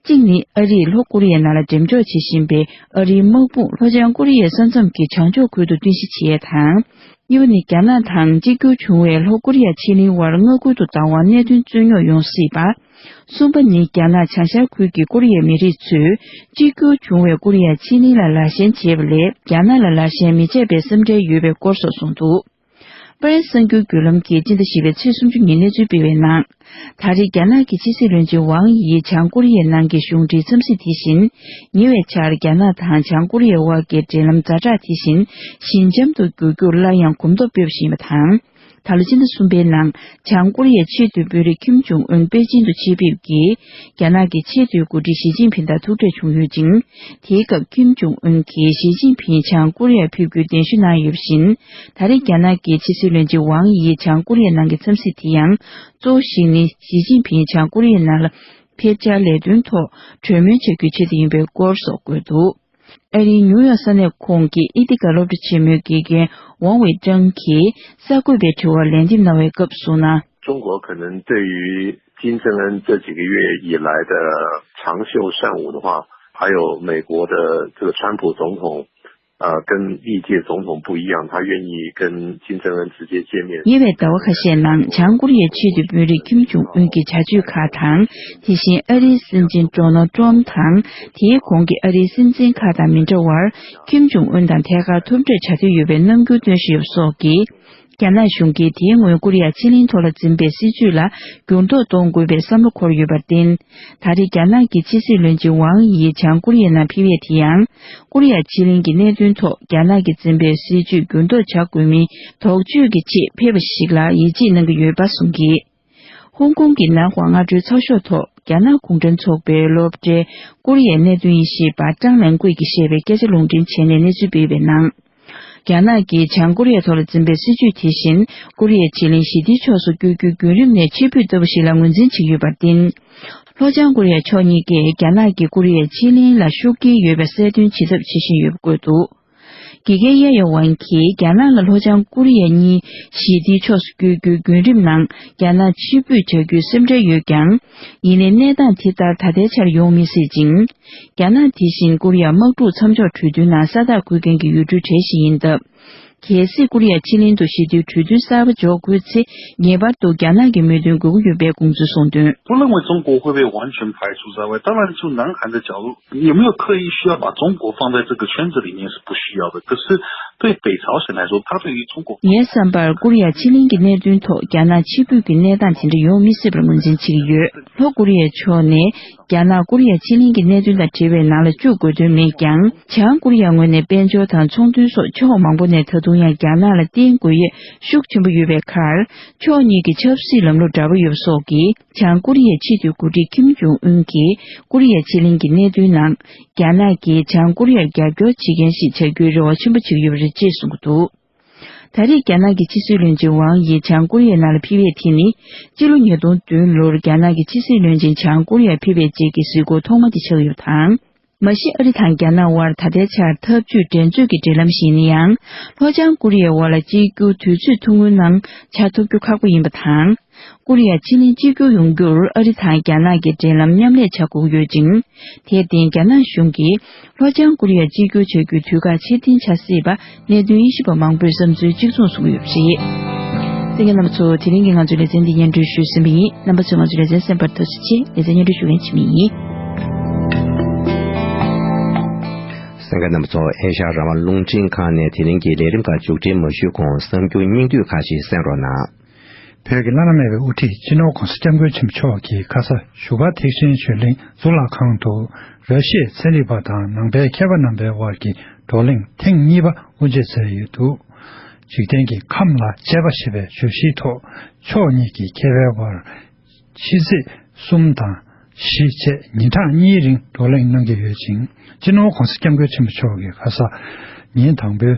གཅིག་ནི་ཨ་རིས་ལྷོ་ཀོ་རི་ཡའི་ནང་ལ་འགྲེམས་འཇོག་བྱེད་བཞིན་པའི་ཨ་རིའི་དམག་དཔུང་ལྷོ་བྱང་ཀོ་རི་ཡའི་ས་མཚམས་ཀྱི་བྱང་ཕྱོགས་ཁུལ་དུ་རྟེན་གཞི་བྱེད་ཡས་དང་། གཉིས་པ་ནི་རྒྱ་ནག་དང་གཅིག་གྱུར་བྱུང་བའི་ལྷོ་ཀོ་རི་ཡ་ཕྱེད་གླིང་དབར་མངའ་ཁུལ་དུ་བདག་དབང་གནད་དོན་རྩོད་རྙོག་ཡོང་སྲིད་པ། གསུམ་པ་ནི་རྒྱ་ནག་བྱང་ཤར་ཁུལ་གྱི་ཀོ་རི་ཡའི་མི་རིགས་ཚོས་གཅིག་གྱུར་བྱུང་བའི་ཀོ་རི་ཡ་ཕྱེད་གླིང་ལ་ལག་ཞེན་བྱེད་པ་ལས་རྒྱ་ནག་ལ་ལག་ཞེན་མི་བྱེད་པའི་སེམས་ཁྲལ་ཡོད་པའི་སྐོར་སོགས་གསུངས་འདུག་པ་རན་གསར་འགྱུར་བརྒྱུད་ལམ་གྱིས་སྤྱི་ཟླ་བཞི་པའི་ཚེས་སུམ་ཅུ་ཉིན་གནས་ཚུལ་སྤེལ་བའི་ནང་། ད་རེས་རྒྱ་ནག་གི་ཕྱི་སྲིད་བློན་ཆེན་ཝང་ཡིས་བྱང་ཀོ་རི་ཡའི་ནང་གི་གཞུང་འབྲེལ་འཚམས་གཟིགས་དེ་བཞིན། ཉེ་བའི་ཆར་རྒྱ་ནག་དང་བྱང་ཀོ་རི་ཡའི་དབར་གྱི་འབྲེལ་ལམ་ཛ་དྲག་དེ་བཞིན་ཞི་འཇམ་དུ་འགྱུར་རྒྱུར་སླར་ཡང་གོམ་སྟབས་སྤོས་པ་ཞིག་ཡིན་པ་དང་། ད་ལོ་ཕྱི་ཟླ་གསུམ་པའི་ནང་བྱང་ཀོ་རི་ཡའི་ཆེས་མཐོའི་དཔོན་རིགས་ཁིམ་ཇུང་ཨུན་པེ་ཅིན་དུ་ཆེད་ཕེབས་ཀྱིས། རྒྱ་ནག་གི་ཆེས་མཐོའི་འགོ་ཁྲིད་ཞི་ཅིན་ཕིང་དང་ཐུག་འཕྲད་བྱུང་ཡོད་ཅིང་། དེའི་སྐབས་ཁིམ་ཇུང་ཨུན་གྱིས་ཞི་ཅིན་ཕིང་བྱང་ཀོ་རི་ཡར་ཕེབས་རྒྱུའི་གདན་ཞུ་གནང་ཡོད་པ་བཞིན། ད་རེས་རྒྱ་ནག་གི་ཕྱི་སྲིད་བློན་ཆེན་ཝང་ཡིས་བྱང་ཀོ་རི་ཡའི་ནང་གི་འཚམས་གཟིགས་དེ་ཡང་། གཙོ་བོ་ཞིག་ནི་ཞི་ཅིན་ཕིང་བྱང་ཀོ་རི་ཡའི་ནང་ལ་ཕེབས་འཆར་ལས་དོན་ཐོག་གྲོས་མོལ་བྱ་རྒྱུའི་ཆེད་དུ་ཡིན་པའི་སྐོར་སོགས་བཀོད་འདུག་ཨ་རིའི་ཉིའུ་ཡོག་ས་གནས་ཁོངས་ཀྱི་ཨེ་ཐི་ཀ་སློབ་གྲྭ་ཆེན་མོའི་དགེ་རྒན་ཝང་ཝེ་ཀྲང་གིས་གསར་འགོད་པའི་དྲི་བར་ལན་འདེབས་གནང་བའི་སྐབས་གསུངས་ན། 中国可能对于金正恩这几个月以来的长袖善舞的话，还有美国的这个川普总统，呃，跟历届总统不一样，他愿意跟金正恩直接见面。 ཉེ་བའི་ཟླ་བ་ཁ་ཤས་ནང་བྱང་ཀོ་རི་ཡའི་ཆེས་མཐོའི་དཔོན་རིགས་ཁིམ་ཇུང་ཨུན་གྱི་བྱ་སྤྱོད་ཁག་དང་། དེ་བཞིན་ཨ་རིའི་སྲིད་འཛིན་ཌོ་ནལ་ཏྲམ་དང་། དེའི་གོང་གི་ཨ་རིའི་སྲིད་འཛིན་ཁག་དང་མི་འདྲ་བར། ཁིམ་ཇུང་ཨུན་དང་ཐད་ཀར་ཐུག་འཕྲད་བྱ་འདོད་ཡོད་པའི་རྣམ་འགྱུར་སྟོན་བཞིན་ཡོད་པ་སོགས་ཀྱིས། རྒྱ་ནག་གཞུང་གིས་དེའི་སྔོན་ཀོ་རི་ཡ་ཕྱེད་གླིང་ཐོག་ལ་འཛིན་པའི་སྲིད་ཇུས་ལ་འགྱུར་ལྡོག་གཏོང་དགོས་པའི་བསམ་བློ་འཁོར་ཡོད་པར་བརྟེན། ད་རེས་རྒྱ་ནག་གི་ཕྱི་སྲིད་བློན་ཆེན་ཝང་ཡིས་བྱང་ཀོ་རི་ཡའི་ནང་ཕེབས་ཡས་དེ་ཡང་། ཀོ་རི་ཡ་ཕྱེད་གླིང་གི་གནད་དོན་ཐོག་རྒྱ་ནག་གིས་འཛིན་པའི་སྲིད་ཇུས་འགྱུར་ལྡོག་བྱ་དགོས་མིན་དོགས་གཅོད་ཀྱི་ཆེད་ཕེབས་པ་ཞིག་ལ་ཡིད་ཆེས་གནང་གི་ཡོད་པ་གསུངས་ཀྱིས། ཧོང་ཀོང་གི་ནང་དཔང་སྔ་དྲོའི་ཚགས་ཤོག་ཐོག་རྒྱ་ནག་གུང་ཁྲན་ཚོགས་པའི་སློབ་གྲྭའི་ཀོ་རི་ཡའི་གནད་དོན་དབྱེ་ཞིབ་པ་ཀྲང་ལན་ཀུའེ་གིས་བཤད་པའི་སྐད་ཆ་ལུང་འདྲེན་བྱས་ནས་གནས་ཚུལ་སྤེལ་བའི་ནང་། རྒྱ་ནག་གིས་བྱང་ཀོ་རི་ཡ་ཐོག་ལ་འཛིན་པའི་སྲིད་ཇུས་དེ་བཞིན་ཀོ་རི་ཡའི་ཕྱེད་གླིང་ཞི་བདེའི་ཕྱོགས་སུ་བསྐྱོད་རྒྱུའི་བརྒྱུད་རིམ་ནས་ཕྱིར་འབུད་ལྟ་བུ་ཞིག་ལ་ངོས་འཛིན་བྱེད་ཀྱི་ཡོད་པར་བརྟེན། ལྷོ་བྱང་ཀོ་རི་ཡ་ཕྱོགས་གཉིས་ཀས་རྒྱ་ནག་གིས་ཀོ་རི་ཡའི་ཕྱེད་གླིང་ལ་ཤུགས་རྐྱེན་ཡོད་པ་གསལ་སྟོན་བྱེད་ཐབས་བྱེད་བཞིན་ཡོད་པ་བཀོད་འདུག་དགེ་རྒན་ཡ་ཡ་ཝན་གྱིས་རྒྱ་ནག་ལ་ལྷོ་བྱང་ཀོ་རི་ཡ་གཉིས་ཞི་བདེའི་ཕྱོགས་སུ་བསྐྱོད་རྒྱུའི་བརྒྱུད་རིམ་ནང་རྒྱ་ནག་ཕྱིར་འབུད་བྱ་རྒྱུའི་སེམས་ཁྲལ་ཡོད་ཀྱང་། ཡིན་ནའི་གནས་སྟངས་དེ་ལྟར་ད་ལྟའི་ཆར་ཡོང་མི་སྲིད་ཅིང་། རྒྱ་ནག་དེ་བཞིན་ཀོ་རི་ཡ་དམག་འཁྲུག་མཚམས་འཇོག་གྲོས་མཐུན་ནང་ས་རྟགས་འཁོད་མཁན་གྱི་ཡུལ་གྲུའི་གྲས་ཤིག་ཡིན་སྟབས། གལ་སྲིད་ཀོ་རི་ཡ་ཕྱེད་གླིང་དུ་ཞི་བདེའི་གྲོས་མཐུན་གསར་པ་འཇོག་དགོས་ཚེ་ངེས་པར་དུ་རྒྱ་ནག་གི་མོས་མཐུན་དགོས་ཀྱི་ཡོད་པའི་དགོངས་ཚུལ་གསུངས་དོན། 不认为中国会被完全排除在外，当然就南韩的角度，也没有刻意需要把中国放在这个圈子里面是不需要的。可是对北朝鲜来说，他对于中国 ངའི་བསམ་པར་ཀོ་རི་ཡ་ཕྱེད་གླིང་གི་གནད་དོན་ཐོག་རྒྱ་ནག་ཕྱིར་འབུད་ཀྱི་གནས་སྟངས་དེ་འདྲ་ཡོང་མི་སྲིད་པར་ངོས་འཛིན་བྱེད་ཀྱི་ཡོད། ལྷོ་ཀོ་རི་ཡའི་ཕྱོགས་ནས། རྒྱ་ནག་ཀོ་རི་ཡ་ཕྱེད་གླིང་གི་གནད་དོན་དང་འབྲེལ་བའི་ནང་ལ་བཅུག་དགོས་དོན་མེད་ཀྱང་། བྱང་ཀོ་རི་ཡ་ངོས་ནས་དཔལ་འབྱོར་དང་ཚོང་དོན་སོགས་ཕྱོགས་མང་པོ་ནས་ད་དུང་ཡང་རྒྱ་ནག་ལ་བརྟེན་དགོས་ཡས་ཤུགས་ཆེན་པོ་ཡོད་པའི་ཁར། ཕྱོགས་གཉིས་ཀྱི་ཆབ་སྲིད་ལམ་ལུགས་འདྲ་པོ་ཡོད་པ་སོགས་ཀྱིས། བྱང་ཀོ་རི་ཡའི་ཆེས་མཐོའི་འགོ་ཁྲིད་ཁིམ་ཇུང་ཨུན་གྱིས་ཀོ་རི་ཡ་ཕྱེད་གླིང་གི་གནད་དོན་ནང་། རྒྱ་ནག་གིས་བྱང་ཀོ་རི་ཡར་རྒྱབ་སྐྱོར་བྱེད་མཁན་ཞིག་བྱ་རྒྱུའི་རེ་བ་ཆེན་པོ་བྱེད་ཀྱི་ཡོད་པ་རེད་ཅེས་གསུངས་ཀྱི་འདུག་ད་རེས་རྒྱ་ནག་གི་ཕྱི་སྲིད་བློན་ཆེན་ཝང་ཡིས་བྱང་ཀོ་རི་ཡའི་ནང་ལ་ཕེབས་ཡས་དེ་ནི། སྤྱི་ལོ་ཉིས་སྟོང་བདུན་ལོར་རྒྱ་ནག་གི་ཕྱི་སྲིད་བློན་ཆེན་བྱང་ཀོ་རི་ཡར་ཕེབས་པའི་རྗེས་ཀྱི་གཟིགས་སྐོར་ཐོག་མ་དེ་ཆགས་ཡོད་པ་དང་། མ་གཞི་ཨ་རི་དང་རྒྱ་ནག་དབར་ད་ལྟའི་ཆར་འཐབ་ཇུས་འགྲན་རྩོད་ཀྱི་འབྲེལ་ལམ་ཞིག་ཡིན་ན་ཡང་། ལྷོ་བྱང་ཀོ་རི་ཡའི་དབར་ལ་གཅིག་གྱུར་དུས་ཚོད་ཐུང་ངུའི་ནང་བྱ་ཐུབ་རྒྱུ་ཁག་པོ་ཡིན་པ་དང་། ཀོ་རི་ཡ་ཕྱེད་གླིང་གཅིག་གྱུར་ཡོང་རྒྱུར་ཨ་རི་དང་རྒྱ་ནག་གི་འབྲེལ་ལམ་མཉམ་ལས་བྱ་དགོས་ཀྱི་ཡོད་ཅིང་། དེར་བརྟེན་རྒྱ་ནག་གཞུང་གིས་ལྷོ་བྱང་ཀོ་རི་ཡ་གཅིག་གྱུར་བྱ་རྒྱུའི་དུས་བཀག་ཕྱིར་འཐེན་བྱ་སྲིད་པ་གནད་དོན་དབྱེ་ཞིབ་པ་མང་པོས་བསམ་ཚུལ་གཅིག་མཚུངས་གསུངས་ཡོད་པ་རེད། གསན་མཁན་རྣམ་པ་ཚོ། དེ་རིང་གི་ང་ཚོའི་ལེ་ཚན་འདི་སྙན་སྒྲོན་ཞུས་ཟིན་པ་ཡིན། རྣམ་པ་ཚོས་ང་ཚོའི་ལེ་ཚན་གསན་པར་ཐུགས་རྗེ་ཆེ། ལེ་ཚན་སྙན་སྒྲོན་ཞུ་མཁན་འཆི་མེད་ཡིན། གསན་མཁན་རྣམ་པ་ཚོ། ཨེ་ཤ་ཡ་རང་དབང་རླུང་འཕྲིན་ཁང་ནས་དེ་རིང་གི་ལས་རིམ་ཁག་མཇུག་སྒྲིལ་མ་ཞུས་གོང་གསར་འགྱུར་སྙིང་བསྡུས་ཁག་ཅིག་གསན་རོགས་གནང་། བོད་ཀྱི་བླ་ན་མེད་པའི་དབུ་ཁྲིད་སྤྱི་ནོར་༧གོང་ས་༧སྐྱབས་མགོན་ཆེན་པོ་མཆོག་གིས་ཁ་ས་བཞུགས་སྒར་ཐེག་ཆེན་ཆོས་གླིང་གཙུག་ལག་ཁང་དུ་ར་ཤི་ཡའི་ཚན་རིག་པ་དང་ནང་པའི་མཁས་པ་རྣམ་པའི་དབར་གྱི་བགྲོ་གླེང་ཐེངས་གཉིས་པ་དབུ་འབྱེད་མཛད་ཡོད་འདུག་འཇིག་རྟེན་གྱི་ཁམས་ལ་དཔྱད་པ་ཞེས་པའི་བརྗོད་གཞིའི་ཐོག་ཕྱོགས་གཉིས་ཀྱི་མཁས་པའི་དབར་ཕྱི་ཚེས་གསུམ་དང་བཞི་བཅས་ཉིན་གྲངས་གཉིས་རིང་བགྲོ་གླེང་གནང་གི་ཡོད་ཅིང་། སྤྱི་ནོར་༧གོང་ས་༧སྐྱབས་མགོན་ཆེན་པོ་མཆོག་གིས་ཁ་ས་ཉིན་དང་པོའི་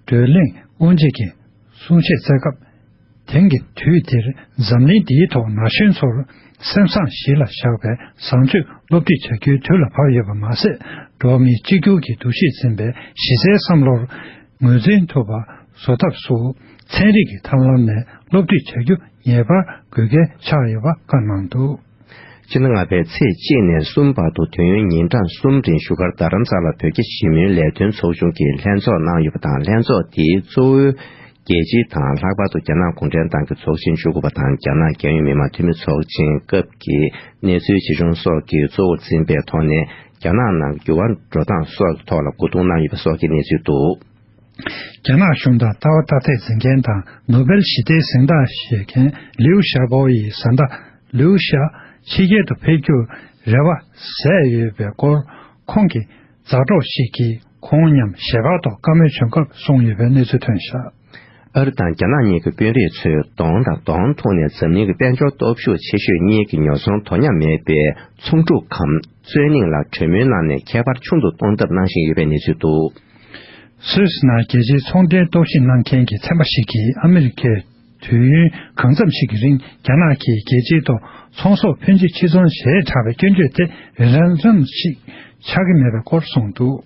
བགྲོ་གླེང་དབུ་འབྱེད་ཀྱི་གསུང་བཤད་སྩལ་སྐབས། དེང་གི་དུས་འདིར་འཛམ་གླིང་འདིའི་ཐོག་ན་གཞོན་ཚོར་སེམས་བཟང་གཞི་ལ་བཞག་པའི་བཟང་སྤྱོད་སློབ་ཁྲིད་བྱ་རྒྱུའི་དུས་ལ་བབ་ཡོད་པ་མ་ཟད། འགྲོ་བ་མིའི་གཅིག་གྱུར་གྱི་འདུ་ཤེས་འཛིན་པའི་གཞི་རྩའི་བསམ་བློར་ངོས་འཛིན་ཐུབ་པ་བཟོ་ཐབས་སུ། ཚན་རིག་གི་ཐབས་ལམ་ནས་སློབ་ཁྲིད་བྱ་རྒྱུ་ངེས་པར་དགོས་གལ་ཆགས་ཡོད་པ་བཀའ་གནང་འདུག་སྤྱི་ཟླ་ལྔ་པའི་ཚེས་གཅིག་ནས་གསུམ་བར་དུ་དུས་ཡུན་ཉིན་གྲངས་གསུམ་རིང་བཞུགས་སྒར་རྡ་རམ་ས་ལར་བོད་རྒྱ་ཞི་མོལ་ལས་དོན་ཚོགས་ཆུང་གིས་ལྷན་ཚོགས་གནང་ཡོད་པ་དང་། ལྷན་ཚོགས་དེའི་གཙོ་བོའི་རྒྱལ་སྤྱི་དང་ལྷག་པར་དུ་རྒྱ་ནག་གུང་ཁྲན་ཏང་གི་ཚོགས་ཆེན་བཅུ་དགུ་པ་དང་རྒྱ་ནག་རྒྱལ་ཡོངས་མི་དམངས་འཐུས་མི་ཚོགས་ཆེན་སྐབས་ཀྱི་གནས་ཚུལ་ཇི་བྱུང་སོགས་ཀྱི་གཙོ་བོར་འཛིན་པའི་ཐོག་ནས་རྒྱ་ནག་ནང་འགྱུར་བ་འགྲོ་སྟངས་སོགས་ཀྱི་ཐོག་ལ་གོ་བསྡུར་གནང་ཡོད་པ་སོགས་ཀྱི་གནས་ཚུལ་འདུག་རྒྱ་ནག་གཞུང་དང་ལྟ་བ་ཏག་ཏག་འཛིན་མཁན་དང་ནོ་སྦེལ་ཞི་བདེའི་གཟེངས་རྟགས་བཞེས་མཁན་ལིའུ་ཞའོ་པོ་ཡིས་བཟའ་ཟླ་ལིའུ་ཞའོ་ཕྱི་རྒྱལ་དུ་ཕེབས་རྒྱུར་རེ་བ་ཟད་ཡོད་པའི་སྐོར་ཁོང་གི་མཛའ་གྲོགས་ཤིག་གིས་ཁོང་མཉམ་ཞལ་པར་ཐོག་བཀའ་མོལ་བྱུང་སྐབས་གསུངས་ཡོད་པའི་གནས་ཚུལ་ཐོན་བཞག་ཨ་རི་དང་རྒྱ་ནག་གཉིས་ཀྱི་དཔོན་རིགས་ཚོས་གདོང་དང་གདོང་ཐུག་ནས་འཛམ་གླིང་གི་དཔལ་འབྱོར་སྟོབས་ཤུགས་ཆེ་ཤོས་གཉིས་ཀྱི་ཉོ་ཚོང་དོ་མཉམ་མེད་པའི་ཚོང་འབྲུ་གམ་རྩོད་གླེང་ལ་གྲོས་མོལ་གནང་ནས་ཁྱད་པར་ཆུང་དུ་གཏོང་ཐབས་གནང་བཞིན་ཡོད་པའི་གནས་ཚུལ་འདུག་སུད་སི་ནང་རྒྱལ་སྤྱིའི་ཚོང་འབྲེལ་རྟོག་ཞིབ་གནང་མཁན་གྱི་ཚན་པ་ཞིག་གིས་ཨ་མི་རི་ཀས་དུས་ཡུན་གང་འཚམ་ཞིག་གི་རིང་རྒྱ་ནག་གིས་རྒྱལ་སྤྱིའི་ཐོག་ཚོང་ཟོག་ཕོན་ཆེ་ཕྱིར་ཚོང་བྱས་དྲགས་པའི་སྐྱོན་བརྗོད་དེ་རིན་ཐང་ཞིག་ཆགས་ཀྱི་མེད་པའི་སྐོར་གསུངས་འདུག་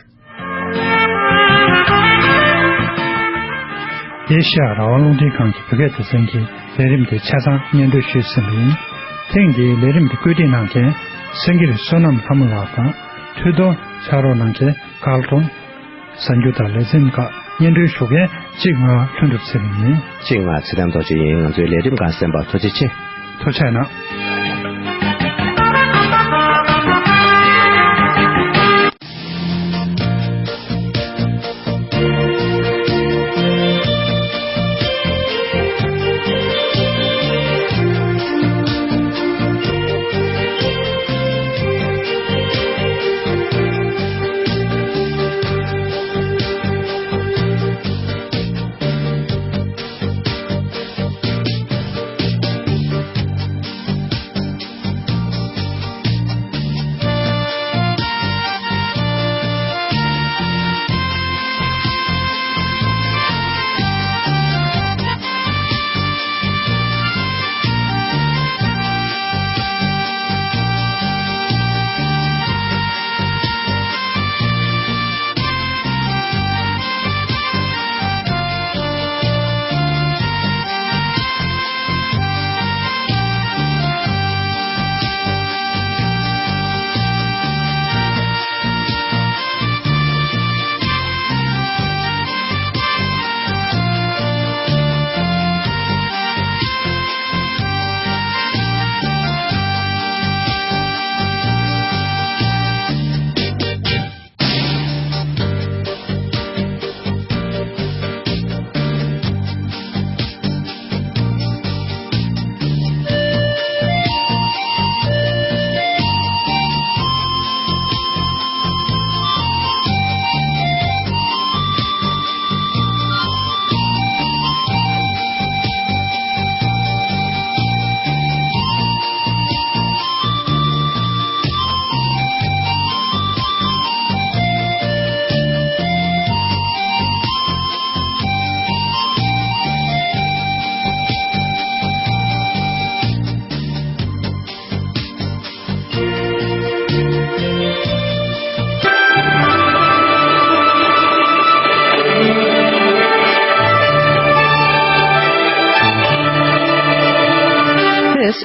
ཨེ་ཤ་ཡ་རང་དབང་རླུང་འཕྲིན་ཁང་གི་བོད་སྐད་སྡེ་ཚན་གྱིས་ལས་རིམ་འདི་ཆ་ཚང་སྙན་སྒྲོན་ཞུས་ཟིན་པ་ཡིན། ཐེངས་འདིའི་ལས་རིམ་འདི་བཀོད་སྒྲིག་གནང་མཁན་སེང་གེ་རི་བསོད་ནམས་ལྷ་མོ་ལགས་དང་། ཐུགས་གཏོང་ཕྱག་རོགས་གནང་མཁན་ཀར་ཀྲུང་། གསར་འགྱུར་དང་ལེ་ཚན་ཁག་སྙན་སྒྲོན་ཞུ་མཁན་གཅིག་ལྔ་ལྷུན་གྲུབ་ཚེ་རིང་ཡིན། གཅིག་ལྔ་ཚེ་བརྟན་རྡོ་རྗེ་ཡིན། ང་ཚོའི་ལས་རིམ་ཁག་གསན་པར་ཐུགས་རྗེ་ཆེ། ཐུགས་རྗེ་གནང་།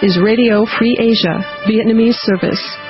is Radio Free Asia, Vietnamese service.